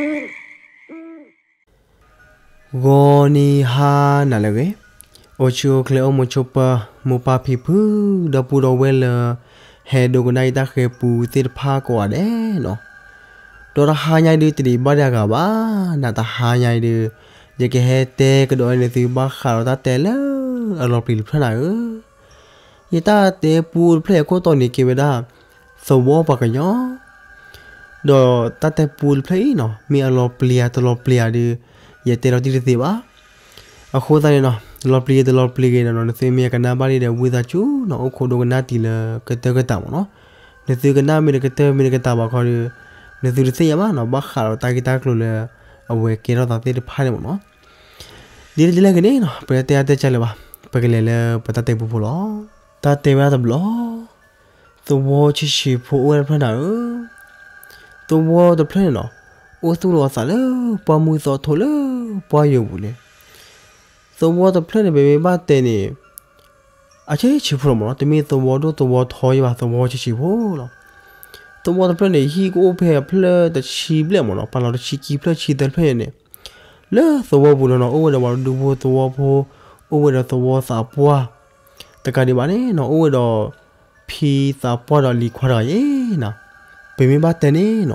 ဂီၤနံၤဟါနၤလၢအဂ့ၤ, အိၣ်ဆူၣ်အိၣ်ချ့အိၣ်မုာ်ဆိးပၢၤ မိၢ်ပၢ်ဖံဖု ဒီပုၢ်ဒီဝဲၢ်လၢ ဟဲဒိကနၣ်အံၤတၢ်ဃၤပူသ့ၣ်တဖၣ်ကိးဂၤဒဲးနီၤ, ဒီးတဟါညါအံၤဒုး တဒံးဘၣ်ဒံးအဂၤဘၣ်, နတဟါညါအံၤဒုး ယကဟဲတဲကဒီးန့ၢ်သုဘၣ်ဃးဒီးတၢ်တဲလၢအလီၤပျံၤတဖျၢၣ်နၤဧၢ, ယတၢ်တဲပူတဖျၢၣ်အခိၣ်တီန့ၣ်ကဲဝဲဒၣ် သဝီပှၤကညီ ဒီးတၢ်တဲပူတဖျၢၣ်အံၤနီၤ မ့ၢ်အလီၤပျံၤဧါတလီၤပျံၤဧါဒုး ယတဲလီၤတံၢ်တသ့ဘၣ်. အဃိသတးန့ၣ်နီၤ လီၤပျံၤဂ့ၤတလီၤပျံၤဂ့ၤနီၤ နသုမ့ၢ်အကနၣ်ဘၣ်လံဒီး ဝံသးစူၤနီၤ အိၣ်ခိးဒိကနၣ်တံၤလၢ ကတၢၢ်ကတၢၢ်မ့ၢ်နီၤ. နသုကနၣ်မ့ၢ်တကတၢၢ်မ့ၢ်တကတၢၢ်ဘၣ်ခီဒီး နသုတသ့ၣ်ညါဘၣ်နီၤ ဘၣ်ဃးဒီးတၢ်ဂ့ၢ်တၢ်ကျိၤလၢ အဝဲကဲထီၣ်သးသ့ၣ်တဖၣ်န့ၣ်မ့ၢ်နီၤ. ဒ်လဲၣ်ဒ်လဲၣ်ဂ့ၤန့ၣ်နီၤ ပတဲအါတဲကၢ်လၢၤဘၣ်, ပကလဲၤလၢပတၢ်တဲပူဖိလီၤ. တၢ်တဲဝဲဒၣ်တဘျီ သဝီဆံးဆံးဖိအိၣ်ဝဲဒၣ်တဖျၢၣ်နၤဧၢ, သဝီတဖျၢၣ်န့ၣ်နီၤ အိၣ်သူၣ်လီၤအသးလၢပှၢ်မုၢ်သီထိလၢပှၢ်ယိာ်ပူၤန့ၣ်, သဝီတဖျၢၣ်န့ၣ် ပမ့ၢ်ဘၣ်တဲန့ၣ် အဆံးဆံးဖိလီၤမ့ၢ်နီၤ, တမ့ၢ်သဝီဒိၣ်သဝီထီယံၤဘၣ် သဝီဆံးဆံးဖိလီၤ. သဝီတဖျၢၣ်န့ၣ် ဟံၣ်ကအိၣ်ဖဲအဖျၢၣ်တဆံဘျဲၣ်မ့ၢ်နီၤ, ပာ်လီၤတဆံခံဖျၢၣ်ဆံသၢဖျၢၣ်န့ၣ် လၢသဝီပူၤန့ၣ်နီၤ အိၣ်ဝဲဒီးပှၤဒူဖိသဝီဖိ အိၣ်ဝဲဒီးသဝီသးပှၢ် တကးဒံးဘၣ်န့ၣ်နီၤ အိၣ်ဝဲဒီး ဖံသးပှၢ်ဒီးလံၤခွါတဂၤအံၤနီၤ, ပမ့ၢ်ဘၣ်တဲန့ၣ်နီၤ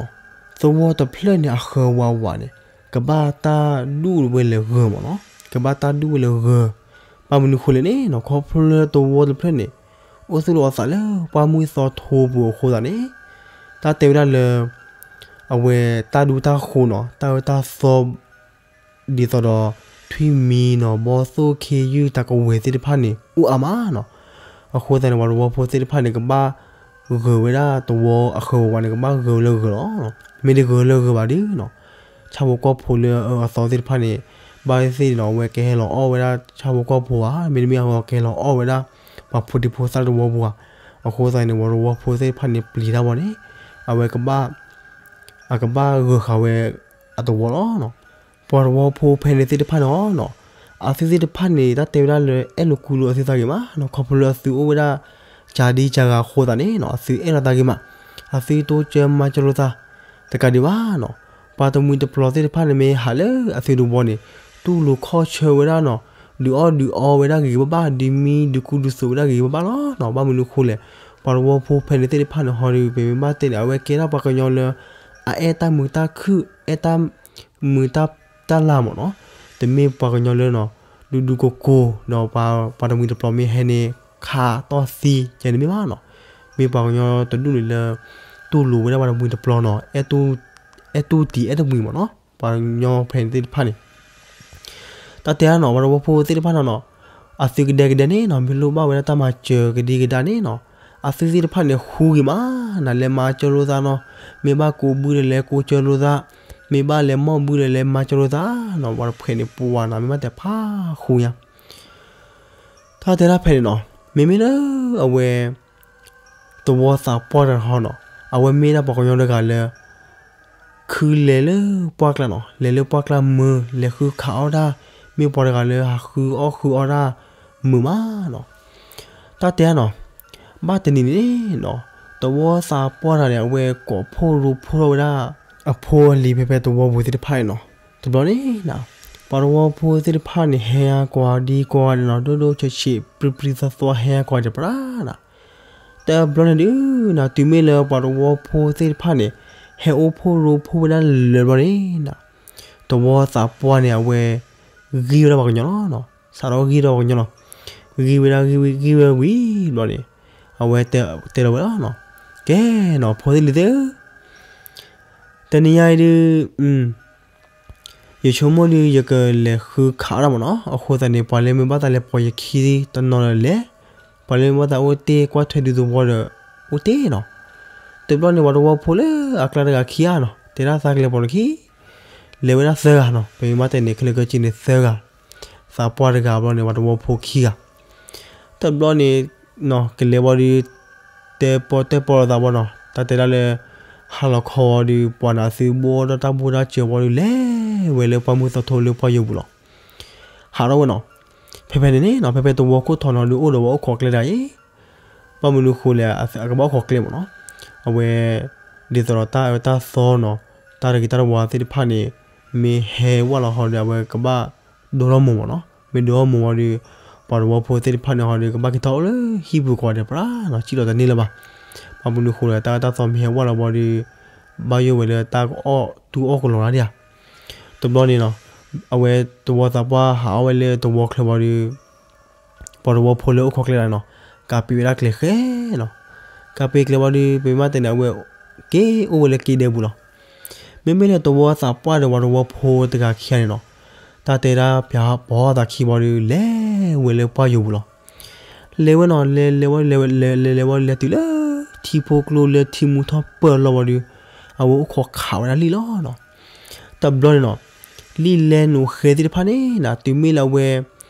သဝီတဖျၢၣ်န့ၣ် အဃၢၤဝးဝးန့ၣ် ကဘၣ်တၢ်ဒူၣ်ဝဲလၢဂၢၤမ့ၢ်နီၤ, ကဘၣ်တၢ်ဒူၣ်ဝဲလၢဂၢၤ, ဘၣ်မနုၤဃိလဲၣ်န့ၣ်နီၤ ခီဖျိလၢသဝီတဖျၢၣ်န့ၣ် အိၣ်သူၣ်လီၤအသးလၢပှၢ်မုၢ်သီထိပူၤအဃိသတးန့ၣ် တၢ်တဲဝဲဒၣ်လၢ အဝဲတၢ်ဒူတၢ်ဃိၤနီၤ တၢ်အၢတၢ်သီ ဒ်သိးဒီး ထွံၣ်မံၤနီၤ ဘီသိၣ်ခ့ယုၢ် တၢ်ကဝဲၤသ့ၣ်တဖၣ်န့ၣ် အိၣ်အါမးနီၤ. အဃိသတးန့ၣ် ပှၤသဝီဖိသ့ၣ်တဖၣ်န့ၣ် ကဘၣ်ဂၢၤဝဲဒၣ်သဝီအဃၢၤဝးဝးန့ၣ် ကဘၣ်ဂၢၤဝဲလၢဂၢၤလီၤ. မ့ၢ်တဂၢၤလၢဂၢၤဘၣ်ဒုးနီၤ ဆၣ်ဖိကီၢ်ဖိလၢအအၢအသီသ့ၣ်တဖၣ်န့ၣ် ဘၣ်သ့ၣ်သ့ၣ်နီၤ အဝဲကဟဲလီၤအီၣ်ဝဲဒၣ်ဆၣ်ဖိကီၢ်ဖိဧါ, မ့တမ့ၢ်အဝဲကဟဲလီၤအီၣ်ဝဲဒၣ် ပှၤဖိဒံဖိသၣ်တဝီပူၤဧါ. အဃိသတးန့ၣ် ပှၤသဝီဖိသ့ၣ်တဖၣ်န့ၣ် ပျံၤတၢ်ဝဲန့ၣ် အဝဲကဘၣ် အကဘၣ်ဂၢၤဃာ်ဝဲအသဝီလီၤ. ပှၤသဝီဖိဖဲန့ၣ်သ့ၣ်တဖၣ်န့ၣ်နီၤ အသုသ့ၣ်တဖၣ်န့ၣ် တၢ်တဲဝဲဒၣ်လၢအဲၣ်လိာ်ကွံလိာ်အသုသးဂ့ၤမးနီၤ ခီဖျိလၢအသုအိၣ်ဝဲဒၣ် ကၢ်ဒံကၢ်ဂၤအဃိသတးန့ၣ်နီၤ အသုအဲၣ်လိာ်သးဂ့ၤမး, အသုတိစၢၤမၤစၢၤလိာ်သး တကးဒံးဘၣ်နီၤ ပှၤတမှံၤတပျီၤသ့ၣ်တဖၣ်န့ၣ်မ့ၢ်ဟးလၢအသုတဝီန့ၣ် တူၢ်လိာ်ခီၣ်ဆၢဝဲဒၣ်နီၤ ဒုးအီၣ်ဒုးအီဝဲဒၣ်ဂ့ၤဂ့ၤဘၣ်ဘၣ် ဒုးမံဒုးကူဒုးသိးဝဲဒၣ်ဂ့ၤဂ့ၤဘၣ်ဘၣ်လီၤနီၤ. ဘၣ်မနုၤဃိလဲၣ် ပှၤသဝီဖိဖဲန့ၣ်သ့ၣ်တဖၣ်န့ၣ်ဟီဒီး ပမ့ၢ်ဘၣ်တဲန့ၣ် အဝဲကဲထီၣ်ပှၤကညီလၢ အအဲၣ်တၢ်မုာ်တၢ်ခုၣ် အဲၣ်တၢ်မုာ်တၢ်လၤမ့ၢ်နီၤ တမ့ၢ်ပှၤကညီလၢနီၤ ဒူဒူကိၢ်ကိၢ် ဒီးပှၤတမှံၤတပျီၤမ့ၢ်ဟဲန့ၣ် ခးတီၢ်သံ ကဲန့ၣ်မ့ၢ်ဘၣ်နီၤ မ့ၢ်ပှၤကညီတဒူၣ်န့ၣ်လၢ တူၢ်လိာ်ဝဲဒၣ်ပှၤတမှံၤတပျီၤနီၤ အဲၣ်တူၢ်တံၤအဲၣ်တမှံၤမ့ၢ်နီၤ ပှၤကညီဖဲန့ၣ်သ့ၣ်တဖၣ်န့ၣ် တၢ်တဲဒၣ်နီၤ ပှၤသဝီဖိသ့ၣ်တဖၣ်န့ၣ်နီၤ အသုကဒဲကဒဲန့ၣ်နီၤ မ့ၢ်လိၣ်ဘၣ်ဝဲဒၣ်တၢ်မၤစၢၤကဒံကဒါန့ၣ်နီၤ အသုသ့ၣ်တဖၣ်န့ၣ် ဃူဂ့ၤမးနီၤ လဲၤမၤစၢၤလိာ်သးနီၤ မ့ၢ်ဘၣ်ကိးဘုဒီးလဲၤကိးစၢၤလိာ်သး မ့ၢ်ဘၣ်လဲၤမီၢ်ဘုဒီးလဲၤမၤစၢၤလိာ်သးနီၤ ပှၤတဖှဲးန့ၣ်ပှၤနီၤ မ့ၢ်ဘၣ်တဲဖးဃူညါ တၢ်တဲဒၣ်ဖဲန့ၣ်နီၤ မ့မ့ၢ်လၢအဝဲ သဝီသးပှၢ်တဂၤဟီနီၤ အဝဲမ့ၢ်ဒၣ်ပှၤကညီတဂၤလၢ ခုလဲၤလၢပှၢ်ကျါနီၤ လဲၤလၢပှၢ်ကျါမုာ် လဲၤဃုခးအီၣ်တၢ် မ့ၢ်ပှၤတဂၤလၢဟးဃုအီၣ်ဃုအီတၢ်မုာ်မးနီၤ တၢ်တဲဒၣ်နီၤ ဘၣ်တနံၤန့ၣ်နီၤ သဝီသးပှၢ်တဂၤန့ၣ် အဝဲကိးဖှိၣ်ရိဖှိၣ်ထီၣ်ဝဲဒၣ် အဖိအလံၤဖဲဖဲသဝီပူၤသ့ၣ်တဖၣ်န့ၣ်နီၤ တဘျီန့ၣ်နီၤ ပှၤသဝီဖိသ့ၣ်တဖၣ်န့ၣ် ဟဲအါကွၢ်ဒံကွၢ်န့ၣ်နီၤ ဒိၣ်ဒိၣ်ဆံးဆံး ပြံပြံသီသီ ဟဲအါကွၢ်ဒံးပှၤနီၤ တဘျီန့ၣ်ဒုးနီၤ တုၤမ့ၢ်လၢပှၤသဝီဖိသ့ၣ်တဖၣ်န့ၣ် ဟဲအိၣ်ဖှိၣ်ရိဖှိၣ်ဝဲဒၣ်လၢာ်ဘျီန့ၣ်နီၤ သဝီသးပှၢ်န့ၣ် အဝဲ ဂံၢ်ဝဲဒၣ်ပှၤကညီလီၤနီၤ စးထီၣ်ဂံၢ်ဒီးပှၤကညီလီၤ ဂံၢ်ဝဲဒၣ်ဂံၢ်ဝဲဂံၢ်ဝဲဝံၤဘျီန့ၣ် အဝဲတဲလီၤဝဲလီၤနီၤ ကဲနီၤ ဖိသ့ၣ်လံၤသ့ၣ်ဧၢ တနံၤညါအံၤဒုး ယဆိကမိၣ်ဒုး ယကလဲၤဃုခးအီၣ်တၢ်မ့ၢ်နီၤ အဃိသတးန့ၣ် ပှၤလၢမ့ၢ်ဘၣ်သးလဲၤပိာ်ယခံတနီၤဒီးလဲၤ ပှၤလၢမ့ၢ်ဘၣ်သးအိၣ်တ့ၢ်ကွၢ်ထွဲဒုးသဝီဒီး အိၣ်တ့ၢ်နီၤ တဘျီန့ၣ် ပှၤသဝီဖိလၢအကျါတဂၤခံဂၤနီၤ တဲဒၣ်သးကလဲၤပိာ်လၢခံ လဲၤဝဲဒၣ်သၢဂၤနီၤ ပမ့ၢ်ဘၣ်တဲန့ၣ် ခဲလၢာ်ခဲဆ့န့ၣ်သၢဂၤ သးပှၢ်တဂၤဘျီန့ၣ် ပှၤသဝီဖိခံဂၤ တဘျီန့ၣ် ကလဲၤဘၣ်ဒီး တဲပီၣ်တဲပီၣ်လိာ်သးဘၣ်နီၤ တၢ်တဲဒၣ်လၢ ဟါလီၤခီဝံၤဒီး ပှၤနသုဘိၣ်ဒီးတၢ်ဘိၣ်တၢ်စၢၤဘၣ်ဒီး လဲၤဝဲလၢပှၢ်မုၢ်သီထိလၢပှၢ်ယိာ်ပူၤလီၤ ဟးထီၣ်ဝဲနီၤ ဖဲဖဲန့ၣ်န့ၣ်နီၤ ဖဲဖဲသဝီခိၣ်ထီနီၤ ဒုးအိၣ်ဒီးဝဲအိၣ်ခိးကျဲဒၣ်အံၤ ဘၣ်မနုၤဃိလဲၣ် အကဘၣ်အိၣ်ခိးကျဲမ့ၢ်နီၤ အဝဲ ဒ်သိးဒီးတၢ်အၢတၢ်သီနီၤ တၢ်တဂ့ၤတၢ်တဝါသ့ၣ်တဖၣ်န့ၣ် မ့ၢ်ဟဲဝဲလီၤဟီဒီး အဝဲကဘၣ်ဒိထီၣ်မိၢ်မၢ်နီၤ. မ့ၢ်ဒိထီၣ်မိၢ်ဝံၤဒီး ပှၤတဝီဖိသ့ၣ်တဖၣ်န့ၣ်ဟီဒီး ကဘၣ်က့ၤထီၣ်အိၣ်လၢဟံၣ်ပူၤကီးဒီးပြးနီၤ စံၣ်လီၤတန့ၢ်လၢၤဘၣ်. ဘၣ်မနုၤဃိဒီး တၢ်အၢတၢ်သီမ့ၢ်ဟဲဝဲလီၤဝံၤဒီး ဘၣ်ယိၣ်ဝဲလၢတၢ်ကအီၣ်တူၢ်အီၣ်ကလီၤလၢဒံးဧါ. တဘျီန့ၣ်နီၤ အဝဲတဝီသးပှၢ်ဟးအီၣ်ဝဲလၢတဝီချၢဝံၤဒီး ပှၤတဝီဖိလၢအိၣ်ခိးကျဲဒၣ်နီၤ ကးပ့ၤဝဲဒၣ်ကျဲဃဲနီၤ. ကးပ့ၤကျဲဝံၤဒီး ပမ့ၢ်တဲန့ၣ် အဝဲက့ၤအိၣ်ဝဲလၢက့ၤဒဲပူၤလီၤ. မ့မ့ၢ်လၢတဝီသးပှၢ်ဒီးပှၤတဝီဖိတဂၤခံဂၤန့ၣ်နီၤ တၢ်တဲဒၣ်ပျၢၤပီၤသးခံဝံၤဒီး လဲၤဝဲလၢပှၢ်ယိၤပူၤလီၤ. လဲၤဝဲနီၤ လဲၤလဲၤဝဲ လဲၤလဲၤလဲၤဝဲ လဲၤတုၤလၢ ထံဖိကျိလၢထံမူထီၣ်ပၢၢ်လီၤဝံၤဒီး အဝဲအိၣ်ခိးခးဝဲဒၣ်လံၣ်လီၤနီၤ. တဘျီန့ၣ်နီၤ လံၣ်လဲၤနိးဃဲသ့ၣ်တဖၣ်န့ၣ်နီၤ တုၤမ့ၢ်လၢအဝဲ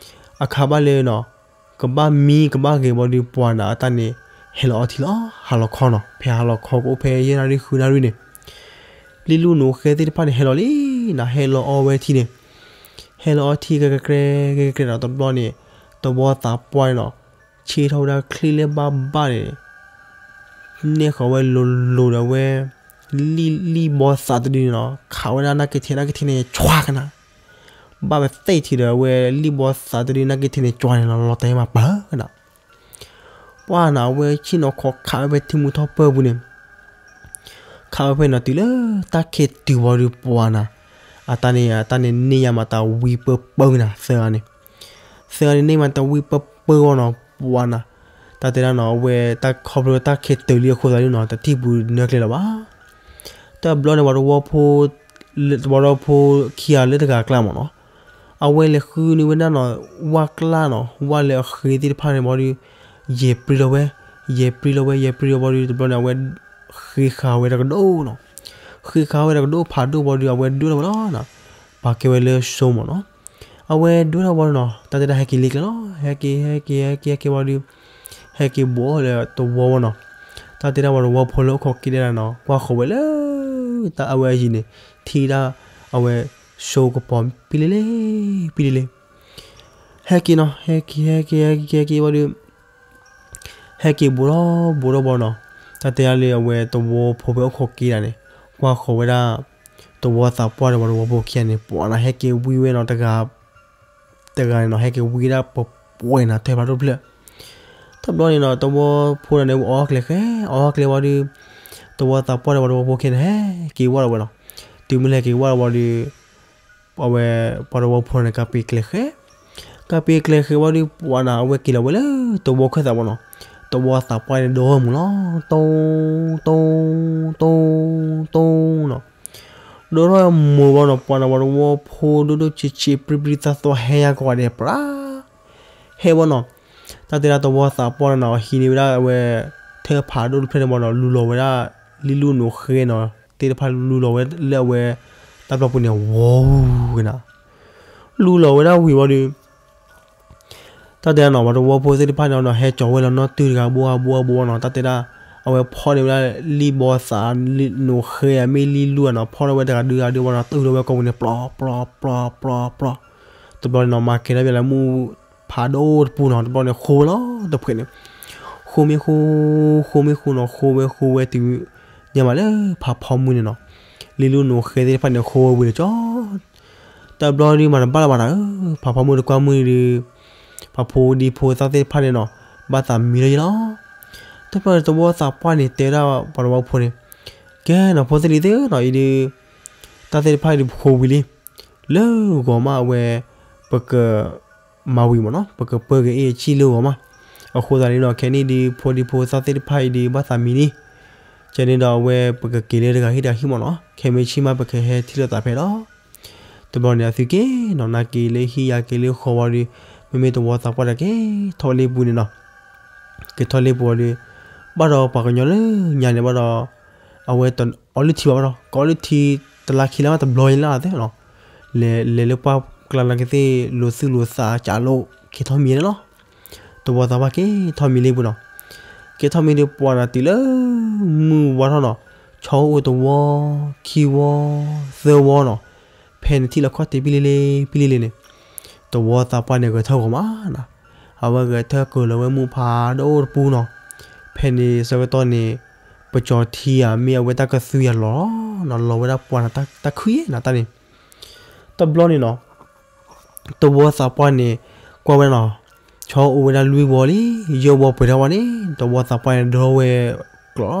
အခါဘၣ်လၢနီၤ ကဘၣ်မံကဘၣ်ဂဲၤဝံၤဒီး ပှၤနၤအတၢ်န့ၣ် ဟဲလီၤအီထံလီၤ ဟးလီၤခီနီၤ ဖဲဟးလီၤခီကအိၣ်ဖဲယဲၢ်နၣ်ရံၣ်ဃုနၣ်ရံၣ်န့ၣ် လံၣ်လူၢ်နိးဃဲသ့ၣ်တဖၣ်န့ၣ် ဟဲလီၤလံနီၤ ဟဲလီၤအီဝဲထံန့ၣ် ဟဲလီၤအီထံကဲကဲကဲကဲကဲဒီး တဘျီန့ၣ် တဝီသးပှၢ်န့ၣ်နီၤ ဆ့ထီၣ်ဝဲဒၣ်ချံလၢဘၣ်ဘၣ်န့ၣ် နဲၣ်ဃီၤဝဲလိၤလိၤဒီးဝဲ လံၣ်ဘီသးတဒုန့ၣ်နီၤ ခးဝဲဒၣ်နၢ်က့ထဲနၢ်က့ထဲန့ၣ် ဆွါကနၤ ဘၣ်ဝဲသ့ၣ်ထံးဒီး အဝဲလံၣ်ဘီသးတဒုနၢ်က့ထဲန့ၣ် ဆွါန့ၣ်လီၤ လီၤတဲာ်မးပၢၢ်ကနၤ ပှၢ်နၤ အဝဲဆ့ၣ်နီၤခိးခးဝဲဖဲထံမူထီၣ်ပၢၢ်ပူၤန့ၣ် ခးဝဲဖဲန့ၣ်နီၤ တုၤလၢတၢ်ခံးတုၤဝံၤဒီး ပှၢ်နၤ အတၢ်န့ၣ် အတၢ်န့ၣ်န့ၢ်ယါမးတၢ်ဝံပၢပၢကနၤ သၢဂၤန့ၣ် သၢဂၤန့ၣ်န့ၢ်မးတၢ်ဝံပၢပၢဝံၤနီၤ ပှၢ်နၤ တၢ်တဲဒၣ်နီၤ အဝဲတၢ်ခီဖျိတၢ်ခံးတုၤလံအဃိသတးန့ၣ်နီၤ တထံၣ်ပူၤနၢကျဲလၢၤဘၣ်. တဘျီန့ၣ် ပှၤတဝီဖိ ပှၤတဝီဖိခံဂၤလၢတဂၤအကျါမ့ၢ်နီၤ အဝဲလဲၤဃုန့ၢ်ဝဲဒၣ်နီၤ ဝၣ်ကျါနီၤ ဝၣ်လၢအဃ့သ့ၣ်တဖၣ်န့ၣ်ဝံၤဒီး ယဲၤပြံလီၤဝဲ ယဲၤပြံလီၤဝဲ ယဲၤပြံလီၤဝံၤဒီး တဘျီန့ၣ် အဝဲဃ့ဃာ်ဝဲတကဒိၣ်နီၤ ဃ့ဃာ်ဝဲတကဒိၣ်ဖးဒိၣ်ဝံၤဒီး အဝဲဒိၣ်ထီၣ်ဝဲလီၤနီၤ ပာ်ကဲဝဲလၢစိမိၢ်နီၤ အဝဲဒိၣ်ထီၣ်ဝံၤဒီးနီၤ တၢ်တဲဒၣ်ဟဲက့ၤလ့ကျဲလီၤ ဟဲက့ၤ ဟဲက့ၤ ဟဲက့ၤ ဟဲက့ၤဝံၤဒီး ဟဲက့ၤဘိးလၢတဝီဝံၤနီၤ တၢ်တဲဒၣ်ပှၤတဝီဖိလၢအိၣ်ခိးက့ၤဒဲဒၣ်နီၤ ကွၢ်ဃီၤဝဲလၢ တၢ်အဝဲအယံၤန့ၣ် ထံၣ်ဒၣ်အဝဲစိကပီၤပံလ့လ့ ပံလ့လ့ ဟဲက့ၤနီၤ ဟဲက့ၤ ဟဲက့ၤ ဟဲက့ၤ ဟဲက့ၤဝံၤဒီး ဟဲက့ၤဘိးထီၣ်ဘိးထီၣ်ဘၣ်နီၤ တၢ်တဲဒၣ်လၢအဝဲတဝီဖိဖဲအိၣ်ခိးက့ၤဒၣ်န့ၣ် ကွၢ်ဃီၤဝဲဒၣ် တဝီသးပှၢ်ဒီးပှၤတဝီဖိခံဂၤန့ၣ် ပှၢ်နၤ ဟဲက့ၤဝံဝဲနီၤ တဂၤ တဂၤန့ၣ်နီၤ ဟဲက့ၤဝံဒၣ်ပှဲၤပှဲၤနၤ ထဲဖးဒိၣ်တဖျၢၣ် တဘျီန့ၣ်နီၤ တဝီဖိန့ၣ်န့ၣ် အီၣ်ကျဲဃဲ အီၣ်ကျဲဝံၤဒီး တဝီသးပှၢ်ဒီးပှၤတဝီဖိခံဂၤန့ၣ် ဟဲက့ၤဝံလီၤဝဲနီၤ တုၤမ့ၢ်လၢဟဲက့ၤဝံလီၤဝံၤဒီး အဝဲ ပှၤတဝီဖိန့ၣ် ကးပ့ၤကျဲဃဲ ကးပ့ၤကျဲဃဲဝံၤဒီး ပှၢ်နၤ အဝဲက့ၤလီၤဝဲလၢတဝီခၢၣ်သးဝံၤနီၤ တဝီသးပှၢ်န့ၣ်ဒိၣ်မုၢ်လီၤ တိ တိ တိ တိနီၤ ဒိၣ်ထီၣ်မုၢ်ဝံၤနီၤ ပှၢ်နၤ ပှၤတဝီဖိဒိၣ်ဒိၣ်ဆံးဆံးပြံပြံသီသီဟဲယါကိးဂၤဒဲး ပြး ဟဲဝံၤနီၤ တၢ်တဲဒၣ်တဝီသးပှၢ်န့ၣ်နီၤ ဟံးန့ၢ်ဝဲဒၣ်အဝဲ ထၢၣ်ဖးဒိၣ်တဖျၢၣ်န့ၣ်ဝံၤနီၤ လူလီၤဝဲဒၣ် လံၣ်လူၢ်နိးဃဲနီၤ သ့ၣ်တဖၣ်လူလီၤဝဲလၢအဝဲ တၢ်ပျီပူၤန့ၣ် ဝီကနၤ လူလီၤဝဲဒၣ်ဝံၤဝံၤဒီး တၢ်တဲဒၣ်နီၤ ပှၤတဝီဖိသ့ၣ်တဖၣ်န့ၣ်နီၤ ဟဲကၠီၤဝဲလီၤနီၢ်တုၤတဂၤဘိဂၤဘိဂၤဘိဂၤနီၤ တၢ်တဲဒၣ် အဝဲဖီၣ်န့ၢ်ဝဲဒၣ်လံၣ်ဘီသး နိးဃဲမ့ၢ်လံၣ်လူၢ်နီၤ ဖီၣ်န့ၢ်ဝဲတဂၤဒုဂၤဒုဝံၤနီၤ တုၤလီၤဝဲကိာ်ပူၤန့ၣ် ပျီ ပျီ ပျီ ပျီ ပျီ တဘျီန့ၣ်နီၤ မၤကဲထီၣ်ဝဲလၢမုၢ်ဖးဒိၣ်တပူၤနီၤ တဘျီန့ၣ်ဃိဝဲလီၤတဖှဲးန့ၣ် ဃိမ့ၢ်ဃိ ဃိမ့ၢ်ဃိနီၤ ဃိဝဲဃိဝဲတုၤ ညါမးလၢဖးဖီမုၢ်န့ၣ်နီၤ လံၣ်လူၢ်နိးဃဲသ့ၣ်တဖၣ်န့ၣ် ဃိဝဲဝံၤလီၤကၠီ တဘျီဒုးမၤတဘၣ်လၢၤဘၣ်နၤဧၢ, ဖးဖီမုၢ်တကွၢ်မုၢ်ဒုး ပှၤဖိဒံဖိသၣ်သ့ၣ်တဖၣ်န့ၣ်နီၤ ဘၣ်သးမံလီၤယဲလီၤ. တဘျီန့ၣ် တဝီသးပှၢ်န့ၣ်တဲဒၣ်ပှၤတဝီဖိန့ၣ်, ကဲနီၤ ဖိသ့ၣ်လံၤသ့ၣ်နီၤ အံၤဒုး တၢ်သ့ၣ်တဖၣ်အံၤဒုးပဃိဝံၤလံ, လၢဂီၤမးအဝဲ ပက မၤဝံၤမးနီၤ ပကပၢက့ၤအ့ၣ်ဆံၣ်လၢဂီၤမး, အဃိသတးန့ၣ်ဒီး ခဲနံၣ်ဒုး ဖိဒံဖိသၣ်သ့ၣ်တဖၣ်အံၤဒုး ဘၣ်သးမံလံ, ကဲန့ၣ်ဒီးအဝဲပကက့ၤလၢတဂၤဟံၣ်တဂၤဟံၣ်မးနီၤ ခဲမုၢ်ဆ့ၣ်မး ပကဟဲထံၣ်လိာ်သးဖဲဒီး တဘျီန့ၣ် အသုက့ၤနီၤ နၤက့ၤလၢဟံၣ်ယၤက့ၤလၢဃီဝံၤဒီး မ့မ့ၢ်တဝီသးပှၢ်ဒီးက့ၤထီၣ်လ့ပူၤန့ၣ်နီၤ, က့ၤထီၣ်လ့ပူၤဝံၤဒီး ဘၣ်ဒီးပှၤကညီလၢညါန့ၣ်ဘၣ်ဒီး အဝဲတအီလုၢ်ထံဘၣ်ဘၣ်ဒီး ကအီလုၢ်ထံတလါခံလါဘၣ်တဘျီညါလၢအသ့နီၤ, လဲၤလဲၤလၢပှၢ်ကျါလၢကသ့ၣ်လိာ်သူၣ်လိာ်သးကးလိာ်က့ၤထီၣ်မံၤန့ၣ်လီၤ. တဝီသးပှၢ်က့ၤထီၣ်မံၤလ့ပူၤနီၤ, က့ၤထီၣ်မံၤဒီးပှၤနၤတုၤလၢ မုၢ်ဝါထီၣ်နီၤ, ဆီအိၣ်တဝီ, ခံဝီ, သၢဝီနီၤ, ဖဲန့ၣ်ထံၣ်လီၤခီၣ်ထံးပံလံလံ ပံလံလံန့ၣ်, တဝီသးပှၢ်န့ၣ်ဂဲၤထၢၣ်ဂီၤမးနီၤ, အဝဲဂဲၤထၢၣ်ကၢၤလီၤဝဲမုၢ်ဖးဒိၣ်တပူၤနီၤ, ဖဲန့ၣ်ဆၢကတီၢ်န့ၣ် ပကၠီၤထံဧါ မ့ၢ်အဝဲတၢ်ကသုယၤလီၤ နီၤ လီၤဝဲဒၣ်ပှၢ်နၤတၢ်ခုယဲၢ်နၤတၢ်န့ၣ်, တဘျီန့ၣ်နီၤ သဝီသးပှၢ်န့ၣ် ကွၢ်ဝဲနီၤ ဆီအိၣ်ဝဲဒၣ်လွံၢ်ဝီလံ, ယဲၢ်ဝီပှဲၤထီၣ်ဝဲန့ၣ် သဝီသးပှၢ်န့ၣ် ဒိဝဲကျိးလီၤ.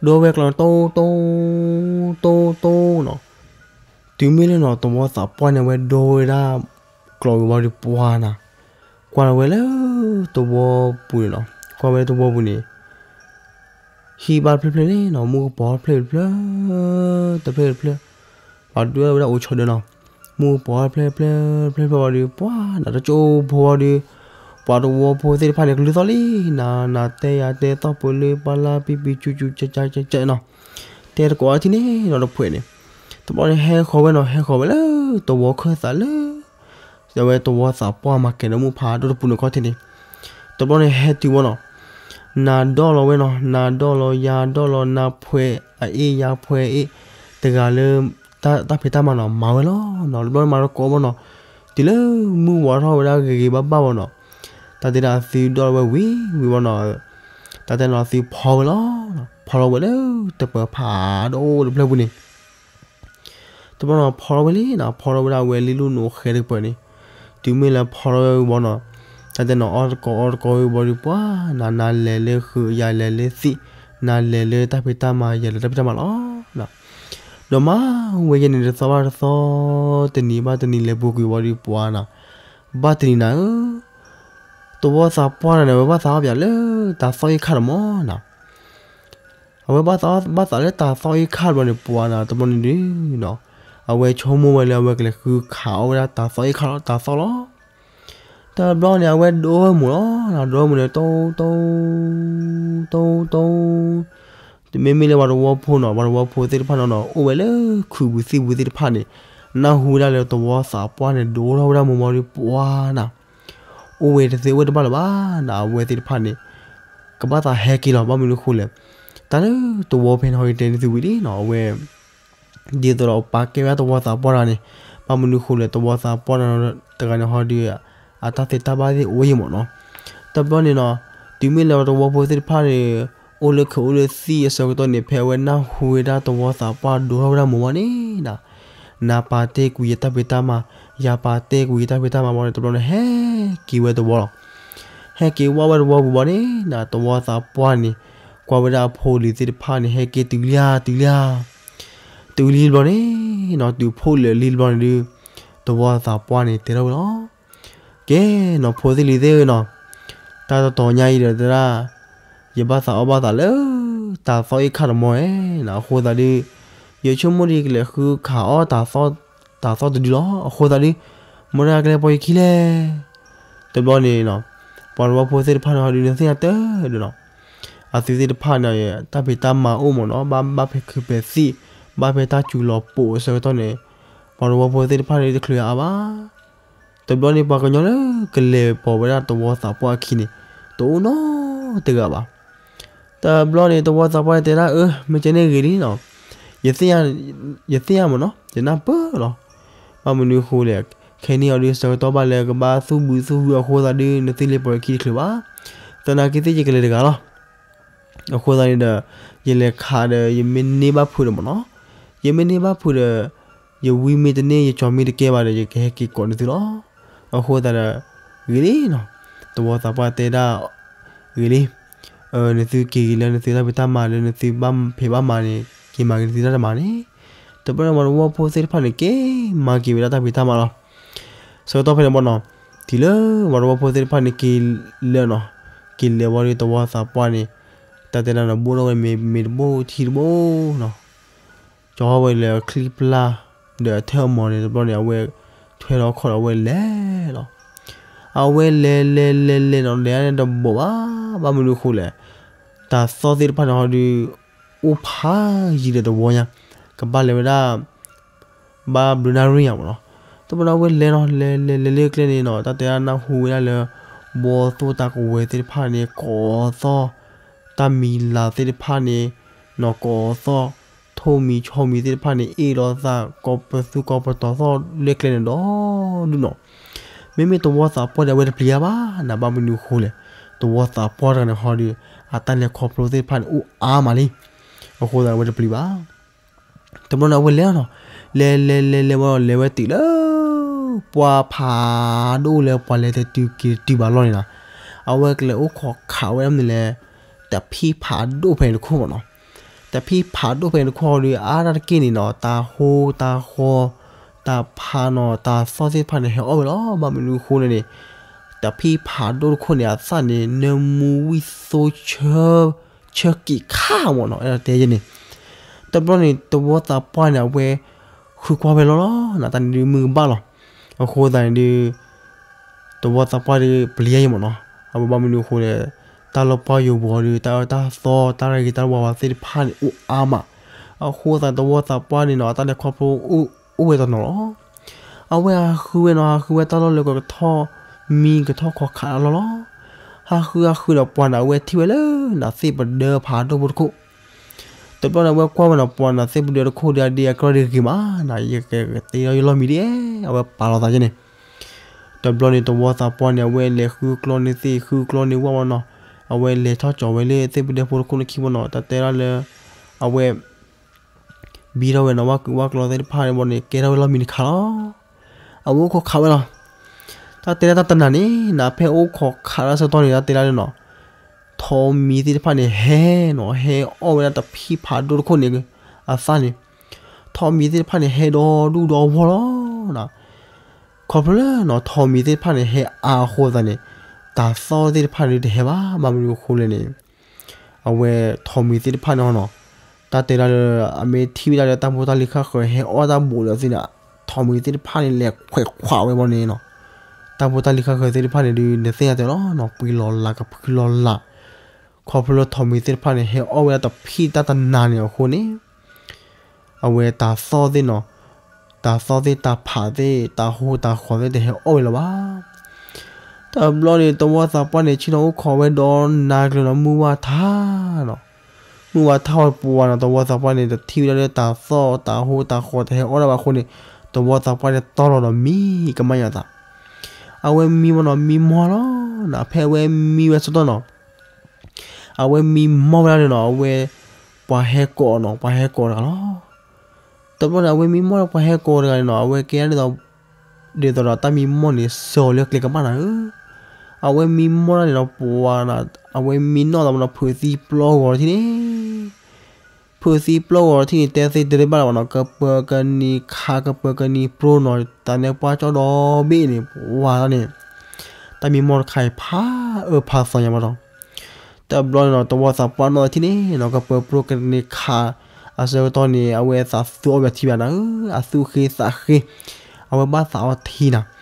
ဒိဝဲကျိးန့ၣ် တိတိ တိတိနီၤ, တုၤမ့ၢ်လၢနီၤ သဝီသးပှၢ်န့ၣ် အဝဲဒိဝဲဒၣ်ကျိးဝံၤဝံၤဒီးပှၢ်နၤ, ကွၢ်လီၤဝဲလၢသဝီပူၤန့ၣ်နီၤ, ကွၢ်ဝဲလၢသဝီပူၤန့ၣ် ဟံၣ်ဘၣ်တဖျၢၣ်ဖျၢၣ်န့ၣ်နီၤ မူကပီၤတဖျၢၣ်တဖျၢၣ်, တဖျၢၣ်တဖျၢၣ်, ပှၤဒွဲၣ်ဝဲဒၣ်အိၣ်ဆီဒၢနီၤ, မူကပီၤတဖျၢၣ်တဖျၢၣ်တဖျၢၣ်ဝံၤဒီး ပှၢ်နၤတကၠိဖိဝံၤဒီး ပှၤသဝီဖိသ့ၣ်တဖၣ်န့ၣ် ကလုၢ်သီၣ်လံ, နၤနၤတဲယၤတဲသီၣ်ပှဲၤလၢပှၢ်လၢ်ပံပံကၠူကၠူကၠဲကၠဲကၠဲနီၤ, တဲတကိးအထံန့ၣ်နီၤတဖှဲးန့ၣ်, တဘျီန့ၣ်ဟဲဃီၤဝဲနီၤ ဟဲဃီၤဝဲလၢသဝီခၢၣ်သးလၢ အဝဲသဝီသးပှၢ်မၤကဲၤဒီးမုၢ်ဖးဒိၣ်တပူၤန့ၣ်ခီၣ်ထံးန့ၣ်, တဘျီန့ၣ်ဟဲတုၤဝဲနီၤ, နၤဒီၣ်လီၤဝဲနီၤ, နၤဒီၣ်လီၤ ယၤဒီၣ်လီၤ နၤဖှဲးအအ့ၣ်ယၤဖှဲးအအ့ၣ်, တဂၤလၢ တၢ်ဖံးတၢ်မၤနီၤ မၤဝဲလီၤနီၤ, တဘျီန့ၣ်မၤတကိးဘၣ်နီၤ, တုၤလၢမုၢ်ဝါထီၣ်ဝဲဒၣ်ဂ့ၤဂ့ၤဘၣ်ဘၣ်ဘၣ်နီၤ, တၢ်တဲဒၣ်အသုဒီၣ်ဝဲဝံၤဝံၤဘၣ်နီၤ, တၢ်တဲနီၤအသုဖီဝဲလီၤ, ဖီထီၣ်ဝဲလၢတပၢၤဖးဒိၣ်တဖျၢၣ်ပူၤန့ၣ် တဘျီနီၤဖီထီၣ်ဝဲလံနီၤ, ဖီထီၣ်ဝဲဒၣ်ဝဲလံလိၣ်နိၤဃဲတကပၤန့ၣ်, တုၤမ့ၢ်လၢဖီထီၣ်ဝဲဝံၤဘၣ်နီၤ, တၢ်တဲနီၤအီၣ်တကိးအီတကိးဝံၤဘၣ်ဒီး ပှၢ်နၤ နၤလဲၤလၢဃုာ် ယၤလဲၤလၢသံၣ်, နၤလဲၤလၢတၢ်ဖံးတၢ်မၤ ယၤလဲၤတၢ်ဖံးတၢ်မၤလီၤ. ဒီးမၤဝဲယဲန့ၣ်တသီဘၣ်တသီ, တနံၤဘၣ်တနံၤလဲၤပူၤကွံာ်ဝံၤဒီးပှၢ်နၤ, ဘၣ်တနံၤနၤဧၢ, သဝီသးပှၢ်တဂၤန့ၣ် အဝဲဘၣ်သးအီၣ်ပၠးလၢတၢ်သီၣ်အ့ၣ်ခါတမီၤနၤ အဝဲဘၣ်သးအီၣ်ဘၣ်သးလၢတၢ်သီၣ်အ့ၣ်ခါတဘျီန့ၣ် ပှၢ်နၤတဘျီန့ၣ်ဒုးနီၤ, အဝဲဆိကမိၣ်ဝဲလၢအဝဲကလဲၤဃုခးအီၣ်ဝဲဒၣ်တၢ်သီၣ်အ့ၣ်ခါလီၤ, တၢ်သီၣ်လီၤ. တဘျီန့ၣ် အဝဲဒိဝဲမိၢ်လီၤ, ဒိဝဲမိၢ်န့ၣ် တိတိ တိတိ, တမ့မ့ၢ်လၢပှၤသဝီဖိနီၤ, ပှၤသဝီဖိသ့ၣ်တဖၣ်နီၤနီၤ အိၣ်ဝဲလၢခုးပူၤသံၣ်ပူၤသ့ၣ်တဖၣ်န့ၣ်, နၢ်ဟူဝဲဒၣ်လၢသဝီသးပှၢ်န့ၣ် ဒိထီၣ်ဝဲဒၣ်မိၢ်ဝံၤဒီးပှၢ်နၤ အိၣ်ဝဲတသ့အိၣ်ဝဲတဘၣ်လၢၤဘၣ်နၤ, အဝဲသ့ၣ်တဖၣ်န့ၣ် ကဘၣ်သးဟဲက့ၤလီၤ, ဘၣ်မနုၤအဃိလဲၣ်, တၢ်လၢသဝီဖဲန့ၣ်ဟီတဲန့ၣ်သုဝံၤလံနီၤ, အဝဲ ဒ်သိးဒီးပာ်ကဲဝဲဒၣ်သဝီသးပှၢ်တဂၤန့ၣ်, ဘၣ်မနုၤအဃိလဲၣ်သဝီသးပှၢ်တဂၤန့ၣ်ဟီဒီး အတၢ်သ့တၢ်ဘၣ်သ့ၣ်အိၣ်ယံၤမးနီၤ. တဘျီန့ၣ်နီၤ, တုၤမ့ၢ်လၢပှၤသဝီဖိသ့ၣ်တဖၣ်န့ၣ် အိၣ်လၢခုးအိၣ်လၢသံၣ်အဆၢကတီၢ်န့ၣ် ဖဲအဝဲနၢ်ဟူဝဲဒၣ်သဝီသးပှၢ်ဒိထီၣ်ဝဲဒၣ်မိၢ်ဝံၤန့ၣ်နၤ, နၤပာ်တ့ၢ်ကွံာ်ယတၢ်ဖံးတၢ်မၤ, ယၤပာ်တ့ၢ်ကွံာ်ယတၢ်ဖံးတၢ်မၤဘၣ်န့ၣ် တဘျီန့ၣ်ဟဲက့ၤဝဲသဝီလီၤ. ဟဲက့ၤဝဲဝဲသဝီပူၤဘၣ်န့ၣ်နၤ, သဝီသးပှၢ်န့ၣ် ကွၢ်ဝဲဒၣ်အဖိအလံၤသ့ၣ်တဖၣ်န့ၣ် ဟဲက့ၤတုၤလံဧါ တုၤလံဧါ, တုၤလံတဘျီန့ၣ်နီၤ, တုၤဖိလၢာ်လံတဘျီန့ၣ်ဒုး သဝီသးပှၢ်န့ၣ်တဲထီၣ်ဝဲလီၤ. ကဲနီၤ ဖိသ့ၣ်လံၤသ့ၣ်ဧၢနီၤ, တၢ်တတီၤညါအံၤဒီးတဲဒၣ် ယဘၣ်သးအီၣ်ဘၣ်သးလၢ တၢ်သီၣ်အ့ၣ်ခါတမီၤဧါနီၤ, အဃိသတးဒုး ယဆိကမိၣ်ဒ်ယကလဲၤဃုခးအီၣ် တၢ်သီၣ်တဒုလီၤ, အဃိသတးဒုး မတၤကလဲၤပိာ်ယခံလဲၣ်. တဘျီန့ၣ်နီၤ, ပှၤသဝီဖိသ့ၣ်တဖၣ်န့ၣ်ဟီဒုး နသ့ၣ်ညါတၢ်ဒီးနီၤ, အသုသ့ၣ်တဖၣ်န့ၣ် တၢ်ဖံးတၢ်မၤအိၣ်မးနီၤ, ဘၣ်ဘၣ်ဖဲခုးဖဲသံၣ်, ဘၣ်ဖဲတၢ်စူၤလီၤပိာ်အဆၢကတီၢ်န့ၣ်, ပှၤသဝီဖိသ့ၣ်တဖၣ်န့ၣ်တချုးအါဘၣ် တဘျီန့ၣ် ပှၤကညီလၢကလဲၤပိာ်ဝဲဒၣ်သဝီသးပှၢ်အခံန့ၣ် တအိၣ်နီတဂၤဘၣ်. တဘျီန့ၣ် သဝီသးပှၢ်န့ၣ်တဲဒၣ် အၢ မ့ၢ်ကဲန့ၣ်ဂ့ၤလံနီၤ, ယသ့ၣ်ညါမးနီၤ, ယနၢ်ပၢၢ်လီၤ. ဘၣ်မနုၤအဃိလဲၣ်, ခဲန့ၣ်အီၤဒုး ဆၢကတီၢ်ဘၣ်လၢကဘၣ်သူၣ်ဘုသူၣ်ဟုအဃိသတးဒုး နသ့ၣ်လဲၤပိာ်ယခံတချုးဘၣ်. သနာ်က့သ့ၣ်ယကလဲၤတဂၤလီၤ. အဃိသတးန့ၣ်ဒီး ယလဲၤခးဒီး ယမ့ၢ်န့ၢ်ဘၣ်ဖုးဒီးမးနီၤ, ယမ့ၢ်န့ၢ်ဘၣ်ဖုးဒီး ယဝံမ့ၢ်တန့ၢ် ယကၠီၤမ့ၢ်တကဲဘၣ်ဒီး ယကဟဲက့ၤကိးနသုလီၤ. အဃိသတးဒီး ဂ့ၤလံနီၤ, သဝီသးပှၢ်တဲဒၣ် ဂ့ၤလံ, နသုက့ၤဂ့ၤလၢနသုတၢ်ဖံးတၢ်မၤလၢနသုဘၣ်ဖံးဘၣ်မၤန့ၣ် က့ၤမၤက့ၤနသုတၢ်တမၤန့ၣ်, တဘျီန့ၣ် ပှၤသဝီဖိသ့ၣ်တဖၣ်န့ၣ် က့ၤမၤက့ၤဝဲဒၣ်တၢ်ဖံးတၢ်မၤလီၤ. ဆၢကတီၢ်ဖဲန့ၣ်ဘၣ်နီၤ, တုၤလၢပှၤသဝီဖိသ့ၣ်တဖၣ်န့ၣ် က့ၤလၢနီၤ, က့ၤလဲၤဝံၤဒီးသဝီသးပှၢ်န့ၣ် တၢ်တဲဒၣ်နီၤ ဘိၣ်ထီၣ်ဝဲမ့ၤတဘိၣ်ထံတဘိၣ်နီၤ, ကၠီၤဝဲလၢအချံပျၢ် ဒီးအထၢၣ်အမီၤန့ၣ် တဘျီန့ၣ် အဝဲထွဲထီၣ်ခီၣ်ဒီးအဝဲလဲၤလီၤ. အဝဲလဲၤလဲၤလဲၤလဲၤနီၤ လဲၤန့ၣ်တဘိးဘၣ်, ဘၣ်မနုၤအဃိလဲၣ်, တၢ်သီၣ်သ့ၣ်တဖၣ်န့ၣ်ဟီဒုး အိၣ်ဖးယံၤဒီးတဝီညါ, ကဘၣ်လဲၤဝဲဒၣ် ဘၣ်ဘျုးနၣ်ရံၣ်ညါမးနီၤ. တဘျီန့ၣ် အဝဲလဲၤနီၤ လဲၤလဲၤလဲၤလၢကျဲန့ၣ်နီၤ တၢ်တဲဒၣ်နၢ်ဟူဝဲဒၣ်လၢ ဘီၣ်သိၣ်တၢ်ကဝဲၤသ့ၣ်တဖၣ်န့ၣ် ကိးသီၣ်, တၢ်မံၤလၤသ့ၣ်တဖၣ်န့ၣ်နီၤ ကိးသီၣ်, ထိၣ်မံၤဆီမံၤသ့ၣ်တဖၣ်န့ၣ် အ့ၣ်လိာ်သး ကိးပသူကိးပတီၤသီၣ်လၢကျဲန့ၣ်ဒီဒူၣ်နီၤ. မ့မ့ၢ်သဝီသးပှၢ်ဒီး အဝဲတပျံၤအါဘၣ်နၤ, ဘၣ်မနုၤအဃိလဲၣ်, သဝီသးပှၢ်တဂၤန့ၣ်ဟီဒီး အတၢ်လဲၤခီဖျိသ့ၣ်တဖၣ်န့ၣ် အိၣ်အါမးလံ, အဃိသတးအဝဲတပျံၤဘၣ်. တဘျီန့ၣ် အဝဲလဲၤလီၤနီၤ, လဲၤလဲၤလဲၤလဲၤဝဲ လဲၤဝဲတုၤလၢ ပှၢ်ဖးဒိၣ်လၢပှၤလဲၤတတုၤက့ၤတတုၤဘၣ်လီၢ်န့ၣ်နီၤ, အဝဲကလဲၤအိၣ်ခိးခးဝဲဒၣ်မနုၤလဲၣ်, တဖံဖးဒိၣ်ဖဲန့ၣ်တခိၣ်မ့ၢ်နီၤ. တဖံဖးဒိၣ်ဖဲန့ၣ်တခိၣ်ဒီး အါတက့ၢ်န့ၣ်နီၤ တၢ်ဟိတၢ်ဃီ တၢ်ဖးနီၤ တၢ်သီၣ်သ့ၣ်တဖၣ်န့ၣ် ဟဲအီၣ်ဝဲလီၤ. ဘၣ်မနုၤအဃိန့ၣ်န့ၣ် တဖံဖးဒိၣ်တခိၣ်န့ၣ် အသၣ်န့ၣ် နၢမူဝံၣ်သိဆၢ ဆၢက့ၤခါမ့ၢ်နီၤ အဲၣ်ဒိးတဲယဲန့ၣ်. တဘျီန့ၣ် တဝီသးပှၢ်န့ၣ် အဝဲ ဃုကွၢ်ဝဲလီၤလီၤ, နတၢ်န့ၣ်ဒုးမုၢ်ကဘၣ်လီၤ. အဃိသတးန့ၣ်ဒုး တဝီသးပှၢ်ဒုး ပျံၤယဲမ့ၢ်နီၤ. အဝဲဘၣ်မနုၤအဃိန့ၣ် တၢ်လီၢ်ပှၢ်ယိာ်ပူၤအီၤဒုး တၢ်အၢတၢ်သီ တၢ်ရၤဂ့ၤတၢ်ဝါဝါသ့ၣ်တဖၣ်န့ၣ် အိၣ်အါမး. အဃိသတး တဝီသးပှၢ်န့ၣ်နီၤ အတၢ်လဲၤခီဖျိအိၣ်ဝဲတနီၤလီၤ. အဝဲဟးဃုဝဲနီၤ ဟးဃုဝဲတၢ်လီၢ်လၢကထီၣ်မံကထီၣ်ခီခးအလီၢ်လီၤ. ဟးဃုဟးဃုဒီးပှၤန့ၣ် အဝဲထံၣ်ဝဲလၢနသ့ၣ်ပဒၢဖးဒိၣ်ဖိတခိၣ်. တဘျီန့ၣ် အဝဲကွၢ်ဝဲနီၤ ပှၤန့ၣ်သ့ၣ်ပဒၢတခိၣ်ဒီး အဒ့အကြၢးဒ်ဂ့ၤမးနီၤ ယကကတ့လီၤယလီၢ်မံၤဒ်အဲၣ် အဝဲပာ်လီၤသးယဲန့ၣ်. တဘျီန့ၣ် တဝီသးပှၢ်န့ၣ် အဝဲလဲၤဃုကျီန့ၢ်သ့ၣ် ဃုကျီန့ၢ်ဝၣ်မ့ၢ်နီၤ. အဝဲလဲၤထီၣ်ကၠီၤဝဲလၢသ့ၣ်ပဒၢဖိတခိၣ်န့ၣ်ခံဘီနီၤ တၢ်တဲဒၣ်လၢ အဝဲ ဘံထီၣ်ဝဲနီၤ ဝၣ်ကုာ်ဝၣ်ကျီသ့ၣ်တဖၣ်န့ၣ်ဘီန့ၣ် ကဲထီၣ်ဝဲလီၢ်မံၤတခါလီၤ. အဝဲအိၣ်ခိးခးဝဲလီၤ. တၢ်တဲဒၣ်တၢ်တနၤန့ၣ် နဖဲအိၣ်ခိးခးတၢ်ဆၢကတီၢ်န့ၣ် တၢ်တဲဒၣ်လၢနီၤ ထိးမံၤသ့ၣ်တဖၣ်န့ၣ် ဟဲနီၤ ဟဲအီၣ်ဝဲဒၣ်တဖံဖးဒိၣ်တခိၣ်န့ၣ် အသၣ်န့ၣ် ထိးမံၤသ့ၣ်တဖၣ်န့ၣ် ဟဲဒီဒူၣ်ဒီဝီလီၤ. ခီဖျိလၢနီၤ ထိးမံၤသ့ၣ်တဖၣ်န့ၣ် ဟဲအါအဃိသတးန့ၣ် တၢ်သီၣ်သ့ၣ်တဖၣ်န့ၣ် တဟဲဘၣ် ဘၣ်မနုၤအဃိလဲၣ်န့ၣ် အဝဲထိးမံၤသ့ၣ်တဖၣ်န့ၣ်နီၤ တၢ်တဲဒၣ်လၢ အမ့ၢ်ထံၣ်ဝဲဒၣ်လၢတၢ်ဖိတၢ်လံၤဃၣ်ဃၢၤ ဟဲအီၣ်တၢ်ဘူးဒီးသ့ၣ်န့ၣ် ထိးမံၤသ့ၣ်တဖၣ်န့ၣ် လဲၤခွဲးခွးဝဲဘီန့ၣ်နီၤ တၢ်ဖိတၢ်လံၤဃၣ်ဃၢၤသ့ၣ်တဖၣ်န့ၣ်ဒုး နသ့ၣ်ညါတဲလီၤနီၤ ပှံၤလီၤလးကဖုလီၤလး. ခီဖျိလၢထိးမံၤသ့ၣ်တဖၣ်န့ၣ် ဟဲအီၣ်ဝဲဒၣ်တဖံတၢ်တနၤန့ၣ်အဃိန့ၣ် အဝဲတၢ်သီၣ်သ့ၣ်နီၤ တၢ်သီၣ်သ့ၣ်တၢ်ဖးသ့ၣ် တၢ်ဟိတၢ်ဃီၤသ့ၣ် တဟဲအီၣ်ဝဲလၢၤဘၣ်. တဘျီန့ၣ် တဝီသးပှၢ်န့ၣ် ဆ့ၣ်နီၤအိၣ်ခိးဝဲဒီးနၤကျၢၤနီၤ မုၢ်ဝါထါနီၤ မုၢ်ဝါထါအီၤပှၤနီၤ တဝီသးပှၢ်န့ၣ် တထံၣ်ဝဲဒၣ်လၢတၢ်သီၣ်တၢ်ဟိတၢ်ဃီၤတဟဲအီၣ်ဒၣ်ဘၣ်အဃိန့ၣ် တဝီသးပှၢ်န့ၣ်တီလီၤဒီးမံကမၣ်ယသး အဝဲမံမ့ၢ်နီၤ မံမီၢ်လီၤနီၤ ဖဲအဝဲမံဝဲဆၢကတီၢ်နီၤ အဝဲမံမီၢ်ဝဲဒၣ်န့ၣ်နီၤ အဝဲ ပှၤဟဲကိးနီၤ ပှၤဟဲကိးတဂၤလီၤ. တဘျီန့ၣ် အဝဲမံမီၢ်လၢပှၤဟဲကိးတဂၤန့ၣ်နီၤ အဝဲကဲဒၣ်ဒ်သိး ဒ်သိးဒီးတၢ်မံမီၢ်န့ၣ် စၢၤအီၤလၢကျဲကမၣ်နၤဧၢ. အဝဲမံမီၢ်ဒၣ်န့ၣ်နီၤ ပှၤနီၤ အဝဲမံနီၢ်သးမ့ၢ်နီၤ ဖုးသံပျီဂီၤတထံၣ်န့ၣ် ဖုးသံပျီဂီၤတထံၣ်န့ၣ် တဲသ့တဲတဘၣ်လၢၤဘၣ်နီၤ ကပၢၤကနံၤခး ကပၢၤကနံၤပြိနီၤ တၢ်န့ၣ်ပှၢ်ကၠီဒီဘ့ၣ်န့ၣ် ပှၤတၢ်န့ၣ် တၢ်မံမီၢ်တခါအံၤ ဖးအၢဖးသီညါမးဒီး တဘျီန့ၣ်နီၤ တဝီသးပှၢ်နီၢ်တထံၣ်န့ၣ်နီၤ ကပၢၤပြိကနံၤခး အဆၢကတီၢ်န့ၣ် အဝဲသးသူအီၣ်ဘၣ်ထံဘၣ်နၤဧၢ အသူဃ့သးဃ့ အဝဲဘၣ်သးအီထံနၤ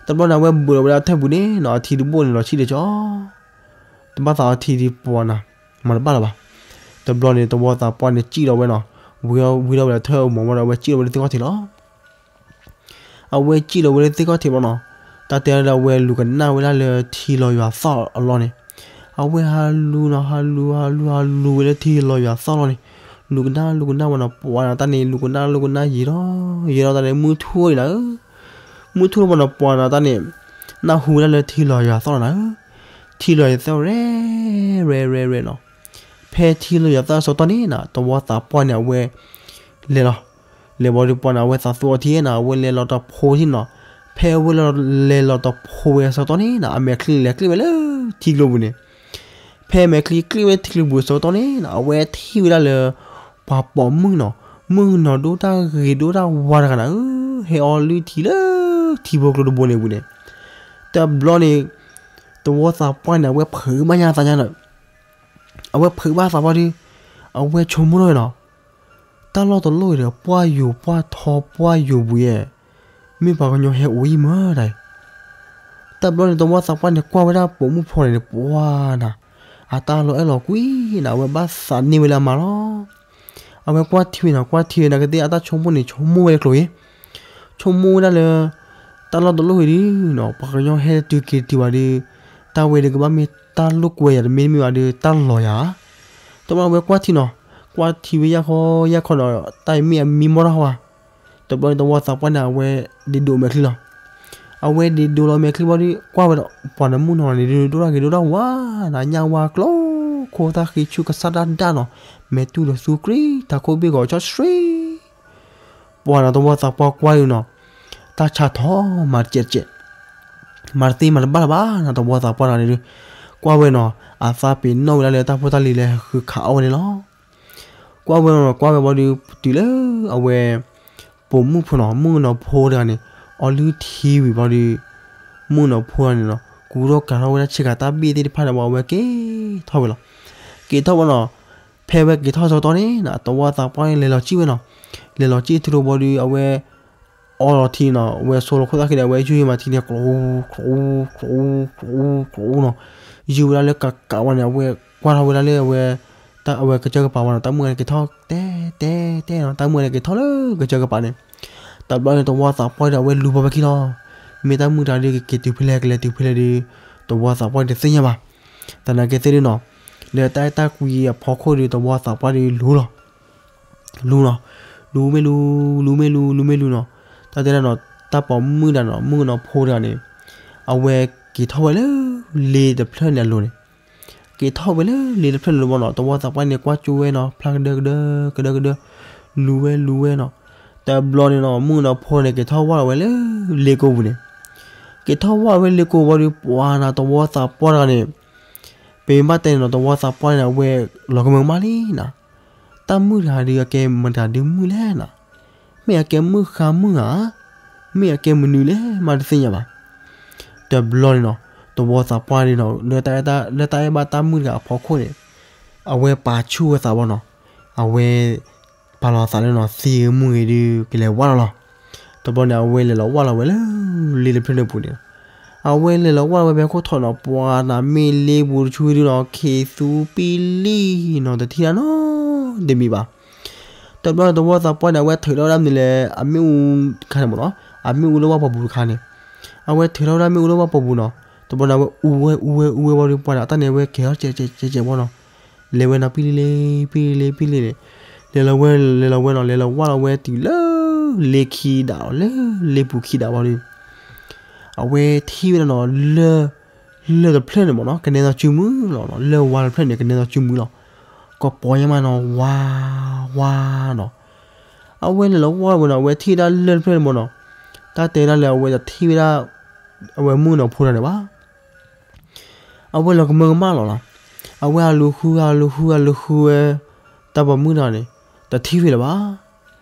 တဘျီန့ၣ် အဝဲဘူးဒီးဝဲဒၣ်ထၢၣ်ပူၤန့ၣ်နီၤ အထံတဘိၣ်န့ၣ်လီၤဆံၣ်တကီ တဘၣ်သးအီထံဒ်ပှၤနၤ မၤတဘၣ်လၢၤဘၣ်. တဘျီန့ၣ် တဝီသးပှၢ်န့ၣ် စံၣ်ဒီးဝဲနီၤ ဝံၤထီၣ်ဝဲလၢထၢၣ်အမီၤမးဒီး အဝဲစံၣ်ဒီးဝဲလၢသ့ၣ်ခီၣ်ထံးလီၤ. အဝဲစံၣ်ဒီးဝဲလၢသ့ၣ်ခီၣ်ထံးဘၣ်နီၤ တၢ်တဲဒၣ်လၢအဝဲလူၤကနၣ်ဝဲဒၣ်လၢထံလီၤယွၤသီၣ်အလီၢ်န့ၣ် အဝဲဟးလူၤနီၤ ဟးလူၤ ဟးလူၤ ဟးလူၤဝဲလၢထံလီၤယွၤသီၣ်လီၢ်န့ၣ် လူၤကနၣ်လူၤကနၣ်ဝဲနီၤ ပှၤနီၤတၢ်န့ၣ် လူၤကနၣ်လူၤကနၣ်ယံာ်ဒီး ယံာ်ဒီးတၢ်န့ၣ် မုၢ်ထူၣ်အံၤနၤဧၢ မုၢ်ထူၣ်လီၤမးနီၤ ပှၤနီၤတၢ်န့ၣ် နၢ်ဟူဝဲဒၣ်လၢထံလီၤယွၤသီၣ်လီၢ်နၤဧၢ ထံလီၤယွၤသီၣ်ရဲၣ် ရဲၣ် ရဲၣ် ရဲၣ်နီၤ ဖဲထံလီၤယွၤသီၣ်အဆၢကတီၢ်န့ၣ်နီၤ တဝီသးပှၢ်န့ၣ် အဝဲ လဲၤလီၤ လဲၤဘီဒုးပှၤန့ၣ် အဝဲသးသူအီထံနီၤ အဝဲလဲၤလီၤတဖိထံနီၤ ဖဲအဝဲလဲၤလီၤတဖိဝဲအဆၢကတီၢ်န့ၣ်နီၤ အမဲာ်ချံလဲၤကျ့ၣ်ဝဲလၢထံကျိပူၤန့ၣ် ဖဲအမဲာ်ချံကျ့ၣ်ဝဲထံကျိပူၤအဆၢကတီၢ်န့ၣ်နီၤ အဝဲထံၣ်ဝဲဒၣ်လၢ ပှၤပိာ်မုၣ်နီၤ မုၣ်ကနီၤဒိၣ်တၢ်ဂ့ၤဒိၣ်တၢ်ဝါတဂၤနၤဧၢ ဟဲအီလုၢ်ထံလၢထံဖိကျိတဘိန့ၣ်ပူၤန့ၣ် တဘျီန့ၣ် တဝီသးပှၢ်န့ၣ် အဝဲဖုးမးညါသးညါနီၤ အဝဲဖုးဘၣ်သးပှၢ်ဒီး အဝဲဆိကမိၣ်ထီၣ်ဝဲနီၤ တၢ်လီၢ်တလီၢ်အံၤဒီး ပှၢ်ယိာ်ပှၢ်ထီပှၢ်ယိာ်ဘှံးဧါ မ့ၢ်ပှၤကညီဟဲအိၣ်အံၤမးတၢ်အံၤ တဘျီန့ၣ် တဝီသးပှၢ်န့ၣ် ကွၢ်ဝဲဒၣ်ပိာ်မုၣ်ဖိန့ၣ်န့ၣ် ပှၤနီၤ အတၢ်လီၤအဲၣ်လီၤကွံနီၤ အဝဲဘၣ်သးန့ၢ်ဝဲလၢအမါလီၤ အဝဲကွၢ်ထံဝဲနီၤ ကွၢ်ထံဝဲနာ်က့သ့ၣ် အတၢ်ဆိကမိၣ်န့ၣ် ဆိကမိၣ်ဝဲတကျိၤအံၤ ဆိကမိၣ်ဝဲဒၣ်လၢ တၢ်လီၢ်တလီၢ်အံၤဒုးနီၤ ပှၤကညီဟဲတတုၤက့ၤတတုၤဘၣ်ဒီး တၢ်ဝဲဒုးကဘၣ်မ့ၢ်တၢ်လိာ်ကွဲယၤ တမ့ၢ်မ့ၢ်ဘၣ်ဒီး တၢ်လီၤယၤဧါ တဘျီအဝဲကွၢ်ထံနီၤ ကွၢ်ထံဝဲယၢ်ခီယၢ်ခီနီၤ တၢ်အံၤမ့ၢ်အမံမီၢ်တၢ်ဟီဧါ တဘျီန့ၣ် တဝီသးပှၢ်န့ၣ် အဝဲဒ့ဒိးမဲာ်ချံလီၤ အဝဲဒ့ဒိးလီၤမဲာ်ချံဘီဒီး ကွၢ်ဝဲဒီး ပှၤနမုၣ်နီၤန့ၣ် ဒ့ဒိးတၢ်ဂ့ၤဒိၣ်တၢ်ဝါနီၤ ညၣ်ဝါကျိခိၣ် တၢ်ဃံဆူၣ်ကစၢ်ဒၣ်ဒၣ်နီၤ မဲာ်တူၢ်ဒီးသူကြံ တၢ်ခိၣ်ဘ့ၣ်ဂီၤဆီဆှံ ပှၤနီၤ သဝီသးပှၢ်ကွၢ်ဒုနီၤ, တၢ်ဆါထီၣ်မၤတစဲးတစဲး, မၤတသ့မၤတဘၣ်လၢၤဘၣ်နီၤ သဝီသးပှၢ်တဂၤန့ၣ်ဒု, ကွၢ်ဝဲနီၤ အသးပ့ၤနီၣ်ဝဲဒၣ်လၢတၢ်ဖိတၢ်လံၤလၢဃုခးအီၣ်ဝဲန့ၣ်လီၤ. ကွၢ်ဝဲနီၤ ကွၢ်ဝဲဘၣ်ဒု တုၤလၢအဝဲ ပိာ်မုၣ်ဖိနီၤ မုၣ်ကနီၤဖိတဂၤန့ၣ် အီလုၢ်ထံဝံၤဘၣ်ဒု, မုၣ်ကနီၤဖိတဂၤန့ၣ်နီၤ ကူထီၣ်ကၤထီၣ်ဝဲဒၣ်ဆ့ကၤတၢ်ဘ့ၣ်သ့ၣ်တဖၣ်န့ၣ် ဘၣ်အဝဲက့ၤထီၣ်ဝဲလီၤ. က့ၤထီၣ်ဝဲနီၤ, ဖဲဝဲက့ၤထီၣ်ဆၢကတီၢ်န့ၣ်နီၤ သဝီသးပှၢ်န့ၣ် လဲၤလီၤစံၣ်ဝဲနီၤ, လဲၤလီၤစံၣ်ထံထီဘၣ်ဒု အဝဲ အီလီၤထံနီၤ အဝဲဆိလီၤခိၣ်သၣ်ခံဒီး အဝဲယုၢ်မၤထံန့ၣ် ကျိး ကျိး ကျိး ကျိးနီၤ, ယုၢ်ဝဲဒၣ်လၢကးကးဝဲန့ၣ် အဝဲကွၢ်ထီၣ်ဝဲဒၣ်လၢအဝဲ တၢ်အဝဲကစၢၢ်ကပၤဝဲနီၤ တၢ်မုၣ်တဂၤန့ၣ်က့ၤထီၣ် တဲတဲတဲနီၤ တၢ်မုၣ်တဂၤန့ၣ်က့ၤထီၣ်လၢကစၢၢ်ကပၤန့ၣ်, တဘျီန့ၣ် သဝီသးပှၢ်ဒီး အဝဲလူၤဘၣ်ဝဲခံလီၤ. မ့ၢ်တၢ်မုၣ်တဂၤဒု ကက့ၤတုၤဖဲလဲၣ် ကလဲၤတုၤဖဲလဲၣ်ဒု သဝီသးပှၢ်တသ့ၣ်ညါဘၣ်. သနာ်က့သ့ၣ်ဒုနီၤ, လၢတၢ်အဲၣ်တၢ်ကွံအဖီခိၣ်ဒု သဝီသးပှၢ်ဒုလူၤလီၤ လူၤနီၤ, လူၤမ့ၢ်လူၤ လူၤမ့ၢ်လူၤ လူၤမ့ၢ်လူၤနီၤ, တၢ်တဲဒၣ်နီၤ တၢ်ပိာ်မုၣ်တဂၤနီၤ မုၣ်ကနီၤဖိတဂၤန့ၣ် အဝဲက့ၤထီၣ်ဝဲလၢ လ့တဖျၢၣ်န့ၣ်အလိၤန့ၣ်, က့ၤထီၣ်ဝဲလၢလ့တဖျၢၣ်န့ၣ်လီၤဘၣ်နီၤ သဝီသးပှၢ်န့ၣ် ကွၢ်ကၠိဝဲနီၤ ဖျါကဒၢကဒၢ ကဒၢကဒၢ, လူၤဝဲလူၤဝဲနီၤ, တဘျီန့ၣ်နီၤ မုၣ်ကနီၤဖိန့ၣ် က့ၤထီၣ်ဝဲလီၤဝဲလၢ လ့ကိပူၤန့ၣ်, က့ၤထီၣ်ဝဲလၢလ့ကိပူၤဒု ပှၤနီၤ သဝီသးပှၢ်တဂၤန့ၣ် ပမ့ၢ်ဘၣ်တဲန့ၣ်နီၤ သဝီသးပှၢ်န့ၣ် အဝဲလီၤကမၢကမၣ်လံနီၤ, တၢ်မုၣ်တဂၤဒု အကဲမတၤဒုမုၣ်လဲၣ်နီၤ, မ့ၢ်အကဲမုၣ်ဃါမုၣ်ဧါ, မ့ၢ်အကဲမနုၤလဲၣ်မးတသ့ၣ်ညါဘၣ်. တဘျီန့ၣ်နီၤ သဝီသးပှၢ်န့ၣ်နီၤ လၢတၢ်အဲၣ်ဘၣ်တၢ်မုၣ်တဂၤအဖီခိၣ်န့ၣ် အဝဲပာ်ဆူၣ်ဝဲသးဘၣ်နီၤ, အဝဲ ပာ်လီၤသးလၢနီၤ သံဂ့ၤမူဂ့ၤဒု ကလဲၤဝၢ်လီၤလီၤ. တဘျီန့ၣ် အဝဲလဲၤလီၤဝၢ်လီၤဝဲလၢ လ့တဖျၢၣ်န့ၣ်ပူၤန့ၣ်, အဝဲလဲၤလီၤဝၢ်လီၤဝဲဖဲခိၣ်ထီၣ်နီၤ ပှၤနီၤ မ့ၢ်လ့ပူၤတဆူဒုနီၤ ခ့သူပံလံနီၤ တထံၣ်တၢ်နီတမံၤဘၣ်. တဘျီန့ၣ် သဝီသးပှၢ်န့ၣ် အဝဲထုးထီၣ်ဝဲဒၣ်မနုၤလဲၣ် အမ့ၣ်အူတခါန့ၣ်မ့ၢ်နီၤ အမ့ၣ်အူလၢဝၣ်ပှီၤပူၤတခါန့ၣ်, အဝဲထုးထီၣ်ဝဲဒၣ်မ့ၣ်အူလၢဝၣ်ပှီၤပူၤနီၤ တဘျီန့ၣ် အဝဲအူဝဲအူဝဲအူဝဲဘၣ်ဒု ပှၤနီၤ အတၢ်န့ၣ် အဝဲကဲၤထီၣ်ကဲးကဲးကဲးကဲးဘၣ်နီၤ လဲၤဝဲနီၤ ပံလံလ့ ပံလံလ့ ပံလံလ့, လဲၤလီၤဝဲ လဲၤလီၤဝဲနီၤ လဲၤလီၤဝၢ်လီၤဝဲတုၤလၢ လ့ခံဒးလီၤ လၢလ့ပူၤခံဒးဘၣ်ဒု အဝဲထံၣ်ဝဲဒၣ်နီၤ လၢၢ်တဖျၢၣ်န့ၣ်မ့ၢ်နီၤ ကနဲဒီးစုမုၢ်လီၤနီၤ လၢၢ်ဝါတဖျၢၣ်န့ၣ် ကနဲဒီးစုမုၢ်လီၤ. ကပီၤညါမးနီၤ ဝါ ဝါနီၤ အဝဲလဲၤလီၤဝၢ်ဝဲနီၤ အဝဲထံၣ်ဝဲဒၣ်လၢၢ်တဖျၢၣ်န့ၣ်မ့ၢ်နီၤ တၢ်တဲဒၣ်လၢအဝဲတထံၣ်ဝဲဒၣ် အဝဲမုၣ်ကနီၤဖိတဂၤန့ၣ်ဘၣ် အဝဲလီၤကမၢကမၣ်လီၤနီၤ. အဝဲအလူၤဃုအလူၤဃုအလူၤဃုဝဲ တၢ်ပိာ်မုၣ်တဂၤန့ၣ် တထံၣ်ဝဲလၢၤဘၣ်.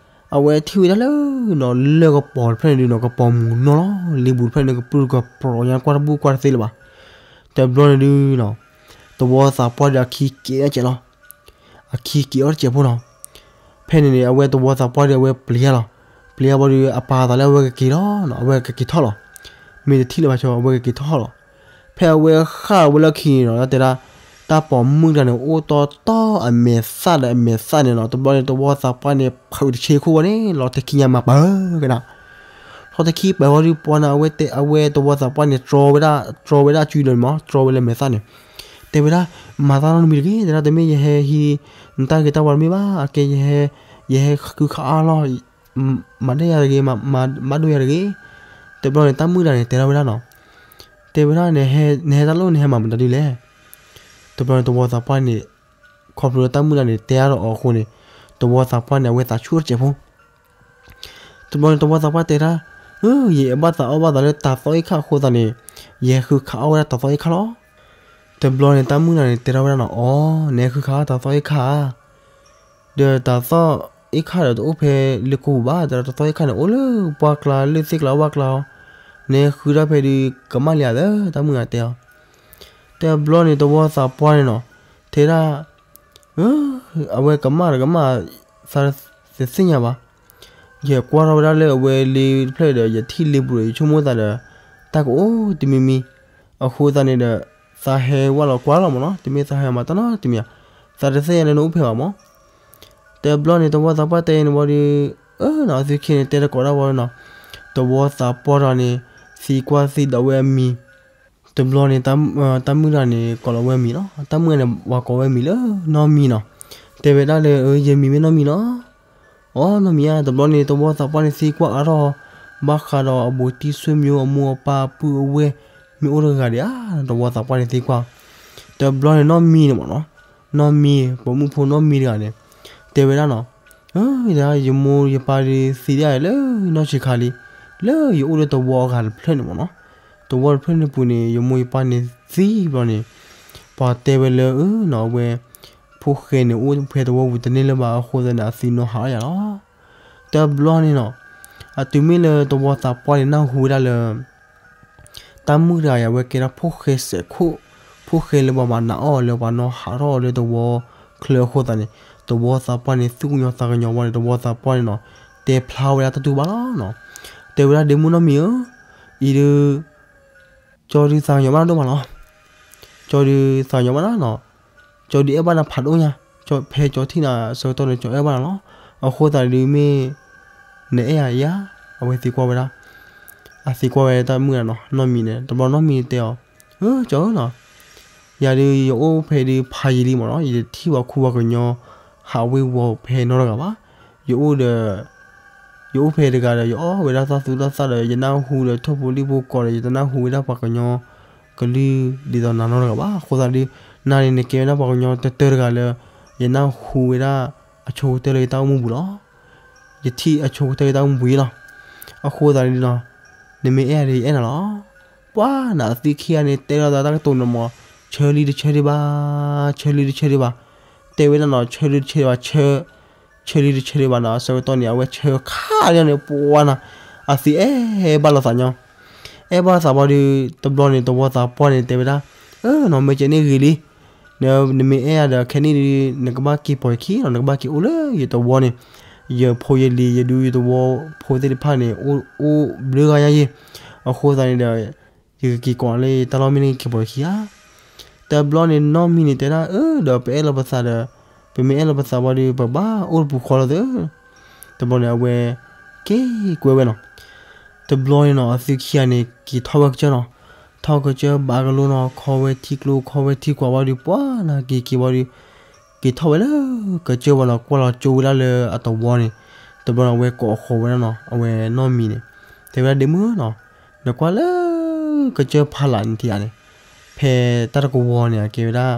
အဝဲထံၣ်ဝဲဒၣ်လၢနီၤ လၢၢ်ကပီၤတဖျၢၣ်န့ၣ်ဒုနီၤ ကပီၤမုာ်နီၤလီၤ. လ့ပူၤတဖျၢၣ်န့ၣ်ကပြုၢ်ကပြီၤညါ ကွၢ်တဘူၣ်ကွၢ်တသ့လၢၤဘၣ်. တဘျီန့ၣ်ဒုနီၤ သဝီသးပှၢ်ဒုအခံက့ၤအီၣ်တစဲးလီၤ. အခံက့ၤအီၣ်တစဲးဖိနီၤ. ဖဲန့ၣ်န့ၣ် အဝဲသဝီသးပှၢ်ဒု အဝဲပျံၤလီၤ. ပျံၤဘၣ်ဒု အပာ်သးလၢအဝဲကက့ၤလီၤနီၤ အဝဲကက့ၤထီၣ်လီၤ. မ့ၢ်တထံၣ်လၢၤဘၣ်ဆိ အဝဲကက့ၤထီၣ်လီၤ. ဖဲအဝဲဃၣ်ဝဲလၢခံန့ၣ်နီၤ တဲဒၣ် တၢ်ပိာ်မုၣ်တဂၤန့ၣ် အိၣ်တီတီအမဲာ်သၣ်ဒီးအမဲာ်သၣ်န့ၣ်နီၤ တဘျီန့ၣ် သဝီသးပှၢ်န့ၣ် ဖုးတဆ့ခိၣ်ဝဲန့ၣ် လီၤတခံညါမၤပၢၤကနၤ လီၤတခံပၢၤဝဲဒု ပှၤန့ၣ် အဝဲတဲ အဝဲသဝီသးပှၢ်န့ၣ် တြီဝဲဒၣ် တြီဝဲဒၣ်စုလၢာ်န့ၣ်မး တြီဝဲလၢမဲာ်သၣ်န့ၣ် တဲဝဲဒၣ် မၤသးနီတမံၤတဂ့ၤ တဲဒၣ် တမ့ၢ်ယဟဲဟံး နတၢ်ဂ့ၤတၢ်ဝါတမ့ၢ်ဘၣ် အကဲယဟဲ ယဟဲဃုခးအါလီၤ မၤဒိၣ်ယၤတဂ့ၤ မၤဒိၣ်ယၤတဂ့ၤ တဘျီန့ၣ် တၢ်မုၣ်တဂၤန့ၣ် တဲထီၣ်ဝဲဒၣ်နီၤ တဲဝဲဒၣ် နဟဲတၢ်လိၣ် နဟဲမၤမတၤဒုလဲၣ် တဘျီန့ၣ် သဝီသးပှၢ်န့ၣ် ခီဖျိလၢတၢ်မုၣ်တဂၤန့ၣ် တဲအါထီၣ်အီၤအဃိန့ၣ် သဝီသးပှၢ်န့ၣ် အဝဲသးဆူၣ်တစဲးဖိ တဘျီန့ၣ် သဝီသးပှၢ်တဲဒၣ် ယအဲၣ်ဘၣ်သးအီၣ်ဘၣ်သးလၢတၤသီအ့ၣ်ခၣ်အဃိသတးန့ၣ် ယဟဲဃုခးအီၣ်ဝဲဒၣ်တၤသီအ့ၣ်ခၣ်လီၤ. တဘျီန့ၣ် တၢ်မုၣ်တဂၤန့ၣ် တဲထီၣ်ဝဲဒၣ်နီၤ အီ နဟဲဃုခးအီၣ်တၤသီအ့ၣ်ခၣ်ဧါ ဒီးတၤသီအ့ၣ်ခၣ်ဒီးတအိၣ်ဖဲလ့ကိပူၤဘၣ် တၤသီအ့ၣ်ခၣ်န့ၣ် အိၣ်လၢပှၢ်ကျါလၢသ့ၣ်ကျါဝၣ်ကျါလီၤ. နဟဲဃုဒၣ်ဖဲဒုး ကမၣ်လံဧါသၢ တၢ်မုၣ်တဂၤတဲအီၤ တဘျီန့ၣ် သဝီသးပှၢ်န့ၣ်နီၤ တဲဒၣ် အဝဲကမၣ်ဒီးကမၣ် သးတသ့ၣ်ညါဘၣ်. ယကွၢ်ထီၣ်ဝဲဒၣ်လၢအဝဲလ့တဖျၢၣ်ဒီး ယထံၣ်လ့ပူၤဒီး ယဆိကမိၣ်သးဒီး တၢ်ကအိၣ်တမံၤမံၤ အဃိသတးန့ၣ်ဒီး သးဟဲဝဲလီၤကွၢ်လီၤမ့ၢ်နီၤ တမ့ၢ်သးဟဲမၤတၢ်နီတမံၤဧါ သးတသ့ၣ်ညါလၢနအိၣ်ဖဲဘၣ်မ့ၢ် တဘျီန့ၣ် သဝီသးပှၢ်တဲအံၤန့ၣ်ဝံၤဒီး အၢနီၤ အသုခံန့ၣ် တဲတကိးဒၣ်ဝဲနီၤ သဝီသးပှၢ်တဂၤန့ၣ် သံကွၢ်သံဒိးဝဲအမံၤ တဘျီန့ၣ် တၢ်မုၣ်တဂၤန့ၣ် ကိးလီၤဝဲအမံၤနီၤ တၢ်မုၣ်တဂၤန့ၣ် ဝၤကိးဝဲအမံၤလၢနီၢ်မံၤနီၤ တဲဝဲဒၣ်လၢ ယမံၤမ့ၢ်နီၢ်မံၤနီၤ အီ နီၢ်မံၤဧါ တဘျီန့ၣ် သဝီသးပှၢ်န့ၣ်သံကွၢ်အါထီၣ် ဘၣ်ဃးဒီးအဘူးတံၢ်ဆွေမျိုး အမိၢ်အပၢ်အပုၢ်အဝဲၢ် မ့ၢ်အိၣ်တဂၤဂၤဒံးဧါ သဝီသးပှၢ်န့ၣ်သံကွၢ် တဘျီန့ၣ်နီၢ်မံၤန့ၣ်မ့ၢ်နီၤ နီၢ်မံၤ ပိာ်မုၣ်ဖိနီၢ်မံၤတဂၤန့ၣ် တဲဝဲဒၣ်နီၤ အၢ ယမိၢ်ယပၢ်ဒုးသံဒၣ်လၢနီၢ်ဆံးခါလံ, လၢယအိၣ်လၢသဝီအဂၤတဖျၢၣ်န့ၣ်မ့ၢ်နီၤ, သဝီတဖျၢၣ်န့ၣ်ပူၤန့ၣ် ယမိၢ်ယပၢ်န့ၣ်သံဘျီန့ၣ်, ပှၤတဲဝဲလၢ အၢနီၤ အဝဲ ဖိၣ်ဃဲန့ၣ် အိၣ်ဖဲသဝီပူၤတန့ၢ်လၢၤဘၣ်အဃိသတးန့ၣ် အသံနီၢ်ဟးထီၣ်ယၤလီၤ. တဘျီန့ၣ်နီၤ, အတုၤမ့ၢ်လၢသဝီသးပှၢ်န့ၣ် နၢ်ဟူဝဲဒၣ်လၢ တၢ်မုၣ်တဂၤအံၤ အဝဲကဲဒၣ်ဖိၣ်ဃဲစဲးခိၣ်, ဖိၣ်ဃဲလၢပှၤမၤနးအီၣ်လၢပှၤနီၢ်ဟးထီၣ်လၢသဝီချၢအဃိသတးန့ၣ်, သဝီသးပှၢ်န့ၣ် သူၣ်ကညီၤသးကညီၤဝဲန့ၣ် သဝီသးပှၢ်န့ၣ်နီၤ, တဲဖျါဝဲဒၣ်တၢ်တူၢ်ဘၣ်လီၤနီၤ, တဲဝဲဒၣ် ဒ့မုၣ်နီၢ်မံၤဧၢ, အံၤဒုး ကၠီဒုးသးကညီၤဘၣ်ဒိၣ်မးလီၤ, ကၠီဒုးသးကညီၤဘၣ်နီၤ, ကၠီဒုးအဲၣ်ဘၣ်နၤဖးဒိၣ်ညါ, ဖဲကၠီထံၣ်နၤအဆၢကတီၢ်န့ၣ် ကၠီအဲၣ်ဘၣ်နၤလီၤ, အဃိသတးဒုးမ့ၢ် နအဲၣ်ယၤဧါ, အဝဲသံကွၢ်ဝဲဒၣ်, အသံကွၢ်ဝဲတၢ်မုၣ်နီၤ, နီၢ်မံၤန့ၣ် တဘျီနီၢ်မံၤတဲအီၤ, အၢ ကၠီဧၢနီၤ, ယၤဒုးယအိၣ်ဖဲဒုးဖးယံာ်လံမ့ၢ်နီၤ, ယတထံၣ်ပှၤခူပှၤကညီ ဟးဝ့ၤဝီၤဖဲနီတဂၤဘၣ်, ယအိၣ်ဒီး ယအိၣ်ဖဲတဂၤဒီး ယအီၣ်ဝဲဒၣ်တၢ်သူတၢ်သၣ်ဒီး ယနၢ်ဟူဒီးထိၣ်ဖိလံၣ်ဖိကိးဒီး ယတနၢ်ဟူဝဲဒၣ်ပှၤကညီကလုၢ်ဒ်သိးနၤနီတဂၤဘၣ်, အဃိသတးဒုး နၤန့ၣ် နကဲဝဲဒၣ်ပှၤကညီတၢတၢတဂၤလၢ ယနၢ်ဟူဝဲဒၣ်အဆိကတၢၢ်လၢယတၢ်အိၣ်မူပူၤလီၤ, ယထံၣ်အဆိကတၢၢ်ယတၢ်အိၣ်မူပူၤအံၤလီၤ, အဃိသတးဒုးနီၤ, နမ့ၢ်အဲၣ်ယၤဒီးယအဲၣ်နၤလီၤ, ပှၤနၤအသံခံဂၤန့ၣ် တဲလိာ်သးတၢ်ကတိၤန့ၣ်မ့ၢ် ဆၢလံတဆၢဒံးဘၣ်, ဆၢလံတဆၢဒံးဘၣ်, တဲဝဲဒၣ်နီၤ ဆၢလံတဆၢဒံးဘၣ်, ဆၢ ဆၢလံတဆၢဒံးဘၣ်နီၤ, အဆၢကတီၢ်န့ၣ် အဝဲဆၢခါလံန့ၣ် ပှၤနၤ အသံအဲၣ်ဘၣ်လိာ်သးညီ, အဲၣ်ဘၣ်လိာ်သးဘၣ်ဒီး တဘျီန့ၣ် သဝီသးပှၢ်န့ၣ် တဲဝဲဒၣ်, အၢနီၤ မ့ၢ်ကဲန့ၣ်ဂ့ၤလံ, နမ့ၢ်အဲၣ်ယၤဒီး ခဲနံၣ်ဒုး နကဘၣ်က့ၤပိာ်ယခံနီၤ, နကဘၣ်က့ၤအိၣ်လၢယသဝီန့ၣ်, ယဖိယလံၤ ယဒူယသဝီဖိသ့ၣ်တဖၣ်န့ၣ် အိၣ်အိၣ်ဘျုးဂၤညါယ့ၣ်, အဃိသတးန့ၣ်ဒီး ယကက့ၤကိးလၢယတၢ်လီၢ်မ့ၢ်န့ၣ် က့ၤပိာ်ယခံဧါ, တဘျီန့ၣ် နီၢ်မံၤန့ၣ်တဲဒၣ်, အၢ ဒီးပအဲၣ်လိာ်ပသးဒီး ပမ့ၢ်အဲၣ်လိာ်ပသးဘၣ်ဒီး ပဘၣ်အိၣ်တပူၤဃီလီၤသ့, တဘျီန့ၣ် အဝဲက့ၤကွဲဝဲနီၤ, တဘျီန့ၣ်နီၤ အသုခံဂၤန့ၣ် က့ၤထီၣ်ဝဲကစၢၢ်နီၤ, ထီၣ်ကစၢၢ်ဘၣ်ကလိနီၤ, ခီဝဲထံကျိ ခီဝဲထံကွၢ်ဘၣ်ဒီး ပှၤနၤက့ၤက့ၤဘၣ်ဒီး က့ၤထီၣ်ဝဲလၢကစၢၢ်ဝဲနီၤ, ကွၢ်လီၤကၠိဝဲဒၣ်လၢအသဝီန့ၣ်, တဘျီန့ၣ် အဝဲကိးဃီၤဝဲဒၣ်နီၤ, အဝဲနီၢ်မံၤန့ၣ် တဲဝဲဒၣ် ဒ့မုၣ်နီၤ, နကွၢ်လၢကစၢၢ်ဖီလာ်န့ၣ်ထံဧါန့ၣ်, ဖဲတၢ်တကဝီၤန့ၣ် အကဲဝဲဒၣ်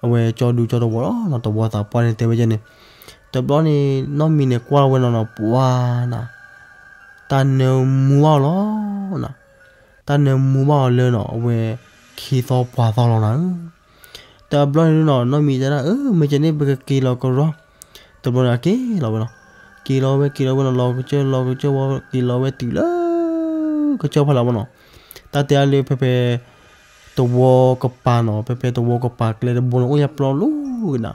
အဝဲကၠီဒူကၠီသဝီလီၤနီၤ, သဝီသးပှၢ်န့ၣ်တဲဝဲဒ်န့ၣ်, တဘျီန့ၣ် နီၢ်မံၤန့ၣ်ကွၢ်ဝဲနီၤနီၤ ပှၤနၤ တၢ်နၢမူဘၣ်အီၤလီၤနၤ, တၢ်နၢမူဘၣ်အီၤလၢနီၤ အဝဲခံသီပှၤသီလီၤနၤဧၢ, တဘျီန့ၣ်နီၤ နီၢ်မံၤတဲဒၣ် အၢ မ့ၢ်ကဲန့ၣ် ပကက့ၤလီၤကရီ, တဘျီန့ၣ် အက့ၤလီၤဝဲနီၤ, က့ၤလီၤဝဲ က့ၤလီၤဝဲနီၤ လီၤကစၢၢ် လီၤကစၢၢ်ဝံၤ က့ၤလီၤဝဲတုၤလၢ ကစၢၢ်ဖီလာ်ဝဲနီၤ, တၢ်တဲဒၣ်လၢဖဲဖဲ သဝီကပၤနီၤ, ဖဲဖဲသဝီကပၤကျဲတဘိန့ၣ် အိၣ်ညါပျီလိၤကနၤ,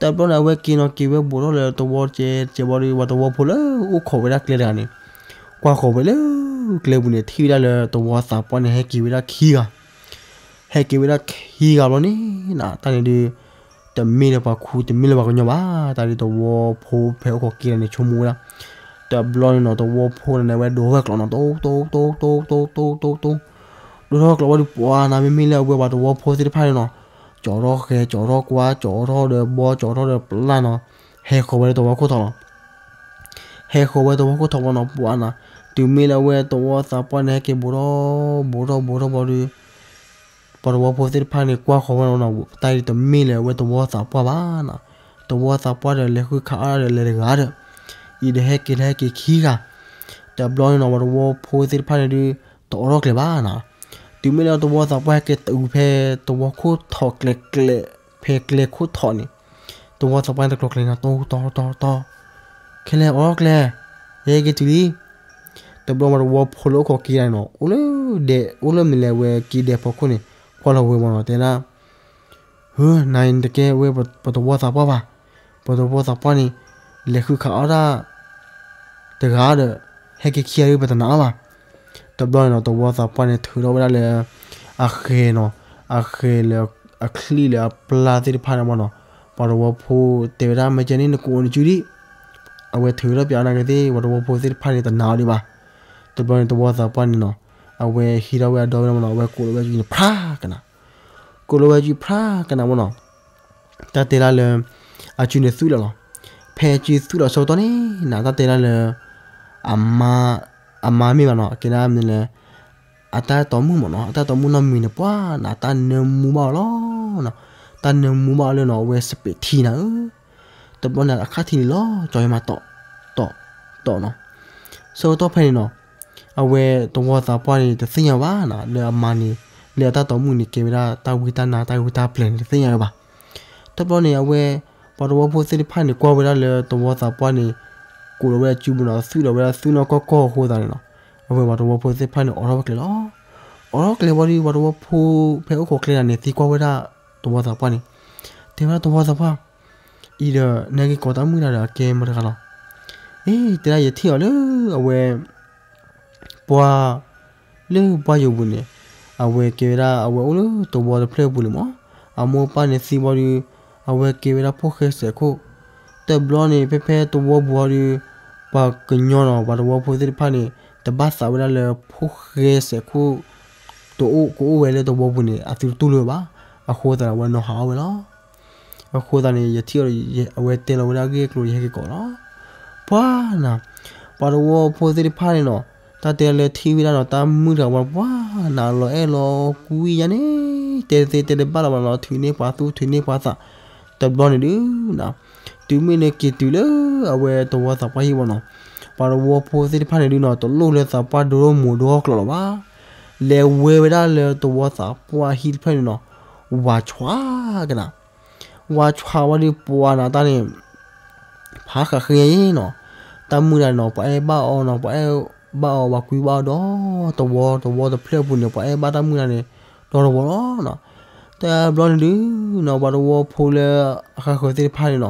တဘျီန့ၣ် အဝဲက့ၤနီၤ က့ၤဝဲဘူးထီၣ်လၢသဝီတကဲးတကဲးဘၣ်ဒီး ပှၤသဝီဖိလၢအိၣ်ခိးဝဲဒၣ်ကျဲတဂၤန့ၣ် ကွၢ်ဃီၤဝဲလၢကျဲပူၤန့ၣ် ထံၣ်ဝဲဒၣ်လၢသဝီသးပှၢ်န့ၣ် ဟဲက့ၤဝဲဒၣ်ခံဂၤ, ဟဲက့ၤဝဲဒၣ်ခံဂၤဘျီန့ၣ်နၤ တၢ်န့ၣ်ဒုး တမ့ၢ်လၢပှၤခူ တမ့ၢ်လၢပှၤကညီဘၣ်, တၢ်ဒုးသဝီဖိဖဲအိၣ်ခိးက့ၤတဂၤန့ၣ် ဆိကမိၣ်ဝဲဒၣ်, တဘျီန့ၣ်နီၤ သဝီဖိန့ၣ် အဝဲဒိးထီၣ်ကျိးနီၤ တိတိတိတိတိတိတိ ဒိးထီၣ်ကျိးဝံၤဒီး ပှၤနၤ မ့မ့ၢ်လၢအဝဲပှၤသဝီဖိသ့ၣ်တဖၣ်န့ၣ်နီၤ, ကၠီထီၣ်ဃဲ ကၠီထီၣ်ကွါ ကၠီထီၣ်ဒီးဘီ ကၠီထီၣ်ဒီးပျၢ်နီၤ, ဟဲဃီၤဝဲလၢသဝီခိၣ်ထီၣ်လီၤ. ဟဲဃီၤဝဲသဝီခိၣ်ထီၣ်ဘၣ်နီၤ ပှၤနၤ, တုၤမ့ၢ်လၢအဝဲသဝီသးပှၢ်န့ၣ် ဟဲက့ၤဘူးထီၣ် ဘူးထီၣ်ဘူးထီၣ်ဘၣ်ဒီး ပှၤသဝီဖိသ့ၣ်တဖၣ်န့ၣ် ကွၢ်ဃီၤဝဲနီၤ, တၢ်အံၤတမ့ၢ်လၢအဝဲသဝီသးပှၢ်ဘၣ်နၤ, သဝီသးပှၢ်ဒီး လဲၤဃုခးအါဒီးလဲၤတဂၤဒီး အံၤဒီးဟဲက့ၤလၢဟဲက့ၤခံဂၤ, တဘျီန့ၣ်နီၤ ပှၤသဝီဖိသ့ၣ်တဖၣ်န့ၣ်ဒုး တအိးထီၣ်ကျဲဘၣ်နၤ, တုၤမ့ၢ်လၢသဝီသးပှၢ်ဟဲက့ၤတုၤဖဲသဝီခိၣ်ထီၣ်ကျဲကျဲ, ဖဲကျဲခိၣ်ထီၣ်န့ၣ် သဝီသးပှၢ်န့ၣ်တကျိၤကျဲနီၤ တိတီတီတီ, ခဲလၢာ်အိးထီၣ်ကျဲ, ယဟဲက့ၤတုၤလံ တဘျီပှၤသဝီဖိလၢအိၣ်ခိးက့ၤတဂၤန့ၣ်နီၤ အိၣ်လၢဒဲး အိၣ်လၢမနုၤလဲၣ် အဝဲက့ၤဒဲးဖီခိၣ်န့ၣ် ကွၢ်လီၤဝဲမ့ၢ်နီၤ တဲဒၣ်, ဟၢ နၤအံၤနတကဲဝဲပှၤသဝီသးပှၢ်ဘၣ်, ပှၤသဝီသးပှၢ်န့ၣ် လဲၤဃုခးအီၣ်တၢ် တဂၤဒီး ဟဲက့ၤခံဂၤဒီး ပတနာ်အီၤဘၣ်. တဘျီန့ၣ်နီၤ သဝီသးပှၢ်န့ၣ် ထုးထီၣ်ဝဲဒၣ်လၢ အဃဲၤနီၤ, အဃဲၤလၢအချံၣ်လၢအပျၢ်သ့ၣ်တဖၣ်န့ၣ်မ့ၢ်နီၤ, ပှၤသဝီဖိတဲဝဲဒၣ် မ့ၢ်ကဲန့ၣ် နကအိးနစုဒံး, အဝဲထုးထီၣ်ပၠးအီၤနာ်က့သ့ၣ် ပှၤသဝီဖိသ့ၣ်တဖၣ်န့ၣ် တနာ်အီၤဒံးဘၣ်. တဘျီန့ၣ် သဝီသးပှၢ်န့ၣ်နီၤ အဝဲဟံးထီၣ်ဝဲအဒီဝဲန့ၣ်မ့ၢ်နီၤ အဝဲကိးလီၤဝဲအစုန့ၣ် ဖြးကနၤ, ကိးလီၤဝဲအစုဖြးကနၤမ့ၢ်နီၤ တၢ်တဲဒၣ်လၢ အစုန့ၣ်သူၣ်လီၤလီၤ. ဖဲအစုသူၣ်လီၤဆၢကတီၢ်န့ၣ် နၤတၢ်တဲဒၣ်လၢ အမါ အမါမ့ၢ်ဘၣ်နီၤ ကဲဒၣ်မနုၤလဲၣ် အတၢ်တိာ်မုၣ်မ့ၢ်နီၤ အတၢ်တိာ်မုၣ်နီတမံၤန့ၣ် ပှၤနၤ တၢ်နၢမူဘၣ်အီၤလီၤနီၤ. တၢ်နၢမူဘၣ်အီၤလၢနီၤ အဝဲစပံးထံနၤဧၢ. တဘျီန့ၣ်အခါထံၣ်န့ၣ်လီၤကၠီၤယမးတီၢ်, တီၢ်, တီၢ်နီၤ. ဆၢကတီၢ်ဖဲန့ၣ်နီၤ, အဝဲသဝီသးပှၢ်န့ၣ် တသ့ၣ်ညါဘၣ်နီၤ လၢအမါန့ၣ် လၢအတၢ်တီမုၣ်န့ၣ် ကဲဝဲဒၣ်တၢ်ဝံတၢ်နါ တၢ်ဂုၢ်တၢ်ပျဲၤန့ၣ် တသ့ၣ်ညါဝဲဘၣ်. တဘျီန့ၣ် အဝဲ ပှၤသဝီဖိသ့ၣ်တဖၣ်န့ၣ် ကွၢ်ဝဲဒၣ်လၢသဝီသးပှၢ်န့ၣ် ကိးလီၤဝဲဒၣ်စုပူၤနီၤ, သူၣ်လီၤဝဲဒၣ်သူၣ်နီၢ်ကီၢ်ကီၢ်အဃိသတးန့ၣ်နီၤ, အဝဲပှၤသဝီဖိသ့ၣ်တဖၣ်န့ၣ် အိးထီၣ်ဝဲကျဲလီၤ. အိးထီၣ်ကျဲဝံၤဒီး ပှၤသဝီဖိဖဲအိၣ်ခိးကျဲတဂၤန့ၣ် သံကွၢ်ဝဲဒၣ်သဝီသးပှၢ်န့ၣ်, တဲဝဲဒၣ်သဝီသးပှၢ် အံၤဒီး နဟဲက့ၤကိးတၢ်မုၣ်တဂၤဒီး အကဲမတၤတဂၤလီၤ. အ့ တဲဒၣ် ယထံၣ်အီၤလၢအဝဲ ပှၢ် လၢပှၢ်ယိာ်ပူၤန့ၣ်, အဝဲကဲဝဲဒၣ် အဝဲအိၣ်လၢသဝီတဖျၢၣ်အပူၤန့ၣ်မး, အမိၢ်အပၢ်န့ၣ်သံဝံၤဒီး အဝဲကဲဝဲဒၣ်ဖိၣ်ဃဲစဲးခိၣ်. တဘျီန့ၣ် ဖဲဖဲသဝီပူၤဝံၤဒီး ပှၤကညီနီၤ ပှၤသဝီဖိသ့ၣ်တဖၣ်န့ၣ် တဘၣ်သးဝဲဒၣ်လၢဖိၣ်ဃဲစဲးခိၣ် တအိၣ်ကအိၣ်ဝဲလၢသဝီပူၤန့ၣ် အသုတတူၢ်လိာ်ဝဲဘၣ်. အဃိသတးန့ၣ် အဝဲနီၤဟးအီၣ်ဝဲလီၤ. အဃိသတးန့ၣ် ယထံၣ်အီၤဒီး အဝဲတဲလီၤဝဲဒၣ်အဂ့ၢ်အကျိၤ ယဟဲက့ၤကိးလီၤ. ပှၢ်နၤ, ပှၤသဝီဖိသ့ၣ်တဖၣ်န့ၣ်နီၤ, တၢ်တဲလၢထံၣ်ဝဲဒၣ်နီၤ တၢ်မုၣ်တဂၤဝံၤ ပှၢ်နၤ လီၤအဲၣ်လီၤကွံယါန့ၣ် တဲတသ့တဲတဘၣ်လၢၤဘၣ်နီၤ, ထုးန့ၢ်ပှၤသူၣ်ထုးန့ၢ်ပှၤသး. တဘျီန့ၣ်ဒုးနီၤ, တုၤမ့ၢ်လၢက့ၤတုၤလၢအဝဲသဝီသးပှၢ်ဟံၣ်ဝံၤနီၤ, ပှၤသဝီဖိသ့ၣ်တဖၣ်န့ၣ်ဒုးနီၤ တလိၣ်လၢသးပှၢ်ဒိထီၣ်မိၤဒိထီၣ်ကျိးလၢၤဘၣ်. လဲၤဝဲဝဲဒၣ်လၢသဝီသးပှၢ်ဟံၣ်တဖျၢၣ်န့ၣ်နီၤ, ဝးဆှးကနၤ ဝးဆှးဝံၤဒီး ပှၢ်နၤတၢ်န့ၣ် ဖးဃးဃ့ညါအံၤနီၤ, တၢ်မုၣ်တဂၤန့ၣ်နီၤ ပှၤအဲၣ်ဘၣ်အီၤနီၤ ပှၤအဲၣ်ဘၣ်အီၤ ပှၤကွံဘၣ်အီၤဒီး သဝီ သဝီတဖျၢၣ်အပူၤန့ၣ် ပှၤအဲၣ်ဘၣ်တၢ်မုၣ်တဂၤန့ၣ် ဒီတဝီလီၤနီၤ. တဘျီန့ၣ်ဒုးနီၤ ပှၤသဝီဖိလၢအဃၣ်ဃၢၤသ့ၣ်တဖၣ်န့ၣ်နီၤ,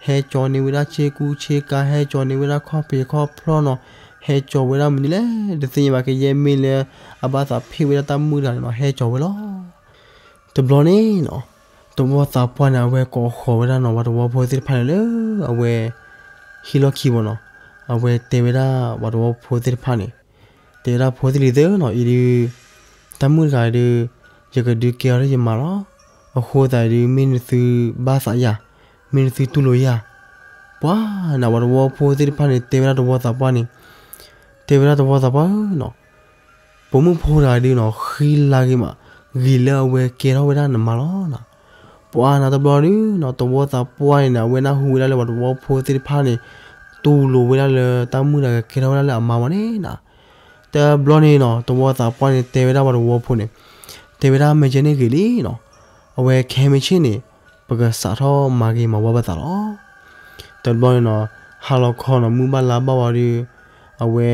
ဟဲကၠီၤန့ၢ်ဝဲဒၣ်ဆ့ကူဆ့ကၤ ဟဲကၠီၤန့ၢ်ဝဲဒၣ်ခီၣ်ဖံးခီၣ်ဖျီၣ်နီၤ, ဟဲကၠီၤဝဲဒၣ်မနုၤလဲၣ် တသ့ၣ်ညါဘၣ် ကယဲၢ်မ့ၢ်လၢအဘၣ်သးဖ့ၣ်ဝဲဒၣ်တၢ်မုၣ်တဂၤန့ၣ်နီၤ ဟဲကၠီၤဝဲလီၤ. တဘျီန့ၣ်နီၤ, သဝီသးပှၢ်န့ၣ် အဝဲကိးဃီၤဝဲဒၣ်နီၤ ပှၤသဝီဖိသ့ၣ်တဖၣ်န့ၣ်လၢအဝဲ ဟံၣ်လီၢ်ခံဘၣ်နီၤ, အဝဲတဲဝဲဒၣ်ပှၤသဝီဖိသ့ၣ်တဖၣ်န့ၣ်, တဲဝဲဒၣ်ဖိသ့ၣ်လံၤသၢနီၤ အံၤဒုး တၢ်မုၣ်တဂၤဒုး ယကဒုးကဲအီၤလၢယမါလီၤ. အဃိသတးဒုး မ့ၢ်နသုဘၣ်သးယၤ, မ့ၢ်နသုတူၢ်လိာ်ယၤ, ပှၢ်နၤ ပှၤသဝီဖိသ့ၣ်တဖၣ်န့ၣ် တဲဝဲဒၣ်သဝီသးပှၢ်န့ၣ်, တဲဝဲဒၣ်သဝီသးပှၢ်ဧၢနီၤ, ပိာ်မုၣ်ဖိတဂၤဒုးနီၤ ဃံလၤဂ့ၤမး, ဂ့ၤလၢအဝဲကဲထီၣ်ဝဲဒၣ်နမါလီၤနီၤ. ပှၢ်နၤတဘျီဒုးနီၤ သဝီသးပှၢ်န့ၣ်န့ၣ် အဝဲနၢ်ဟူဝဲဒၣ်လၢပှၤသဝီဖိသ့ၣ်တဖၣ်န့ၣ် တူၢ်လိာ်ဝဲဒၣ်လၢတၢ်မုၣ်တဂၤကဲထီၣ်ဝဲဒၣ်လၢအမါဝဲန့ၣ်နီၤ. တဘျီန့ၣ်နီၤ သဝီသးပှၢ်န့ၣ် တဲဝဲဒၣ်ပှၤသဝီဖိန့ၣ်, တဲဝဲဒၣ်မ့ၢ်ကဲန့ၣ်ဂ့ၤလံနီၤ, အဝဲခဲမုၢ်ဆ့ၣ်န့ၣ် ပကစးထီၣ်မၤဂ့ၤမၤဝါပသးလီၤ. တဘျီန့ၣ်နီၤ ဟါလီၤခီနီၤ မုၢ်ဘၣ်လါဘၣ်ဝံၤဒီး အဝဲ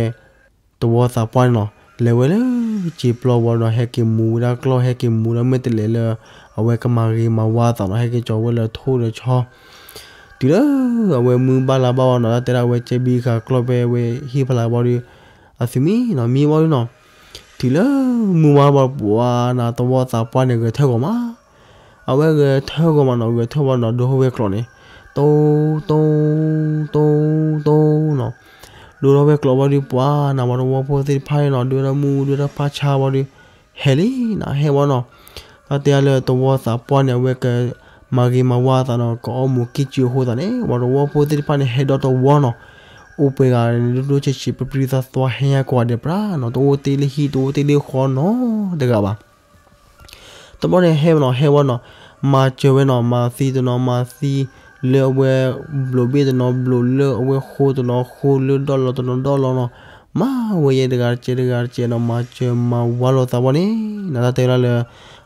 သဝီသးပှၢ်န့ၣ်နီၤ လဲၤဝဲလၢစ့ပျီဝံၤဒီး ဟဲက့ၤမူဝဲဒၣ်ကျီၢ် ဟဲက့ၤမူဒီးမ့ၢ်တလဲၤလၢ အဝဲကမၤဂ့ၤမၤဝါအသးနီၤ ဟဲက့ၤကၠီၤဝဲလၢထိၣ်ဒီးဆီ တုၤလၢအဝဲမုၢ်ဘၣ်လါဘၣ်ဝံၤနီၤ တၢ်တဲဒၣ်အဝဲကဲဘံဃာ်ကျီၢ်ဖဲအဝဲဟံၣ်ဖီလာ်ဘၣ်ဒီး အသုမံနီၤ မံဝံၤဒီးနီၤ တုၤလၢမုၢ်ဝါဘၣ်ပှၢ်နၤ သဝီသးပှၢ်န့ၣ် ဂဲၤထၢၣ်ဂီၤမး အဝဲဂဲၤထၢၣ်ဂီၤမးနီၤ ဂဲၤထၢၣ်ဝံၤနီၤ ဒိထီၣ်ဝဲကျိးန့ၣ် တိ တိ တိ တိနီၤ ဒိထီၣ်ဝဲကျိးဝံၤဒီးပှၢ်နၤ ပှၤသဝီဖိသ့ၣ်တဖၣ်န့ၣ်နီၤ ဒိထီၣ်မူ ဒိထီၣ်ဖးဆါဝံၤဒီး ဟဲလံနီၤ ဟဲဝံၤနီၤ တၢ်တဲလၢသဝီသးပှၢ်န့ၣ် အဝဲကမၤဂ့ၤမၤဝါအသးနီၤ ကအီၣ်မူးကံၢ်စုအဃိသတးန့ၣ် ပှၤသဝီဖိသ့ၣ်တဖၣ်န့ၣ် ဟဲဒီသဝီနီၤ အိၣ်ပှဲၤဂၤန့ၣ် ဒိၣ်ဒိၣ်ဆံးဆံး ပြံပြံသးသး ဟဲညါကိးဂၤဒဲးပြးနီၤ တအိၣ်တ့ၢ်လၢဟံၣ် တအိၣ်တ့ၢ်လၢဃီနီတဂၤဘၣ် တဘျီန့ၣ်ဟဲဝဲနီၤ ဟဲဝဲနီၤ မၤစၢၤဝဲနီၤ မၤသံတနီၤ မၤသံလၢအဝဲ ဘျိးဘ့ၣ်တနီၤ ဘျိးလၢအဝဲဃိတနီၤ ဃိလၢဒီၣ်လီၤတနီၤ ဒီၣ်လီၤနီၤ မၤဝဲယဲတဂၤတကဲးတဂၤတကဲးနီၤ မၤစၢၤမၤဝါလိာ်သးဝဲန့ၣ်နီၤ တၢ်တဲဝဲဒၣ်လၢ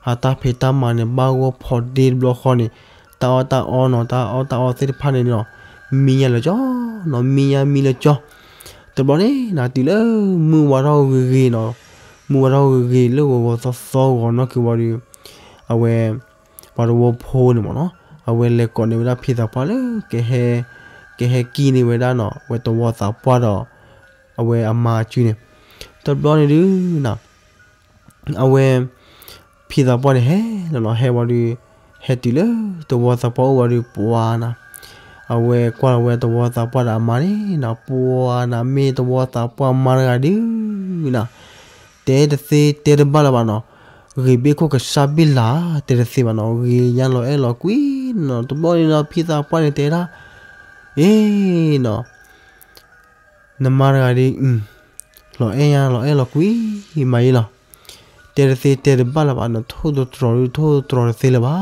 အတၢ်ဖံးတၢ်မၤန့ၣ် ဘၣ်ဂီၢ်ဖီဒ့တဘျီဃီန့ၣ် တၢ်အီၣ်တၢ်အီနီၤ တၢ်အီၣ်တၢ်အီသ့ၣ်တဖၣ်န့ၣ်နီၤ မံညါလၢကၠီနီၤ မံညါမံလၢကၠီ တဘျီန့ၣ်နီၤ တုၤလၢမုၢ်ဝါထီၣ်ဂ့ၤဂ့ၤနီၤ မုၢ်ဝါထီၣ်ဂ့ၤဂ့ၤ လၢဂီၤဂီၤသီသီဂီၤနီၢ်ကီၢ်ဝံၤဒီး အဝဲ ပှၤသဝီဖိန့ၣ်မ့ၢ်နီၤ အဝဲလဲၤကိးန့ၢ်ဝဲဒၣ်ဖံသးပှၢ်လၢ ကဟဲ ကဟဲကံၣ်န့ၢ်ဝဲဒၣ်နီၤ အဝဲသဝီသးပှၢ်ဒီး အဝဲအမါအစုန့ၣ် တဘျီန့ၣ်ဒုးနီၤ အဝဲ ဖံသးပှၢ်န့ၣ်ဟဲလီၤနီၤ ဟဲဝံၤဒီး ဟဲတုၤလၢသဝီသးပှၢ်အိၣ်ဝံၤဒီး ပှၢ်နၤ အဝဲကွၢ်လီၤဝဲသဝီသးပှၢ်ဒီးအမါန့ၣ်နီၤ ပှၢ်နၤ မ့ၢ်သဝီသးပှၢ်မါတဂၤဒုးနီၤ တဲတသ့တဲတဘၣ်လၢၤဘၣ်နီၤ ဂ့ၤဘ့ၣ်ခိၣ်ကစၢ်ဘ့ၣ်လၢ် တဲတသ့ဘၣ်နီၤ ဂ့ၤညါလီၤအဲၣ်လီၤကွံနီၤ တဘျီန့ၣ်နီၤ ဖံသးပှၢ်န့ၣ်တဲဒၣ် အ့နီၤ နမါတဂၤဒုး လီၤအဲၣ်ညါလီၤအဲၣ်လီၤကွံမးအံၤလီၤ တဲတသ့တဲတဘၣ်လၢၤဘၣ်နီၤ ထိၣ်သတြီၤဒုး ထိၣ်သတြီၤတသ့လၢၤဘၣ်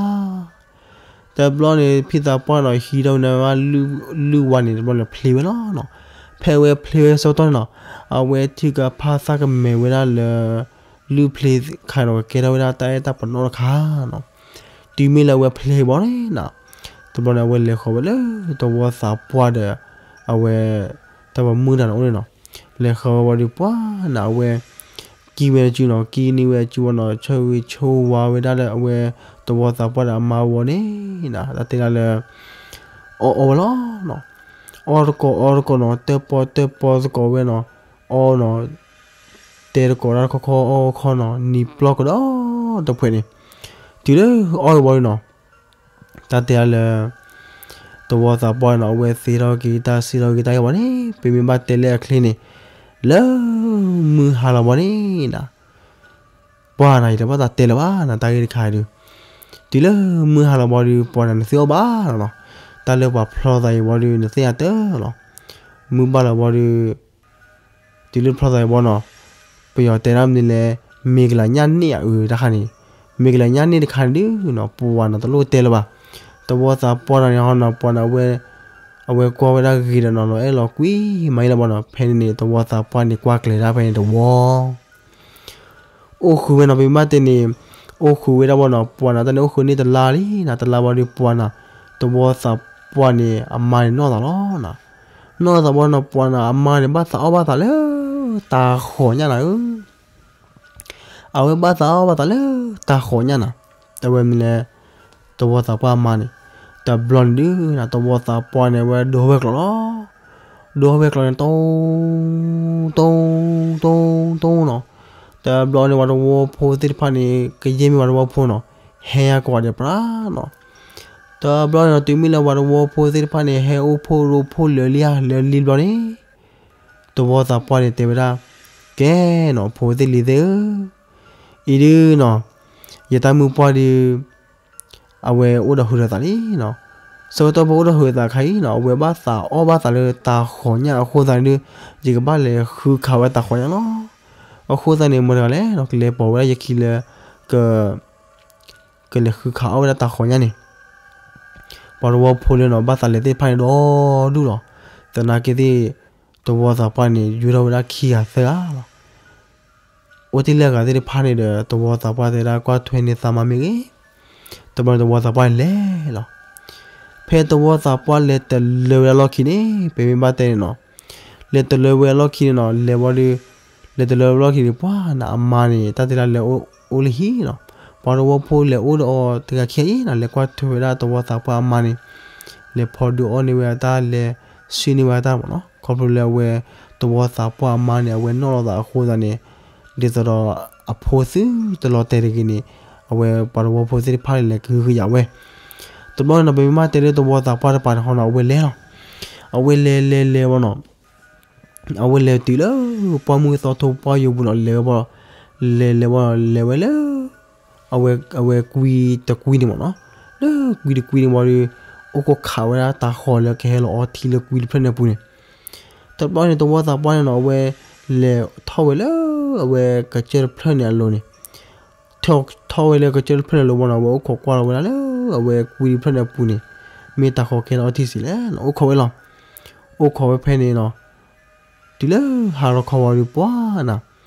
တဘျီန့ၣ် ဖံသးပှၢ်နီၤ ဟံးထီၣ်ဝဲန့ၣ် လုၢ်ဝါန့ၣ် တဘျီန့ၣ်ဖျ့ဝဲလီၤနီၤ. ဖဲအဝဲဖျ့ဝဲဆၢကတီၢ်န့ၣ်နီၤ အဝဲထုကဖၣ်သၣ်ကမဲာ်ဝဲဒၣ်လၢ လုၢ်ဖျ့ခါဒီး ကကဲထီၣ်ဝဲဒၣ်တၢ်အဲၣ်တၢ်ပနီၣ်တခါနီၤ. တုၤမ့ၢ်လၢအဝဲဖျ့ဘီန့ၣ်နီၤ တဘျီန့ၣ် အဝဲလဲၤဃီၤဝဲလၢ သဝီသးပှၢ်ဒီး အဝဲ တၢ်ပမုၣ်တဂၤန့ၣ်အိၣ်န့ၣ်နီၤ. လဲၤဃီၤဝဲဝံၤဒီး ပှၤနီၤ အဝဲ ကံၣ်ဝဲတစုနီၤ, ကံၣ်န့ၢ်ဝဲတစုဝံၤနီၤ, ဆၢဂ့ၤဆၢဝါဝဲဒၣ်လၢအဝဲ သဝီသးပှၢ်ဒီးအမါဝဲန့ၣ်နီၤ, တၢ်တဲဒၣ်လၢ အီၣ်အီဝဲလီၤနီၤ. အီၣ်တကိးအီတကိးနီၤ, တၢၣ်ပီၣ်တၢၣ်ပီၣ်သကိးဝဲနီၤ, အီနီၤ, တဲတကိးတၢ်တခီခီအီၣ်ခီနီၤ, နံၤပျီၢ်ကဒီးတဖှဲးန့ၣ်, တုၤလၢအီၣ်ဝံၤဒီးနီၤ တၢ်တဲဒၣ်လၢ သဝီသးပှၢ်နီၤ အဝဲသ့ၣ်ထီၣ်က့ၤတၢ်စံၣ်ထီၣ်က့ၤတၢ်ဂ့ၢ်ဘီန့ၣ် ပမ့ၢ်ဘၣ်တဲလၢအချ့န့ၣ် လၢမုၢ်ဟါလီၤဘီန့ၣ်နီၤ, ပှၤနီၤ ယတဘၣ်သးတဲလၢၤဘၣ်နီၤ တၢ်ဂ့ၢ်တခါအံၤဒုး, တုၤလၢမုၢ်ဟါလီၤဘီဒုး ပှၤနီၤ နသုအီၣ်ဘၣ်လီၤနီၤ, တၢ်လၢပှၤဖျီသးအံၤဘီဒုး နသ့ၣ်ညါတၢ်လီၤ. မုၢ်ဘၣ်လီၤဘီဒုး တုၤလၢဖျီသးအံၤဘီနီၤ, ပယီၤတဲဒၣ်မနုၤလဲၣ်, မ့ၢ်ကလၤညၣ်န့ၣ်အုးတခါန့ၣ်, မ့ၢ်ကလၤညၣ်န့ၣ်တခါန့ၣ်ဒုးနီၤ ပှၤနီၤ တလိၣ်တဲလၢၤဘၣ်. သဝီသးပှၢ်တဂၤန့ၣ်ဟီနီၤ ပှၤနီၤ အဝဲကွၢ်ဝဲဒၣ်ဂ့ၤဒီးနီၤ လီၤအဲၣ်လီၤကွံမးအံၤလၢၤဘီနီၤ, ဖဲန့ၣ်န့ၣ် သဝီသးပှၢ်န့ၣ် ကွၢ်ကျဲၤဒၣ်ဖဲန့ၣ်တဝီ အိၣ်ဃုာ်ဝဲနီၤ ပမ့ၢ်ဘၣ်တဲန့ၣ်, အိၣ်ဃုာ်ဝဲဒၣ်ဘီနီၤ ပှၤနီၤ တၢ်န့ၣ်အိၣ်ဃုာ်န့ၢ်တလါလံနီၤ, တလါဘီဒုးပှၤနီၤ သဝီသးပှၢ်န့ၣ် အမါန့ၣ်နီၢ်သးလီၤနီၤ. နီၢ်သးဘီနီၤ ပှၤနီၤ အမါန့ၣ် ဘၣ်သးအီၣ်ဘၣ်သးလၢ တၢ်ဃီၤညၣ်နၤဧၢ, အဝဲဘၣ်သးအီၣ်ဘၣ်သးလၢ တၢ်ဃီၤညၣ်နၤ, အဝဲမ့ၢ်လၢ သဝီသးပှၢ်အမါန့ၣ်, တဘျီန့ၣ်ဒုးနီၤ သဝီသးပှၢ်န့ၣ် အဝဲဒိဝဲကျိးလီၤ. ဒိဝဲကျိးန့ၣ် တိ တိ တိ တိနီၤ, တဘျီန့ၣ် ပှၤသဝီဖိသ့ၣ်တဖၣ်န့ၣ် ကယဲၢ်မ့ၢ်ပှၤသဝီဖိနီၤ, ဟဲကွၢ်ဒီးပြးနီၤ, တဘျီန့ၣ်နီၤ တုၤမ့ၢ်လၢပှၤသဝီဖိသ့ၣ်တဖၣ်န့ၣ် ဟဲအိၣ်ဖှိၣ်ရိဖှိၣ်လၢာ်လံဧါ လၢာ်လံဘျီန့ၣ် သဝီသးပှၢ်န့ၣ်တဲဝဲဒၣ်, ကဲနီၤ ဖိသ့ၣ်လံၤသ့ၣ်ဧၢ, အံၤဒုးနီၤ ယတၢ်မုၣ်ပှၢ်ဒုး အဝဲအိၣ်ဒီးဟုးဒီးသးလံနီၤ, ဆၢကတီၢ်ဖဲအိၣ်ဒီးဟုးဒီးသးအခါအံၤနီၤ အဝဲဘၣ်သးအီၣ်ဘၣ်သးလၢတၢ်ဃီၤညၣ်အဃိသတးန့ၣ်ဒုး ယကဘၣ်လဲၤဃုခးဝဲတၢ်ဃီၤညၣ်လီၤ. အဃိသတးန့ၣ် မတၤတဂၤလဲၣ်နီၤ ကလဲၤပိာ်ဝဲဒၣ်ယခံလၢ က ကလဲၤဃုခးအီၣ်ဝဲဒၣ်တၢ်ဃီၤညၣ်န့ၣ်, ပှၤသဝီဖိလၢနီၤ ဘၣ်သးလဲၤသ့ၣ်တဖၣ်န့ၣ်ဒီဒူၣ်လီၤ. သနာ်က့သ့ၣ် သဝီသးပှၢ်န့ၣ် ယူၤထီၣ်ဝဲဒၣ်ခံဂၤသၢဂၤလီၤ. အိၣ်တ့ၢ်လၢအဂၤသ့ၣ်တဖၣ်န့ၣ်ဒီး သဝီသးပှၢ်တဲဒၣ် ကွၢ်ထွဲန့ၢ်သးမၤမ့ၢ်ဂ့ၤ, တဘျီန့ၣ်သဝီသးပှၢ်န့ၣ်လဲၤလီၤ. ဖဲသဝီသးပှၢ်လဲၤတလၢဝဲဒၣ်လီၢ်ခံန့ၣ် ပမ့ၢ်ဘၣ်တဲန့ၣ်နီၤ လဲၤတလၢဝဲလီၢ်ခံန့ၣ်နီၤ လဲၤဝံၤဒီး လဲၤတလၢဝဲလီၢ်ခံန့ၣ် ပှၤနီၤ အမါန့ၣ် တၢ်တဲဒၣ်လဲၤအိၣ်လၢဟံၣ်နီၤ, ပှၤသဝီဖိလဲၤအိၣ်ဒီးအီၤတဂၤခံဂၤအံၤနီၤ လဲၤကွၢ်ထွဲဝဲဒၣ်သဝီသးပှၢ်အမါန့ၣ် လဲၤဖီဒုးအီၣ်န့ၢ်ဝဲအတၢ် လဲၤဆှံန့ၢ်ဝဲအတၢ်မ့ၢ်နီၤ, ခီဖျိလၢအဝဲ သဝီသးပှၢ်အမါန့ၣ် အဝဲနီၣ်လီၤသးအဃိသတးန့ၣ် ဒ်သိးဒီးအဖိသုတလီၤတဲာ်တဂ့ၤန့ၣ် အဝဲပှၤသဝီဖိသ့ၣ်တဖၣ်န့ၣ် လဲၤကဟုကယာ်ဝဲ. တဘျီန့ၣ်နီၤ ပမ့ၢ်ဘၣ်တဲလၢသဝီသးပှၢ်တပၤန့ၣ်ဟီနီၤ အဝဲလဲၤလီၤ. အဝဲလဲၤလဲၤလဲၤဝံၤနီၤ အဝဲလဲၤတုၤလၢ ပှၢ်မုၢ်သီထိပှၢ်ယိာ်ပူၤနီၤ လဲၤဝဲဘၣ်, လဲၤလဲၤဝံၤ လဲၤဝဲလၢ အဝဲကွံတကွံန့ၣ်မ့ၢ်နီၤ, လၢကွံတကွံန့ၣ်ဝံၤဒီး အိၣ်ခိးခးဝဲဒၣ်တၢ်ဃီၤလၢကဟဲလီၤအီထံလၢကွံတဖျၢၣ်န့ၣ်အပူၤန့ၣ်, တဘျီန့ၣ် သဝီသးပှၢ်န့ၣ်နီၤ အဝဲလဲၤထီၣ်ဝဲလၢ အဝဲကစၢၢ်တဖျၢၣ်န့ၣ်အလိၤန့ၣ် ထီၣ်ထီၣ်ဝဲလၢကစၢၢ်တဖျၢၣ်န့ၣ်အလိၤဝံၤနီၤ အဝဲအိၣ်ခိးကွၢ်လီၤဝဲဒၣ်လၢ အဝဲကွံတဖျၢၣ်န့ၣ်အပူၤန့ၣ် မ့ၢ်တၢ်ဃီၤကဟဲလီၤအီထံစံးလဲၣ်နီၤ အိၣ်ခိးဝဲလီၤ. အိၣ်ခိးဝဲဖဲန့ၣ်နီၤ တုၤလၢဟါလီၤခီဝံၤဒီးပှၤနီၤ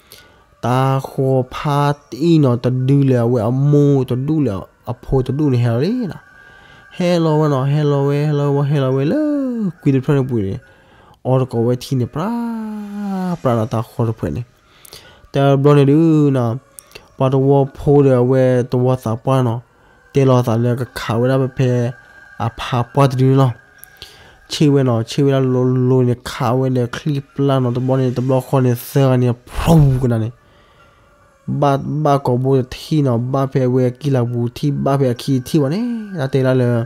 တၢ်ဃီၤဖးတံၢ်နီၤ တဒုလၢအဝဲအမိၢ်တဒူၣ်လၢအဖိတဒူၣ်န့ၣ်ဟဲလီၤလံနီၤ, ဟဲလီၤဝဲနီၤ ဟဲလီၤဝဲ ဟဲလီၤဝဲ ဟဲလီၤဝဲလၢ ကွံတဖျၢၣ်န့ၣ်ပူၤန့ၣ် အီတကိးဝဲထံန့ၣ် ပြး ပြးဒီးတၢ်ဃီၤတဖျၢၣ်န့ၣ်, တဘျီန့ၣ်ဒုးနီၤ ပှၤသဝီဖိဒီးအဝဲသဝီသးပှၢ်နီၤ တဲလီၤသးလၢကခးဝဲဒၣ်ဖဲ အဖးပှၢ်တဒုန့ၣ်လီၤ. ဆ့ၣ်ဝဲနီၤ ဆ့ၣ်ဝဲဒၣ်လိၤလိၤန့ၣ် ခးဝဲဒီးချံပျၢ်နီၤ တဘျီန့ၣ် တဘျီဃီန့ၣ် သၢဂၤန့ၣ် ဖျိကနၤန့ၣ် ဘၣ်ဘၣ်ကိာ်ဘိတထံၣ်နီၤ ဘၣ်ဖဲအဝဲအကံၢ်လၤပူၤထံၣ် ဘၣ်ဖဲအခံထံၣ်ဘၣ်န့ၣ် တၢ်တဲဒၣ်လၢ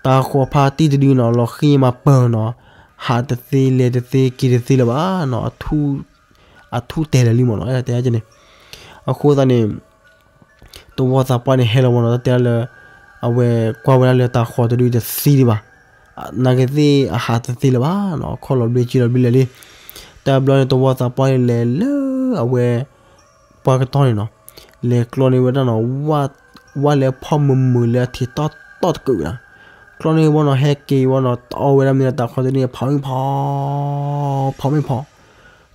တၢ်ဃီၤဖးတံၢ်တဒုနီၤ လီၤဃံမးပၢၢ်နီၤ ဟးတသ့လဲၤတသ့က့ၤတသ့လၢၤဘၣ်နီၤ အထူၣ်တဲာ်လၢာ်လံမ့ၢ်နီၤ တဲန့ၣ်, အဃိသတးန့ၣ် သဝီသးပှၢ်န့ၣ်ဟဲလီၤမ့ၢ်နီၤ တၢ်တဲဒၣ်လၢ အဝဲကွၢ်ဝဲဒၣ်လၢတၢ်ဃီၤတဒုတသ့ဒံးဘၣ်, နာ်က့သ့ၣ်အဟးတသ့လၢၤဘၣ်နီၤ ခီၣ်လီၤဘျ့ကံလီၤဘျ့လၢာ်လံ, တဘျီန့ၣ် သဝီသးပှၢ်န့ၣ်လဲၤလၢအဝဲ ပှၢ်ကတီၢ်န့ၣ်နီၤ လဲၤကျီန့ၢ်ဝဲဒၣ်နီၤ ဝၣ်လဲၤဖီၣ်မုာ်မုာ်လၢအထံးတီတီ အီၣ်တကုးဝဲဒၣ်, ကျီန့ၢ်ဝံၤနီၤ ဟဲက့ၤဝံၤနီၤ တအီၣ်ဝဲဒၣ်မ့ၢ်လၢတၤဃီတဒုန့ၣ် ဖးမ့ၢ်ဖီ, ဖီမ့ၢ်ဖီ,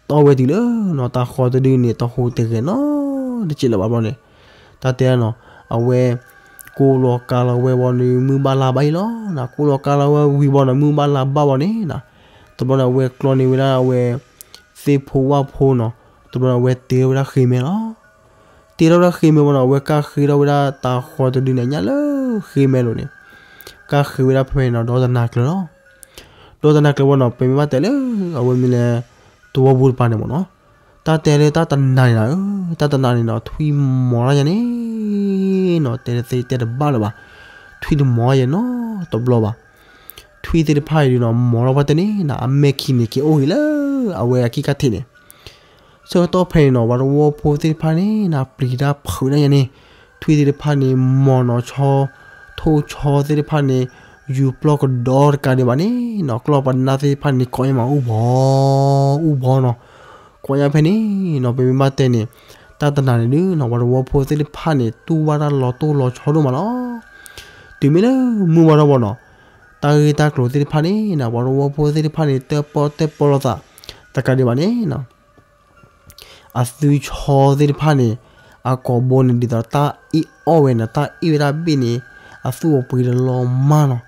တအီၣ်ဝဲတုၤလၢနီၤ တၤဃီတဒုန့ၣ် တဟူးတဂဲၤနီတစဲးလၢၤဘၣ်ဘျီန့ၣ်, တၢ်တဲနီၤ, အဝဲ ကိးလီၤကါလီၤဝဲဘၣ်ဒီး မုၢ်ဘၣ်လါဘၣ်အံၤလီၤနီၤ, ကိးလီၤကါလီၤဝဲဝံၤဘၣ်နီၤ မုၢ်ဘၣ်လါဘၣ်ဘၣ်န့ၣ်နီၤ, တဘျီန့ၣ် အဝဲကျီန့ၢ်ဝဲဒၣ်အဝဲ သ့ၣ်ဖိဝၣ်ဖိနီၤ, တဘျီန့ၣ် အဝဲတ့ထီၣ်ဝဲဒၣ်ဃ့မဲလီၤ. တ့ထီၣ်ဝဲဒၣ်ဃ့မဲဘၣ်နီၤ အဝဲကၢ်ဃ့ထီၣ်ဝဲဒၣ်တၤဃီတဒုန့ၣ် အညၣ်လၢဃ့မဲလိၤန့ၣ်, ကၢ်ဃ့ဝဲဒၣ်ဖဲဖဲန့ၣ်နီၤ ဒီတနၤကျၢၤလီၤ. ဒီတနၤကျၢၤဘၣ်နီၤ ပမ့ၢ်ဘၣ်တဲလၢ အဝဲမ့ၢ်လၢ သဝီပူၤတပၤန့ၣ်မ့ၢ်နီၤ, တၢ်တဲလၢတၢ်တနၤန့ၣ်နၤဧၢ, တၢ်တနၤန့ၣ်နီၤ ထွံၣ်မီၤထီၣ်ယဲန့ၣ်နီၤ တဲတသ့တဲတဘၣ်လၢၤဘၣ်, ထွံၣ်တမီၤယဲနီတဘျီဘၣ်. ထွံၣ်သ့ၣ်တဖၣ်အံၤဒုးနီၤ မီၤထီၣ်ပှၢ်တန့ၢ်နီၤ အမဲၢ်ခံန့ၣ် က့ၤအိၣ်ဂ့ၤလၢအဝဲအကံၢ်ခါထံးန့ၣ် ဆၢကတီၢ်ဖဲန့ၣ်နီၤ ပှၤသဝီဖိသ့ၣ်တဖၣ်န့ၣ်နီၤ ပျံၤတၢ်ဖုးဒၣ်ယဲန့ၣ်, ထွံၣ်သ့ၣ်တဖၣ်န့ၣ် မီၤနီၤဆီ, ထိၣ်ဆီသ့ၣ်တဖၣ်န့ၣ် ယူၤပျီၢ်ကဒီးတကးဒံးဘၣ်န့ၣ်နီၤ ကျီၢ်ပနၢ်သ့ၣ်တဖၣ်န့ၣ် ကိးညါမးအူဘီ, အူဘီနီၤ, ကိးညါဖဲန့ၣ်နီၤ ပမ့ၢ်ဘၣ်တဲန့ၣ် တၢ်တနၤန့ၣ်ဒုးနီၤ ပှၤသဝီဖိသ့ၣ်တဖၣ်န့ၣ် တူၢ်ဘၣ်တၢ်လီၤတိၢ်လီၤဆီဒိၣ်မးလီၤ. တုၤမ့ၢ်လၢမုၢ်ဝါထီၣ်ဘၣ်နီၤ တၢ်ဂ့ၢ်တၢ်ကျိၤသ့ၣ်တဖၣ်န့ၣ်နီၤ ပှၤသဝီဖိသ့ၣ်တဖၣ်န့ၣ် တၢၣ်ပီၣ်တၢၣ်ပီလိာ်သး တကးဒံးဘၣ်န့ၣ်နီၤ အသုဆီသ့ၣ်တဖၣ်န့ၣ် အကိာ်ဘိန့ၣ် ဒ်သိးတၢ်အ့ၣ်အီၣ်ဝဲနီၤ တၢ်အ့ၣ်ဝဲဒၣ်ဘ့ၣ်န့ၣ် အသူၣ်အပှ့ၤဒီးလီၤမၢ်နီၤ.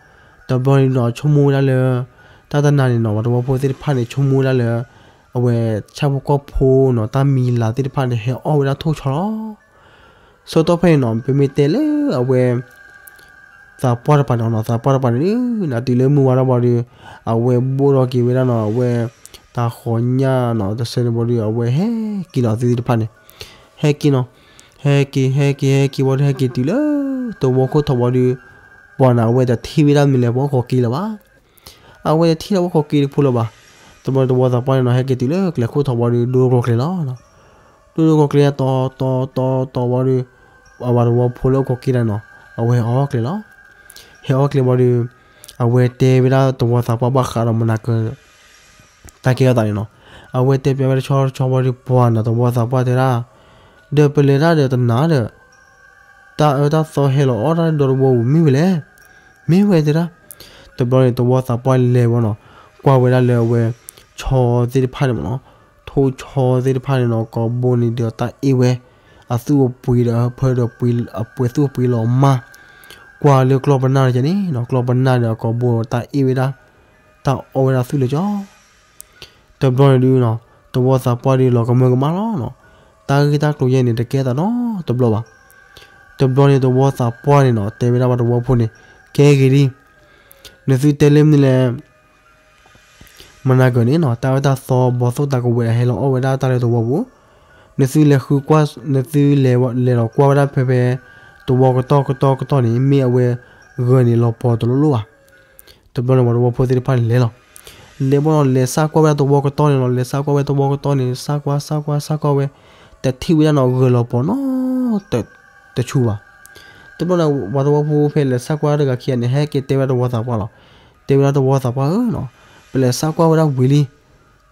တဘျီန့ၣ်ဒီး ဆိကမိၣ်ဝဲဒၣ်လၢ တၢ်တနၤန့ၣ်နီၤ ပှၤသဝီဖိသ့ၣ်တဖၣ်န့ၣ် ဆိကမိၣ်ဝဲဒၣ်လၢ အဝဲဆၣ်ဖိကီၢ်ဖိနီၤ တၢ်မံၤလၤသ့ၣ်တဖၣ်န့ၣ် ဟဲအီၣ်ဝဲဒၣ်ထိၣ်ဆီလီၤ. ဆၢကတီၢ်ဖဲန့ၣ်နီၤ ပမ့ၢ်တဲလၢအဝဲ သးပှၢ်တပၤန့ၣ်နီၤ သးပှၢ်တပၤန့ၣ်ဒုးနီၤ တုၤလၢမုၢ်ဝါထီၣ်ဘၣ်ဒီး အဝဲဘိၣ်ထီၣ်က့ၤဝဲဒၣ်နီၤ အဝဲ တၤဃီၤညၣ်နီၤ တဆၢန့ၣ်ဘၣ်ဒီး အဝဲဟဲက့ၤလီၤသုသ့ၣ်တဖၣ်န့ၣ် ဟဲက့ၤနီၤ ဟဲက့ၤ ဟဲက့ၤ ဟဲက့ၤဘၣ်ဒီး ဟဲက့ၤတုၤလၢ သဝီခိၣ်ထီဘၣ်ဒီး ပှၤန့ၣ် အဝဲတထံၣ်ဝဲဒၣ်မနုၤလဲၣ် ပှၤဟီၣ်ခိၣ်က့လၢၤဘၣ် အဝဲတထံၣ်လၢပှၤဟီၣ်ခိၣ်က့တဖုလၢၤဘၣ်. တဘျီန့ၣ် သဝီသးပှၢ်န့ၣ်နီၤ ဟဲက့ၤတုၤလၢကျဲခိၣ်ထီဘၣ်ဒီး ဒိၣ်ဒိၣ်ကျီကျဲလီၤ. ဒိၣ်ဒိၣ်ကျီကျဲတီၤတီၤတီၤတီၤဘၣ်ဒီး အဝဲသဝီဖိလၢဟီၣ်ခိၣ်က့တၢ်နီၤ အဝဲဟဲအီၣ်ကျဲလီၤ. ဟဲအီၣ်ကျဲဘၣ်ဒီး အဝဲတဲဝဲဒၣ်သဝီသးပှၢ်ဘၣ်ဃးဒီးမနၤကၢၤ တၢ်ကဲထီၣ်သးန့ၣ်နီၤ အဝဲတဲပျးဝဲတဆီတဆီဘၣ်ဒီး ပှၤန့ၣ် သဝီသးပှၢ်တဲဒၣ် ဒီးပလဲၤတၢ်ဒီးတနၤဒီး တၢ်အၢတၢ်သီဟဲလီၤအီၣ်တၢ်ဒီတဝီပူၤမ့ၢ်ဝဲလဲၣ်. မ့ၢ်ဝဲတဲဒၣ် တဘျီန့ၣ် သဝီသးပှၢ်လဲၤဝဲနီၤ ကွၢ်ဝဲဒၣ်လၢအဝဲ ဆီသ့ၣ်တဖၣ်န့ၣ်မ့ၢ်နီၤ ထိၣ်ဆီသ့ၣ်တဖၣ်န့ၣ်နီၤ ကိာ်ဘိန့ၣ်ဒီးတၢ်အ့ၣ်ဝဲ အသူၣ်အပှ့ၤဒီးဖၢဒီးပှ့ၤ အပှ့ၤသူၣ်အပှ့ၤလီၤမၢ် ကွၢ်လၢကျီၢ်ပနၢ်န့ၣ်န့ၣ်နီၤ ကျီၢ်ပနၢ်ဒီးအကိာ်ဘိတၢ်အ့ၣ်ဝဲဒၣ် တၢ်အီၣ်ဝဲဒၣ်သူၣ်လၢာ်ကၠီ တဘျီန့ၣ်ဒုးနီၤ သဝီသးပှၢ်ဒုးလီၤကမၢကမၣ်လီၤနီၤ တၢ်ဂ့ၢ်တၢ်ကျိၤယဲန့ၣ် တကဲသးနီတဘျီဘၣ်. တဘျီန့ၣ် သဝီသးပှၢ်န့ၣ်နီၤ တဲဝဲဒၣ်ပှၤသဝီဖိန့ၣ် ကဲဂ့ၤလံ နသုတဲလၢမနုၤလဲၣ် မနၤကၢၤန့ၣ်နီၤ တၢ်အၢတၢ်သီဘီသိၣ်တၢ်ကဝဲၤအဟဲလီၤအီၣ်ဝဲဒၣ်တၢ်လၢသဝီပူၤ, နသုလဲၤဃုကွၢ် နသုလဲၤလဲၤလီၤကွၢ်ဝဲဒၣ်ဖဲဖဲ သဝီကတီၢ်ကတီၢ်ကတီၢ်န့ၣ် မ့ၢ်အဝဲဂၢၤန့ၣ်လီၤပှီၤတလိၣ်လိၣ်ဘၣ်. တဘျီန့ၣ် ပှၤသဝီဖိသ့ၣ်တဖၣ်န့ၣ်လဲၤလီၤ. လဲၤဘၣ်နီၤ လဲၤစၢ်ကွၢ်ဝဲဒၣ်သဝီကတီၢ်န့ၣ်လီၤ. လဲၤစၢ်ကွၢ်ဝဲသဝီကတီၢ်န့ၣ် စၢ်ကွၢ် စၢ်ကွၢ် စၢ်ကွၢ်ဝဲ, တထံၣ်ဝဲဒၣ်နီၤ ဂၢၤလီၤပှီၤနီတ တဆူဘၣ်. တဘျီန့ၣ် ပှၤသဝီဖိဖဲလဲၤစၢ်ကွၢ်တဂၤခံဂၤန့ၣ် ဟဲက့ၤတဲဝဲဒၣ်သဝီသးပှၢ်လီၤ. တဲဝဲဒၣ်သဝီသးပှၢ်ဧၢနီၤ, ပလဲၤစၢ်ကွၢ်ဝဲဒၣ်ဝံၤလံ,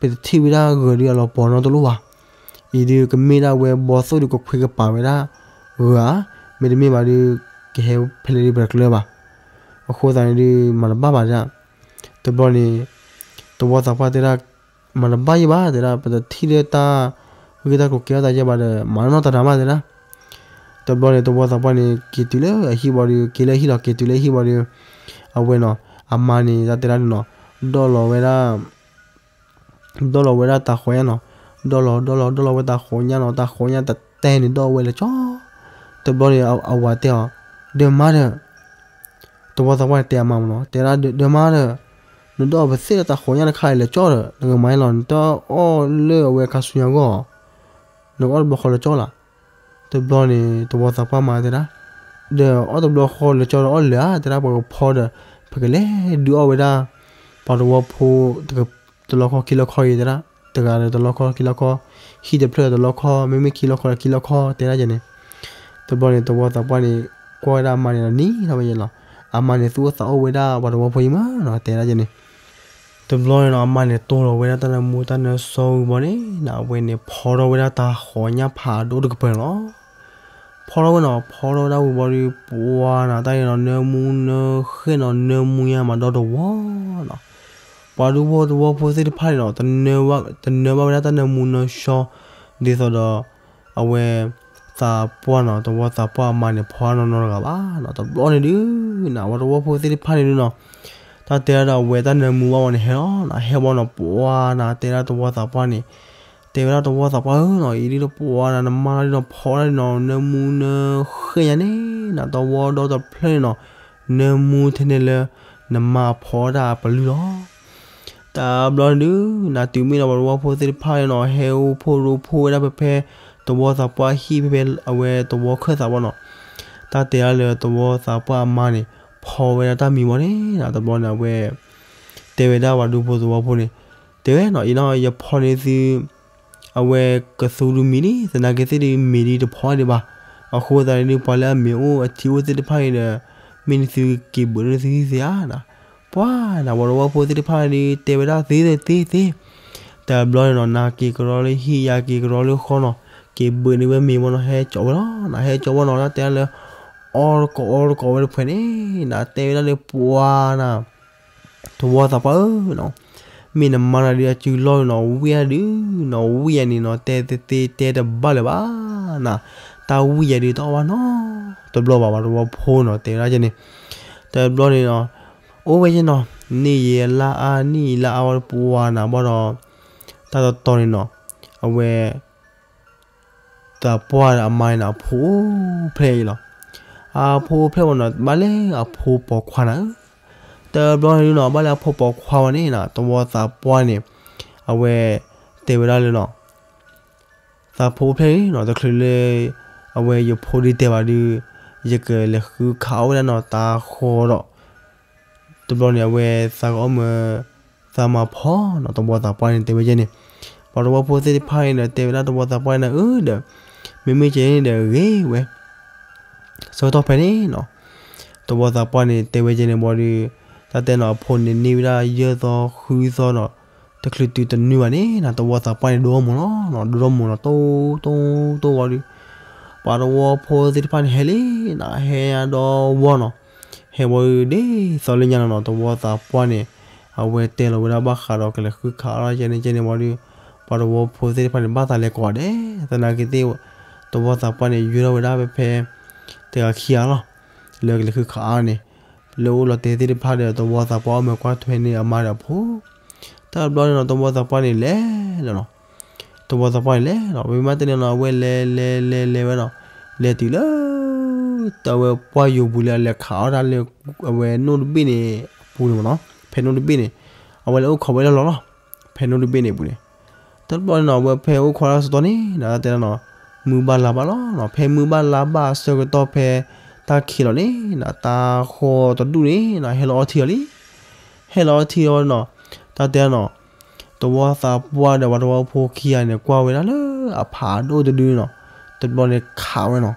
ပတထံၣ်ဝဲဒၣ်ဂၢၤဒုးအလီၤပှီၤနီတလိၣ်ဘၣ်. အံၤဒုးကမ့ၢ်ဒၣ်ဝဲဘီသိၣ်ဒုးကခွ့ကပၤဝဲဒၣ်ဂၢၤဧါ, မ့တမ့ၢ်ဘၣ်ဒုး ကဟဲဖဲလဲၣ်ဒုးပတကျၢၤဘၣ်. အဃိသတးန့ၣ်ဒုး မၤတဘၣ်ဘၣ်ဒၣ်. တဘျီန့ၣ် သဝီသးပှၢ်တဲဒၣ် မၤတဘၣ်ယဲဘၣ်တဲဒၣ် ပတထံၣ်လၢတၢ်ဂ့ၢ်တၢ်ကျိၤကဲထီၣ်သးယဲဘၣ်ဒီး မၤနီၢ်တၢ်တၢ်မးတဲဒၣ်. တဘျီန့ၣ် သဝီသးပှၢ်န့ၣ် က့ၤတုၤလၢအဟံၣ်ဘၣ်ဒီး က့ၤလၢဟံၣ်လီၤ က့ၤတုၤလၢဟံၣ်ဘၣ်ဒီး အဝဲနီၤ အမါန့ၣ် တၢ်တဲဒၣ်နီၤ ဒီၣ်လီၤဝဲဒၣ် ဒီၣ်လီၤဝဲဒၣ်တၤဃီၤညၣ်နီၤ, ဒီၣ်လီၤ ဒီၣ်လီၤ ဒီၣ်လီၤဝဲတၤဃီၤညၣ်နီၤ, တၤဃီၤညၣ်တတဲန့ၣ် ဒီၣ်ဝဲလၢကၠီ. တဘျီန့ၣ် အဝၤတဲအီၤ, ဒီးမါဒီး သဝီသးပှၢ်န့ၣ်တဲအမါမ့ၢ်နီၤ, တဲဒၣ်ဒီးမါဒီး နဒီၣ်ပသ့ၣ်လၢတၤဃီၤညၣ်တခါအံၤလၢကၠီဒီး နကမၤအံၤလီၤ နတအီၣ်လၢအဝဲခါဆူညါအဂီၢ်, နကအီၣ်တဘျီဃီလၢကၠီလီၤ. တဘျီန့ၣ် သဝီသးပှၢ်မါတဲဒၣ်, ဒီးအီၣ်တဘျီဃီလၢကၠီဒီးအီၣ်လၢာ်ဧါ, တဲဒၣ်ပှၤကဖီဒီး ပကလဲၤဒုးအီၣ်ဝဲဒၣ် ပှၤသဝီဖိ တလီခီခံလီခီအံၤတဲဒၣ်, တဂၤဒီးတလီခီခံလီခီ, ဟံၣ်တဖျၢၣ်တလီခီ, မ့မ့ၢ်ခံလီခီဒီးခံလီခီ တဲဒၣ်ယဲန့ၣ်. တဘျီန့ၣ် သဝီသးပှၢ်န့ၣ် ကွၢ်ဝဲဒၣ်အမါန့ၣ်ဒီးနံၤထီၣ်ဝဲယဲလီၤ. အမါန့ၣ်သူၣ်အိၣ်သးအိၣ်ဝဲဒၣ်ပှၤသဝီဖိအံၤမးနီၤ တဲဒၣ်ယဲန့ၣ်. တဘျီန့ၣ်နီၤ အမါန့ၣ်တိၢ်လီၤဝဲဒၣ်တၢ်နၢမူတၢ်နၢစီဝံၤဘီန့ၣ်နီၤ အဝဲန့ၣ်ဖီထီၣ်ဝဲဒၣ်တၤဃီၤညၣ်ဖးဒိၣ်တကပၤန့ၣ်လီၤ. ဖီထီၣ်ဝဲနီၤ, ဖီထီၣ်ဝဲဒၣ်ဝံၤဘီဒီး ပှၤနီၤ တၢ်န့ၣ်နီၤ နၢမူနၢဃဲၣ်နီၤ နၢမူညါမးဒီတဝီနီၤ. ပှၤဒူဖိသဝီဖိသ့ၣ်တဖၣ်န့ၣ်နီၤ တနၢဘၣ်ဝဲဒၣ်တၢ်နၢမူနၢဆှီ ဒ်သိးဒီး အဝဲ သးပှၢ်နီၤ သဝီသးပှၢ်အမါန့ၣ် ဖီအါနီၢ်နီတဂၤဘၣ်နီၤ. တဘျီန့ၣ်ဒုးနီၤ ပှၤသဝီဖိသ့ၣ်တဖၣ်န့ၣ်ဒုးနီၤ တၢ်တဲဒၣ်ဒီးအဝဲတၢ်နၢမူဘၣ်ဝဲန့ၣ် ဟဲလီၤနီၤ, ဟဲဘီနီၤ ပှၤနီၤ တဲဒၣ်သဝီသးပှၢ်န့ၣ်, တဲဝဲဒၣ်သဝီသးပှၢ်ဧၢနီၤ အံၤဒုးဒီးပှၤနီၤ နမါဒုးနီၤ ဖီဒၣ်နီၤ နၢမူနၢဃဲၣ်ညါန့ၣ်နီၤ သဝီဒီတဖျၢၣ်န့ၣ်နီၤ နၢမူထဲန့ၣ်လၢ နမါဖီဒၣ်အပလုၢ်လီၤ. တဘျီန့ၣ်ဒုးနီၤ တုၤမ့ၢ်ဒီးပှၤသဝီဖိသ့ၣ်တဖၣ်န့ၣ်နီၤ ဟဲအိၣ်ဖှိၣ်ရိဖှိၣ်ဝဲဒၣ်ဖဲဖဲ သဝီသးပှၢ်ဟံၣ်ဖဲဖဲအဝဲသဝီခၢၣ်သးဘီနီၤ, တၢ်တဲဒၣ်လၢသဝီသးပှၢ်အမါန့ၣ် ဖီဝဲဒၣ်တၢ်မံၤဘီန့ၣ်နီၤ တဘျီန့ၣ် အဝဲ တဲဝဲဒၣ်ပှၤဒူဖိသဝီဖိန့ၣ်, တဲဝဲနီၤ အံၤနီၤ ယဖီန့ၢ်သု အဝဲကသူဒုးမံၤလံ သနာ်က့သ့ၣ်ဒုးမ့ၢ်ဒ်တဖီဒံးဘၣ်. အဃိသတးန့ၣ်ဒုး ပှၤလၢအမ့ၢ်အိၣ်အထံအိၣ်သ့ၣ်တဖၣ်န့ၣ်ဒီး မ့ၢ်နသုက့ၤဘၢးန့ၢ်သုသ့ဧါနီၤ. ပှၤနီၤ ပှၤသဝီဖိသ့ၣ်တဖၣ်ဒုး တဲဝဲဒၣ်သ့သ့သ့သ့, တဘျီန့ၣ်နီၤ နၤက့ၤကရီလၢဟံၣ် ယၤက့ၤကရီလၢဃီနီၤ, က့ၤဘၢးန့ၢ်ဝဲမ့ၤဘီနီၤ ဟဲကၠီဝဲလီၤနီၤ, ဟဲကၠီဝဲနီၤ တၢ်တဲဒၣ်လၢ အီတကိးအီတကိးဝဲတဖှဲးန့ၣ်နီၤ တဲဝဲဒၣ်လၢပှၤနီၤ သဝီသးပှၢ်ဧၢနီၤ, မ့ၢ်နမါတၢ်ဒုးအစုလီၢ်နီၤ ဝံၣ်အါဒုးနီၤ ဝံၣ်အါန့ၣ်နီၤ တဲသ့သ့တဲတဘၣ်လၢၤဘၣ်နီၤ, တၢ်ဝံၣ်အါဒုးတအီၣ်ဘၣ်နီတဘျီဘၣ် ပှၤသဝီဖိနီၤ တဲဝဲဒၣ်ကဲန့ၣ်, တဘျီန့ၣ်နီၤ အိၣ်ဝဲယဲနီၤ န့ၢ်ယဲလါအါ န့ၢ်ယဲလါအါဝဲပှၤနီၤ ဘၣ်ဒီး တၢ်တတီန့ၣ်နီၤ အဝဲ သးပှၢ်ဒီးအမါန့ၣ်နီၤ အဖိအိၣ်ဖျဲၣ်အံၤလီၤ. အဖိအိၣ်ဖျဲၣ်ဝဲနီၤ ဘၣ်လဲၣ်အဖိပိာ်ခွါနၤဧၢ, တဘျီန့ၣ်ဒုးနီၤ ဘၣ်လဲၣ်အဖိပိာ်ခွါဝဲန့ၣ်နီၤ သဝီသးပှၢ်န့ၣ် အဝဲ တဲဝဲဒၣ်လၢနီၤ သးဖိအိၣ်ဖျဲၣ်န့ၣ်နီၤ တချုးလၢ အဝဲယဖိဒုးတဲဘၣ်ဒုး ယကလဲၤဃုခးအီၣ်ဝဲဒၣ်နီၤ တၢ်ဃီဒီး တဘျီန့ၣ် အဝဲသးကအီၣ်မၢ သးမၤဖီနီၤ သဝီသးပှၢ်န့ၣ် တဲဝဲကဲန့ၣ်, ပှၤသဝီဖိသ့ၣ်တဖၣ်န့ၣ်ဒီး တဲဝဲဒၣ်သဝီသးပှၢ်န့ၣ် အၢဒီး မ့မ့ၢ်ကဲန့ၣ်ဒီးဂ့ၤဝဲ ဆၢကတီၢ်ဖဲန့ၣ်နီၤ သဝီသးပှၢ်န့ၣ် တဲဝဲကဲန့ၣ်ဘီဒုး တၢ်တဲနီၤ အဖိန့ၣ်န့ၢ်ဝဲဒၣ်ယဲၢ်သီဃုသီဒီး တချုးတုၤတနွံဘၣ်န့ၣ်နီၤ သဝီသးပှၢ်န့ၣ် ဒိၣ်ထီၣ်မီၤလီၤနီၤ ဒိၣ်ထီၣ်မီၤနီၤ တိၢ်တိၢ်တိၢ်ဝံၤဒီး ပှၤသဝီဖိသ့ၣ်တဖၣ်န့ၣ် ဟဲလံနီၤ ဟဲဒီဝီနီၤ ဟဲဝံၤဒီး ဒ်သိးလၢညါလီၤနီၤ သဝီသးပှၢ်န့ၣ် အဝဲတဲလီၤဝဲဒၣ်ဘၣ်ဃးဒီးကလဲၤဃုခးအါလီၤကဲန့ၣ်ကဲန့ၣ်ဝံၤဒီး ပှၤသဝီဖိသ့ၣ်တဖၣ်န့ၣ် ဘၣ်သးလဲၤကိးဂၤဒဲး သနာ်က့သ့ၣ် သဝီသးပှၢ်န့ၣ် ယွၤထီၣ်ဝဲဒၣ်ဖဲဖဲ တဂၤခံဂၤလီၤ လၢကလဲၤဃုခးအါန့ၣ် လၢအိၣ်လီၤတဲာ်သ့ၣ်တဖၣ်ဒီး သဝီသးပှၢ်အီၣ်မၢကွၢ်ထွဲန့ၢ်အမါဒီးအဖိ တဘျီန့ၣ်နီၤ သဝီသးပှၢ်န့ၣ်လဲၤလီၤနီၤ သဝီသးပှၢ်န့ၣ်လဲၤလီၤ ပမ့ၢ်တဲန့ၣ်နီၤ အဝဲလဲၤလဲၤလဲၤလဲၤဝဲနီၤ လဲၤတုၤလၢ တၢ်ဝဲပှၢ်ယိာ်ပူၤလၢအလဲၤခးအီၣ်တၢ်လၢ အဝဲနိၣ်တဘ့ၣ်န့ၣ်အပူၤန့ၣ်မ့ၢ်နီၤ ဖဲနိၣ်တဘ့ၣ်န့ၣ် အဝဲလဲၤအိၣ်ခိးဝဲလၢလီၤလီၤ ဖဲနိၣ်တဘ့ၣ်န့ၣ်အပူၤန့ၣ် တဘျီန့ၣ်နီၤ အဝဲဖဲအိၣ်ခိးတၢ်ဆၢကတီၢ်န့ၣ်နီၤ တဲဒၣ်နီၤ မုၢ်ဘၣ်လါဘၣ်လီၤနီၤ ဖဲမုၢ်ဘၣ်လါဘၣ်အဆၢကတီၢ်ဖဲ တၢ်ခံးလီၤန့ၣ်နီၤ တၢ်ဃီတဒူၣ်န့ၣ်နီၤ ဟဲလီၤအီထံအီၤလံ ဟဲလီၤအီထံအီၤနီၤ တၢ်တဲနီၤ သဝီသးပှၢ်ဒီးပှၤသဝီဖိခံဂၤန့ၣ် ကွၢ်ဝဲဒၣ်လၢအဖးဒိၣ်တဒုန့ၣ်နီၤ တဘျီန့ၣ်ခးဝဲနီၤ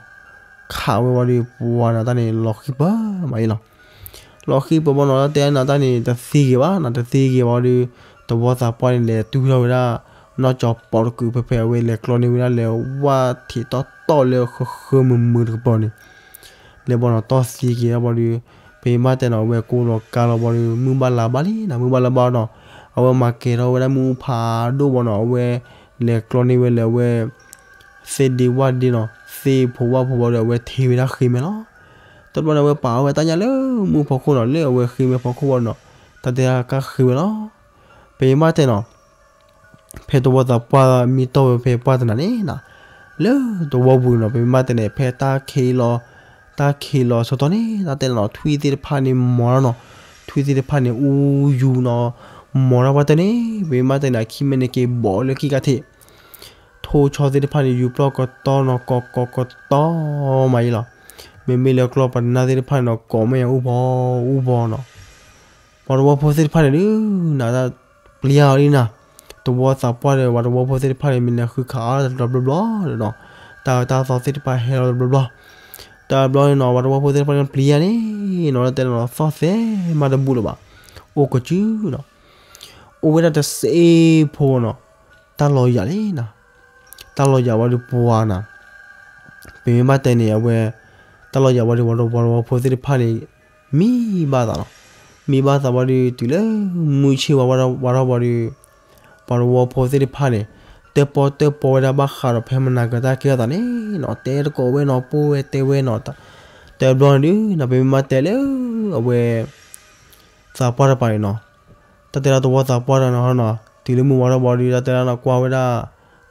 ခးဝဲဝံၤဒီး ပှၤနီၤတၢ်န့ၣ် လီၤဃံပၢၢ်မးအံၤလီၤ လီၤဃံပၢၢ်ဘီနီၤ တၢ်တဲနီၤ တၢ်န့ၣ် တသ့ဂ့ၤဘၣ်နီၤ တသ့ဂ့ၤဘၣ်ဒီး သဝီသးပှၢ်န့ၣ် လဲၤတုၤထီၣ်ဝဲဒၣ် နီၢ်ကၠီၤပီးတကုာ်ဖဲဖဲအဝဲလဲၤကျီန့ၢ်ဝဲဒၣ်လၢ ဝၣ်ထံးတီတီလၢဃၢဃၢမုာ်မုာ်တကပၤန့ၣ် လဲၤဘီနီၤ တီၢ်သံက့ၤဘီဒီး ပမ့ၢ်ဘၣ်တဲနီၤ အဝဲကိးလီၤကါလီၤဘီဒီး မုၢ်ဘၣ်လါဘၣ်လံနီၤ မုၢ်ဘၣ်လါဘၣ်နီၤ အဝဲမၤကဲၤထီၣ်ဝဲဒၣ်မ့ၣ်အူဖးဒိၣ်ဘီနီၤ အဝဲလဲၤကျီန့ၢ်ဝဲလၢအဝဲ သ့ၣ်ဒ့ဝၣ်ဒ့နီၤ သ့ၣ်ဖိဝၣ်ဖိဘီဒီး အဝဲထံၣ်ဝဲဒၣ်ဃ့မဲလီၤ တဘျီန့ၣ် အဝဲပာ်အီၣ်ဝဲတၢ်ညၣ်လၢမုၢ်ဖီခိၣ်နီၤ လၢအဝဲဃ့မဲဖီခိၣ်ဘီနီၤ တၢ်တဲကါဃ့ဝဲလီၤ ပမ့ၢ်ဘၣ်တဲနီၤ ဖဲသဝီသးပှၢ်မံတီၢ်ဝဲဖဲပှၢ်တနၤန့ၣ်နီၤ လၢသဝီပူၤနီၤ ပမ့ၢ်ဘၣ်တဲန့ၣ် ဖဲတၢ်ခံးလီၤ တၢ်ခံးလီၤဆၢကတီၢ်န့ၣ် တၢ်တဲနီၤ ထွံၣ်သ့ၣ်တဖၣ်န့ၣ်မီၤလီၤနီၤ ထွံၣ်သ့ၣ်တဖၣ်န့ၣ် အူယူၤနီၤ မီၤတၢ်ပှၢ်တၢၢ်န့ၣ် ပမ့ၢ်ဘၣ်တဲန့ၣ် အခံမ့ၢ်န့ၣ်က့ၤဘီလၢခံကါထံး ထိၣ်ဆီသ့ၣ်တဖၣ်န့ၣ် ယူၤပျီၢ်ကတီနီၤ ကီးကီးကတီမးအံၤလီၤ မ့မ့ၢ်လၢကျီၢ်ပနၢ်သ့ၣ်တဖၣ်န့ၣ်နီၤ ကိးမ့ၢ်အူဘီအူဘီနီၤ ပှၤသဝီဖိသ့ၣ်တဖၣ်န့ၣ်ဒုး နၤတၢ်ပျံၤအီၤလံနၤ သဝီသးပှၢ်ဒီး ပှၤသဝီဖိသ့ၣ်တဖၣ်န့ၣ် မ့ၢ်လဲၤဃုခးအီၣ်တဘျီဘျီဒီးနီၤ တၢ်အၢတၢ်သီသ့ၣ်တဖၣ်ဟဲလီၤတဘျီဘျီ တဘျီန့ၣ်နီၤ ပှၤသဝီဖိသ့ၣ်တဖၣ်န့ၣ်ပျံၤယၤန့ၣ်နီၤ လၢတဲနီၤသီၣ်သဲမးတဘူၣ်လၢၤဘၣ် အိၣ်ကစုနီၤ အိၣ်ဝဲဒၣ်တစ့ဖိနီၤ တၢ်လီၤယၤလံနၤ တၢ်လီၤယၤဝဲဒီးပှၤနၤ ပမ့ၢ်ဘၣ်တဲန့ၣ် အဝဲ တၢ်လီၢ်ယၤဝံၤဒီး ပှၤတဝီဖိသ့ၣ်တဖၣ်န့ၣ် မံဘၣ်သးလီၤ. မံဘၣ်သးဝံၤဒီး တုၤလၢမုၢ်ဆ့ၣ်ဝါဝါထီၣ်ဝံၤဒီး ပှၤတဝီဖိသ့ၣ်တဖၣ်န့ၣ် တၢၣ်ပီၣ်တၢၣ်ပီဝဲဒၣ်ဘၣ်ဃးဒီးဖဲမနၤကတၢၢ်ကဲထီၣ်သးန့ၣ်နီၤ, တဲတကိးဝဲနီၤ, ပိၢ်ဝဲတဲဝဲနီၤ, တဘျီန့ၣ်ဒုး ပမ့ၢ်ဘၣ်တဲလၢ အဝဲ သးပှၢ်တပၤန့ၣ်နီၤ, တၢ်တဲဒၣ်တဝီသးပှၢ်တနီၤနီၤ, တုၤလၢမုၢ်ဝါထီၣ်ဝံၤဒီး တၢ်တဲဒၣ်နီၤ ကွၢ်ဝဲဒၣ်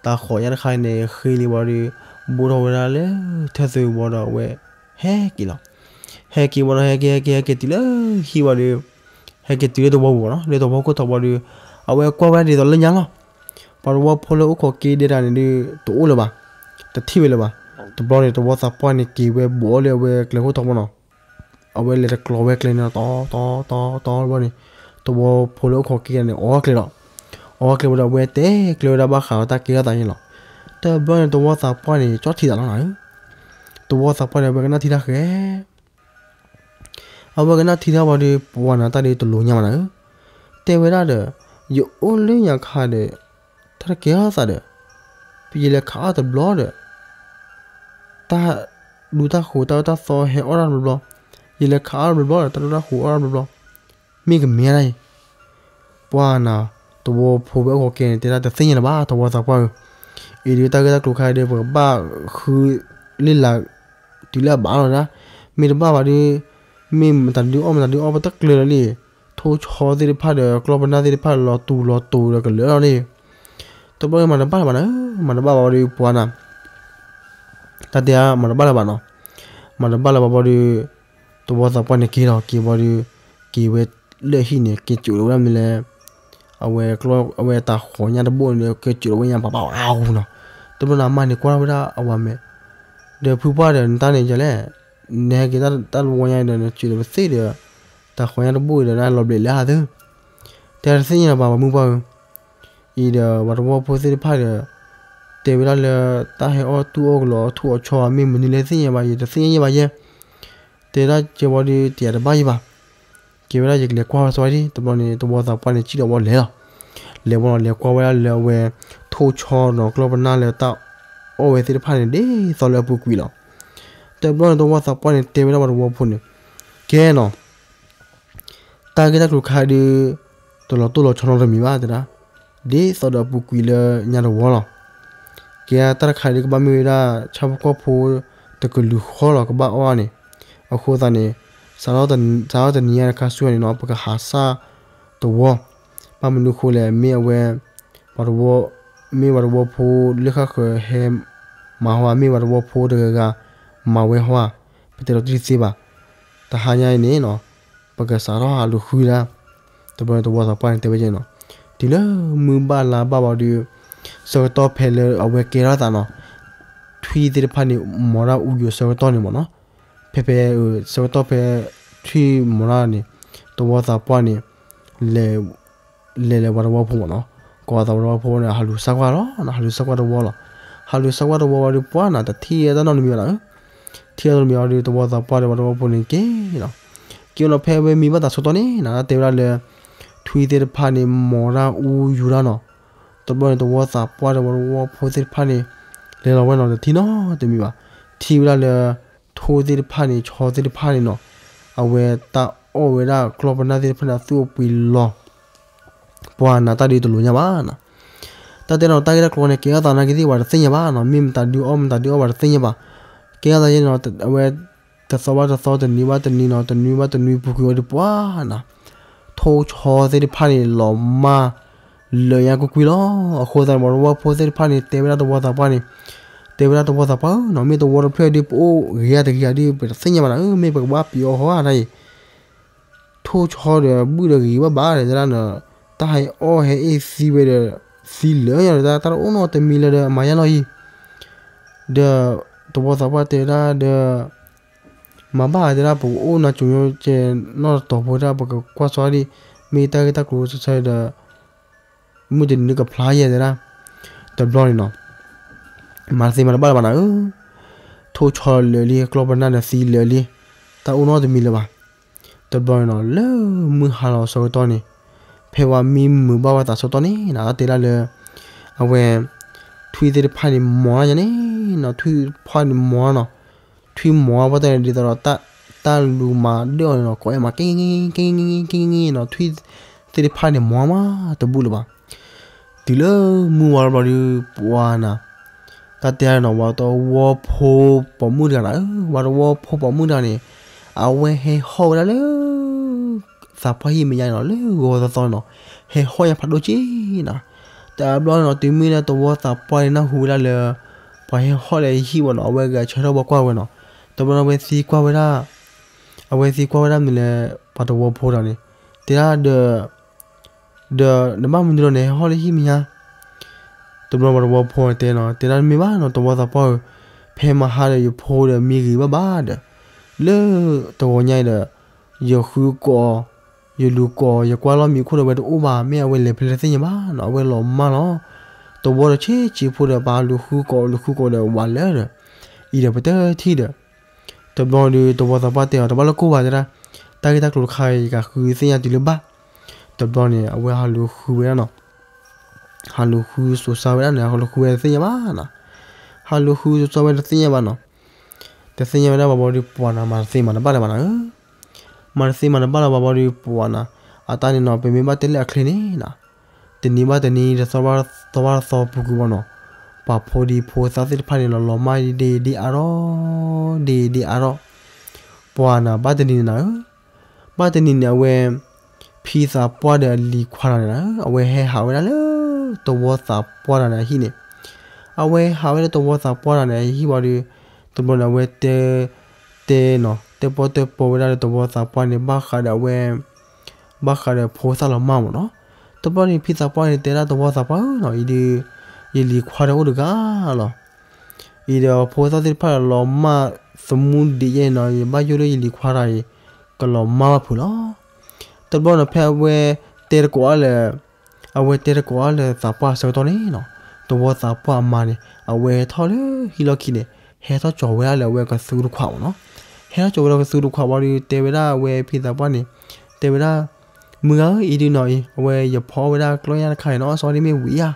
တၢ်ဃီးညၣ်တခါန့ၣ် ဃ့လံဝံၤဒီး ဘိၣ်ထီၣ်ဝဲဒၣ်လၢ ထၢၣ်သ့ဝံၤဒီး အဝဲ ဟဲက့ၤလီၤ. ဟဲက့ၤဝံၤဒီး ဟဲက့ၤ ဟဲက့ၤ ဟဲက့ၤတုၤလၢဟံၣ်ဝံၤဒီး ဟဲက့ၤတုၤလၢတဝီပူၤနီၤ, လၢတဝီခိၣ်ထံးဝံၤဒီး အဝဲကွၢ်ဝဲဒၣ်ဒ်သိးလၢညါလီၤ. ပှၤတဝီဖိလၢအိၣ်ခိးက့ၤဒဲးတၢ်န့ၣ်ဒုး တအိၣ်လၢၤဘၣ်, တထံၣ်ဝဲလၢၤဘၣ်. တဘျီန့ၣ် တဝီသးပှၢ်န့ၣ်က့ၤဝဲဘူးအီၤလၢအဝဲကျဲခိၣ်ထံးမနီၤ, အဝဲလဲၤတကျိၤဝဲကျဲန့ၣ် တီတီတီတီဘျီန့ၣ် တဝီဖိလၢအိၣ်ခိးက့ၤဒဲးန့ၣ် အီကျဲလီၤ. အီကျဲဝံၤဒီး အဝဲတဲကျဲဝဲဒၣ်ဘၣ်ဃးဝဲတၢ်ကဲထီၣ်သးန့ၣ်လီၤ. တဘျီန့ၣ် တဝီသးပှၢ်န့ၣ် ကၠီၣ်ထံသးလီၤနၤဧၢ, တဝီသးပှၢ်န့ၣ် အဝဲကနၣ်ထံတၢ်ဃဲ အဝဲကနၣ်ထံတၢ်ဝံၤဒီး ပှၤနၤတၢ်ဒုးတလိၤညါမးနၤဧၢ, တဲဝဲဒၣ်ဒီး ယအိၣ်လၢညါခါဒီး တၢ်တကဲထီၣ်သးဒီး ယလဲၤခးအီၣ်တဘျီဒီး တၢ်ဒူတၢ်ဃိးတၢ်အၢတၢ်သီဟဲအီၣ်တၢ်တဘျီဘျီ, ယလဲၤခးအီၣ်တဘျီဘျီဒီး တၢ်ဒူတၢ်ဃိးအီၣ်တၢ်တဘျီဘျီ, မ့ၢ်ကမ့ၢ်ဒၣ်အံၤ ပှၤနၤ တဝီဖိဝဲအိၣ်ခိးက့ၤန့ၣ် တဲဒၣ်တသ့ၣ်ညါလၢၤဘၣ် တဝီသးပှၢ်ဧၢ, အံၤဒုးတၢ်ဂ့ၢ်တၢ်ကျိၤခါဒီး ပကဘၣ်ဃုလ့ၢ်လၤ တုၤလၢအဘၣ်လီၤဒၣ်, မ့ၢ်တဘၣ်ဘၣ်ဒီး မ့ၢ်မတၤဒုးအီၣ်မတၤဒုးအီၣ်ပတၢ်ကျၢၤလီၤလံ, ထိၣ်ဆီသ့ၣ်တဖၣ်ဒီး ကျီၢ်ပနၢ်သ့ၣ်တဖၣ်လီၤတူာ်လီၤတူာ်ဒီးကလၢာ်လီၤလံ, တဘျီမၤတဘၣ်လၢၤဘၣ်နၤဧၢ, မၤတဘၣ်ဘၣ်ဒီးပှၤနၤ တၢ်တဲမၤတဘၣ်လၢၤဘၣ်နီၤ, မၤတဘၣ်လၢၤဘၣ်ဘၣ်ဒီး တဝီသးပှၢ်န့ၣ်က့ၤလီၤ က့ၤဘၣ်ဒီး က့ၤဝဲလၢဟံၣ်န့ၣ် က့ၤစိာ်လီၤဝဲဒၣ်မ့ၢ်လဲၣ် အဝဲကျီၢ် အဝဲတၢ်ဃီးညၣ်တဘိန့ၣ် က့ၤစိာ်လီၤဝဲညါပၤပၤအါဂူၤနီၤ, တဘျီန့ၣ်အမါန့ၣ်ကွၢ်ထီၣ်ဝဲဒၣ်အဝၤမဲာ် ဒီးဖုပှၢ်ဒီးနတၢ်န့ၣ်ယလဲၣ်, နဟဲက့ၤတၢ်တဝီညါဒီး နစိာ်လီၤပသ့ၣ်ဒီး တၢ်ဃီးညၣ်တဘိဒီး နလီၤဘျဲးလၢအသၢ တဲတသ့ၣ်ညါလၢၤဘၣ် ပှၤမုၣ်ပှၢ်ဧၢ, အံၤဒီးပှၤတဝီဖိသ့ၣ်တဖၣ်ဒီး တဲဝဲဒၣ်လၢ တၢ်ဟဲအီၣ်တူၢ်အီၣ်ကလီၤအီၣ်ထူၣ်အီၣ်ဆီမ့ၢ်မနုၤလဲၣ်သ့ၣ်ညါဘၣ် ယတသ့ၣ်ညါယဲဘၣ်ယဲ, တဲဒၣ်ကဲဝံၤဒီး တယၤတဘၣ်ယဲဘၣ်, ကဲဝဲဒၣ်ယကလဲၤကွၢ်ဝဲစီဒံး တဘျီန့ၣ် တဝီသးပှၢ်န့ၣ် စံၣ်ဒီးဝဲလဲၤလီၤ, လဲၤဝဲလီၤ လဲၤကွၢ်ဝဲဒၣ်လၢအဝဲ ထိၣ်ဆီနီၤ ကျီၢ်ပနၢ်လၢတၢ်အီၣ်ဝဲသ့ၣ်တဖၣ်န့ၣ် ဒ်သိးလၢအပူၤကွံာ်လီၤ, တဘျီန့ၣ် တဝီသးပှၢ်န့ၣ် တဲဝဲဒၣ်ပှၤတဝီဖိန့ၣ်, ကဲနီၤ တၢ်ဂ့ၢ်တၢ်ကျိၤခါဒီး တလီၤတိၢ်လီၤဆီနီတမံၤဘၣ်တဲဒၣ်, ဒ်သိးဒီးအပူၤကွံာ်လၢညါတဝီလီၤ, ကဲတၢ်တခါဒီးကဘၣ်မ့ၢ်ဝဲဒၣ် ဆၣ်ဖိကီၢ်ဖိ တကလုာ်ဃီလီၤ ကဘၣ်အီၣ်န့ၣ်, အဃိသတးန့ၣ် စးထီၣ်တနံၤညါတခါဆူညါန့ၣ်နီၤ ပကဟးစၢ်တဝီ, ဘၣ်မနုၤဃိလဲၣ် မ့ၢ်အဝဲ ပှၤတဝီ မ့ၢ်ပှၤတဝီဖိလၢဃၣ်ဃၢၤဟဲမၤဟါ မ့ၢ်ပှၤတဝီဖိတဂၤဂၤမၤဝဲဟါ, ပတဲလီၤတံၢ်တသ့ဘၣ်, တဟါညါအံၤန့ၣ်နီၤ ပကစးထီၣ်ဟးလူၤဃုဒၣ်, တဘျီန့ၣ်တဝီသးပှၢ်န့ၣ်တဲဝဲကဲနီၤ, တုၤလၢမုၢ်ဘၣ်လါဘၣ်ဘၣ်ဒီး ဆၢကတီၢ်ဖဲလၢအဝဲကဲထီၣ်သးနီၤ, ထွံၣ်သ့ၣ်တဖၣ်န့ၣ် မီၤဒၣ်အူယိာ်ဆၢကတီၢ်န့ၣ်မ့ၢ်နီၤ, ဖဲဖဲ ဆၢကတီၢ်ဖဲ ထွံၣ်မီၤဒၣ်န့ၣ် တဝီသးပှၢ်န့ၣ် လဲၤ လဲၤလၢပှၤတဝီဖိမ့ၢ်နီၤ, ကိးသးပှၤတဝီဖိန့ၣ် ဟးလူၤစၢ်ကွၢ်လီၤ, ဟးလူၤစၢ်ကွၢ်တဝီလီၤ, ဟးလူၤစၢ်ကွၢ်တဝီဝံၤဒီး ပှၤနၤတထံၣ်တၢ်နီတမံၤဘၣ်နၤဧၢ, ထံၣ်တၢ်နီတမံၤအီၤဒီး တဝီသးပှၢ်ဒီးပှၤတဝီဖိန့ၣ်က့ၤလီၤ, က့ၤလီၤဖဲဝဲမံဘၣ်သးဆၢကတီၢ်န့ၣ် နတဲဝဲဒၣ်လၢ ထွံၣ်သ့ၣ်တဖၣ်န့ၣ် မီၤဒၣ်အူယိာ်ဒၣ်နီၤ, တဘျီန့ၣ်တဝီသးပှၢ်ဒီးပှၤတဝီဖိသ့ၣ်တဖၣ်န့ၣ် လဲၤလီၤဝဲနီၤ တထံၣ်နီတမံၤဘၣ်, ထံၣ်ဝဲဒၣ်လၢ ထိၣ်သ့ၣ်တဖၣ်န့ၣ် ဆီသ့ၣ်တဖၣ်န့ၣ်နီၤ, အဝဲတၢ်အီၣ်ဝဲဒၣ်ကျီၢ်ပနၢ်သ့ၣ်တဖၣ်န့ၣ် အသူၣ်အပှ့ၤလီၤ, ပှၤနၤတၢ်ဒုးတလိၤညါဘၣ်နီၤ, တၢ်တဲနီၤ တၢ်ဂ့ၢ်တၢ်ကျိၤန့ၣ် ကဲထီၣ်သးနာ်က့သ့ၣ်ပှၤတသ့ၣ်ညါဘၣ်နီၤ, မ့ၢ်မတၤဒုးအီၣ်မတၤဒုးအီၣ်ပှၤတသ့ၣ်ညါဘၣ်, ကဲထီၣ်သးယဲန့ၣ်နီၤ အဝဲ တသီဘၣ်တသီ တနံၤဘၣ်တနံၤနီၤ တနွံဘၣ်တနွံပူၤကွံာ်ဝဲဒီးပှၤနၤ ထိၣ်ဆီသ့ၣ်တဖၣ်န့ၣ် လီၤမၢ်လၢညါကွ့ၢ်ကွ့ၢ်လီၤ. အဃိသတးန့ၣ် ပှၤတဝီဖိသ့ၣ်တဖၣ်န့ၣ် တဲဝဲဒၣ်တဝီသးပှၢ်န့ၣ်, တဲဝဲဒၣ်တဝီသးပှၢ်ဧၢနီၤ မ့ၢ်တဝီတဖျၢၣ်ဒုး ပအိၣ်ဂ့ၤဧါတဂ့ၤဧါဒုး ပတသ့ၣ်ညါဘၣ်နၤဧၢ, မ့ၢ်ပကဘၣ်ပျံၤအီၤဟီဧါတၢ်အံၤ, ထိၣ်ဆီဒီးဘုၣ်ဒီးဂ့ၤဘၣ်ဘၣ်ဒီး တဲဒၣ်နၤ, တၢ်ဟဲအီၣ်ဟဲအ့ၣ်သံဝဲဒီး သံလၢာ်ညါဒီး တၢ်တအိၣ်နီတမံၤလၢၤဒီး အမၤယါလီၤအံၤ ဒီး တဝီသးပှၢ်တဲဒၣ်ဒီး မၤဘၣ်တဲဒၣ် ပကအိၣ်နၤကိၤညီကဲနီၢ်တတီၤဖိဒၣ် ပကကွၢ်စီဒံး မ့ၢ်တၢ်ဂ့ၢ်တၢ်ကျိၤဆၢဆၢဒီး မုၢ်တနံၤနကဖျါယဲတဲဒၣ် တဘျီန့ၣ်နီၤ မၤတသ့မၤတဘၣ်လၢၤဘၣ်နၤဧၢ, ထိၣ်ဆီလၢာ်လံ ကျီၢ်ပနၢ်ဒီးသံလၢာ်လံ, တၢ်အိၣ်နီတမံၤလၢၤဘၣ်. တဘျီန့ၣ်နီၤ လၢမုၢ်ဟါလီၤဆၢကတီၢ်န့ၣ် ဖဲဝဲမံမုာ်ဘၣ်ဝဲသးဆၢကတီၢ်န့ၣ် နတၢ်တဲဒၣ်လၢ အဝဲ ထွံၣ်သ့ၣ်တဖၣ်န့ၣ်မီၤညါန့ၣ်နီၤ, ထွံၣ်တဖၣ်န့ၣ်မီၤနီၤ, ထွံၣ်မီၤဘၣ်တၢ်န့ၣ် ဒ်သိးဒီး တၢ်လူၤမၤဒၢၣ်အီၤန့ၣ်နီၤ, ကိးအဲၣ်မး က့က့က့က့နီၤ, ထွံၣ်သ့ၣ်တဖၣ်န့ၣ်မီၤမးတဘူၣ်လၢၤဘၣ်. တုၤလၢမုၢ်ဝါဘျီဒီး ပှၤနၤ တၢ်တဲအါနီၤ, ဝၤတဝီဖိပိာ်မုၣ်တဂၤနၤဧၢ, ဝၤတဝီဖိပိာ်မုၣ်တဂၤန့ၣ် အဝဲဟဲဟီၣ်ဝဲဒၣ်လၢ သးပှၢ်ဟံၣ်မဲာ်ညါန့ၣ်နီၤ, လၢဂီၤသီသီန့ၣ်နီၤ, ဟဲဟီၣ်ညါဖးဒိၣ်က့နၤ. တဘျီန့ၣ်နီၤ, တုၤမ့ၢ်လၢတဝီသးပှၢ်န့ၣ်နၢ်ဟူဝဲဒၣ်လၢ ပှၤဟဲဟီၣ်လၢဟံၣ်ဝဲနီၤ, အဝဲဂဲၤဆၢထၢၣ်ဘၣ်ကွၢ်ဝဲနီၤ. တဘျီန့ၣ် အဝဲသံကွၢ်ဝဲဒၣ် အဝဲသံကွၢ်ဝဲဒၣ်မနုၤလဲၣ် ပှၤတဝီဖိတဂၤန့ၣ်, တဲဒၣ်ဒီး ဒီးနဘၣ်မနုၤလီၤန့ၣ် ဟဲဟီၣ်လၢဟံၣ်မဲာ်ညါ. တဘျီပှၤတဝီဖိတဲနီၤ, တဲဒၣ်မ့ၢ်ဘၣ်နီၤ တဝီသးပှၢ်ဧၢ, ဖဲမဟါဒီးယဖိဒီးမံဂ့ၤဘၣ်ဘၣ်ဒီး လၢတဂီၤညါအံၤဒီး ယဃုကိး ယလူၤကိး ယကွၢ်လီၢ်မံခိၣ်ဒီး အဝဲတအိၣ်ဘၣ်, မ့ၢ်အဝဲလဲၤဖဲလဲၣ်တသ့ၣ်ညါဘၣ်နီၤ, အဝဲလီၤမၢ်လီၤ. တဝီဒီးဆ့ဆ့ဖိဒီး ပာ်လူၤဃုကိး လူၤဃုကိးဒီး ဝးလၢာ်ဒီး အံၤဒီးပတထံၣ်ဒီး တဘျီဒီး တဝီသးပှၢ်တဲအီၤ တဘၣ်လၢကိၢ်ဘၣ်တဲဒၣ်, တၢ်ဂ့ၢ်တၢ်ကျိၤတခါအံၤ ယကဃုသ့ၣ်ညါတုၤလၢဘၣ်. တဘျီန့ၣ် အဝဲဟးလူၤဃုဝဲဒၣ်နီၤ, ဟးလူၤဃုစိၤစၢ်ဝဲဒၣ်န့ၣ် ဟးလူၤဃုဝဲတသ့ၣ်ညါဘၣ်နီၤ, ဟးလူၤဃုစိၤစၢ်ဝဲတသ့ၣ်ညါဘၣ်နီၤ. တသ့ၣ်ညါဝဲဒၣ်ဘၣ်ဘျီဒီး ပှၤနၤ မၤတသ့မၤတဘၣ်လၢၤဘၣ်နၤဧၢ, မၤတသ့မၤတဘၣ်လၢၤဘၣ်ဘျီဒီး ပှၤနၤ အတၢ်န့ၣ်နီၤ ပမ့ၢ်ဘၣ်တဲလၢအချ့န့ၣ်နီၤ တနံၤဘၣ်တနံၤ တသီဘၣ်တသီပူၤကွံာ်ဘၣ်နီၤ, ပှၤဖိဒံဖိသၣ်သ့ၣ်တဖၣ်န့ၣ် လီၤလီၤမၢ်ဒ့ဒ့အါထီၣ် ဒ့ဒ့အါထီၣ်, ပှၤနၤ ဘၣ်တနံၤန့ၣ်နၤဧၢ, ဘၣ်တနံၤန့ၣ် အဝဲ ဖံသးပှၢ်ဒီးအလံၤခွါတဂၤန့ၣ် အဝဲဟဲဟးဝဲဒၣ်လၢ တဝီသးပှၢ်တဂၤန့ၣ်အဟံၣ်န့ၣ်, အဝဲဟးဝဲလၢတဝီသးပှၢ်တဂၤန့ၣ်အဟံၣ်ဘၣ်ဒီး တဘျီန့ၣ် အဝဲတဲ တဲနီၤ တဲပီၣ်တဲပီဝဲဒၣ်လၢတဝီသးပှၢ်န့ၣ် ဘၣ်ဃးဒီးအဝဲ ဘၣ်ဃးဒီးဖိသၣ်လီၤမၢ်မ့ၢ်နီၤ. တဘျီန့ၣ် ဖံသးပှၢ်န့ၣ် တဲဒၣ်တဝီသးပှၢ်ဧၢနီၤ အံၤဒီး ယလံၤခွါဒီးအိၣ်တဂၤလီၤ. အံၤဒီးဖိသၣ်သ့ၣ်တဖၣ်လီၤမၢ်သမူဒံးယဲၢ်နီၤ ယဘၣ်ယိၣ်လၢယလံၤခွါတဂၤအံၤ ကလီၤမၢ်ဘၣ်ဖုးလီၤ. တဘျီန့ၣ် ဖဲအဝဲတဲတကိးအါလၢ အဝဲတဲတကိးအါလၢသးပှၢ်အဆၢကတီၢ်န့ၣ်နီၤ တဝီသးပှၢ်အမါန့ၣ် အဝဲဟဲထီၣ်လၢဟံၣ်လီၢ်ခံန့ၣ် ဟဲထီၣ်ကၠီၤဝဲဒၣ်လၢအဝဲကသူတခွးမ့ၢ်နီၤ. ဟဲထီၣ်ကၠီၤဝဲဒၣ်ကသူတခွးဘၣ်ဒီး တဲဝဲဒၣ်အဝဲဖံသးပှၢ်န့ၣ် တဲဝဲဒၣ် မုၢ်ဂၤဧၢ အံၤဒုးနီၤအံၤ အဝဲယဖီအီၣ်ဝဲဒၣ်ကျီၢ်ညၣ်တခါအံၤနီၤ အစီဒ်မ့ၢ်ဝံၤဧါ.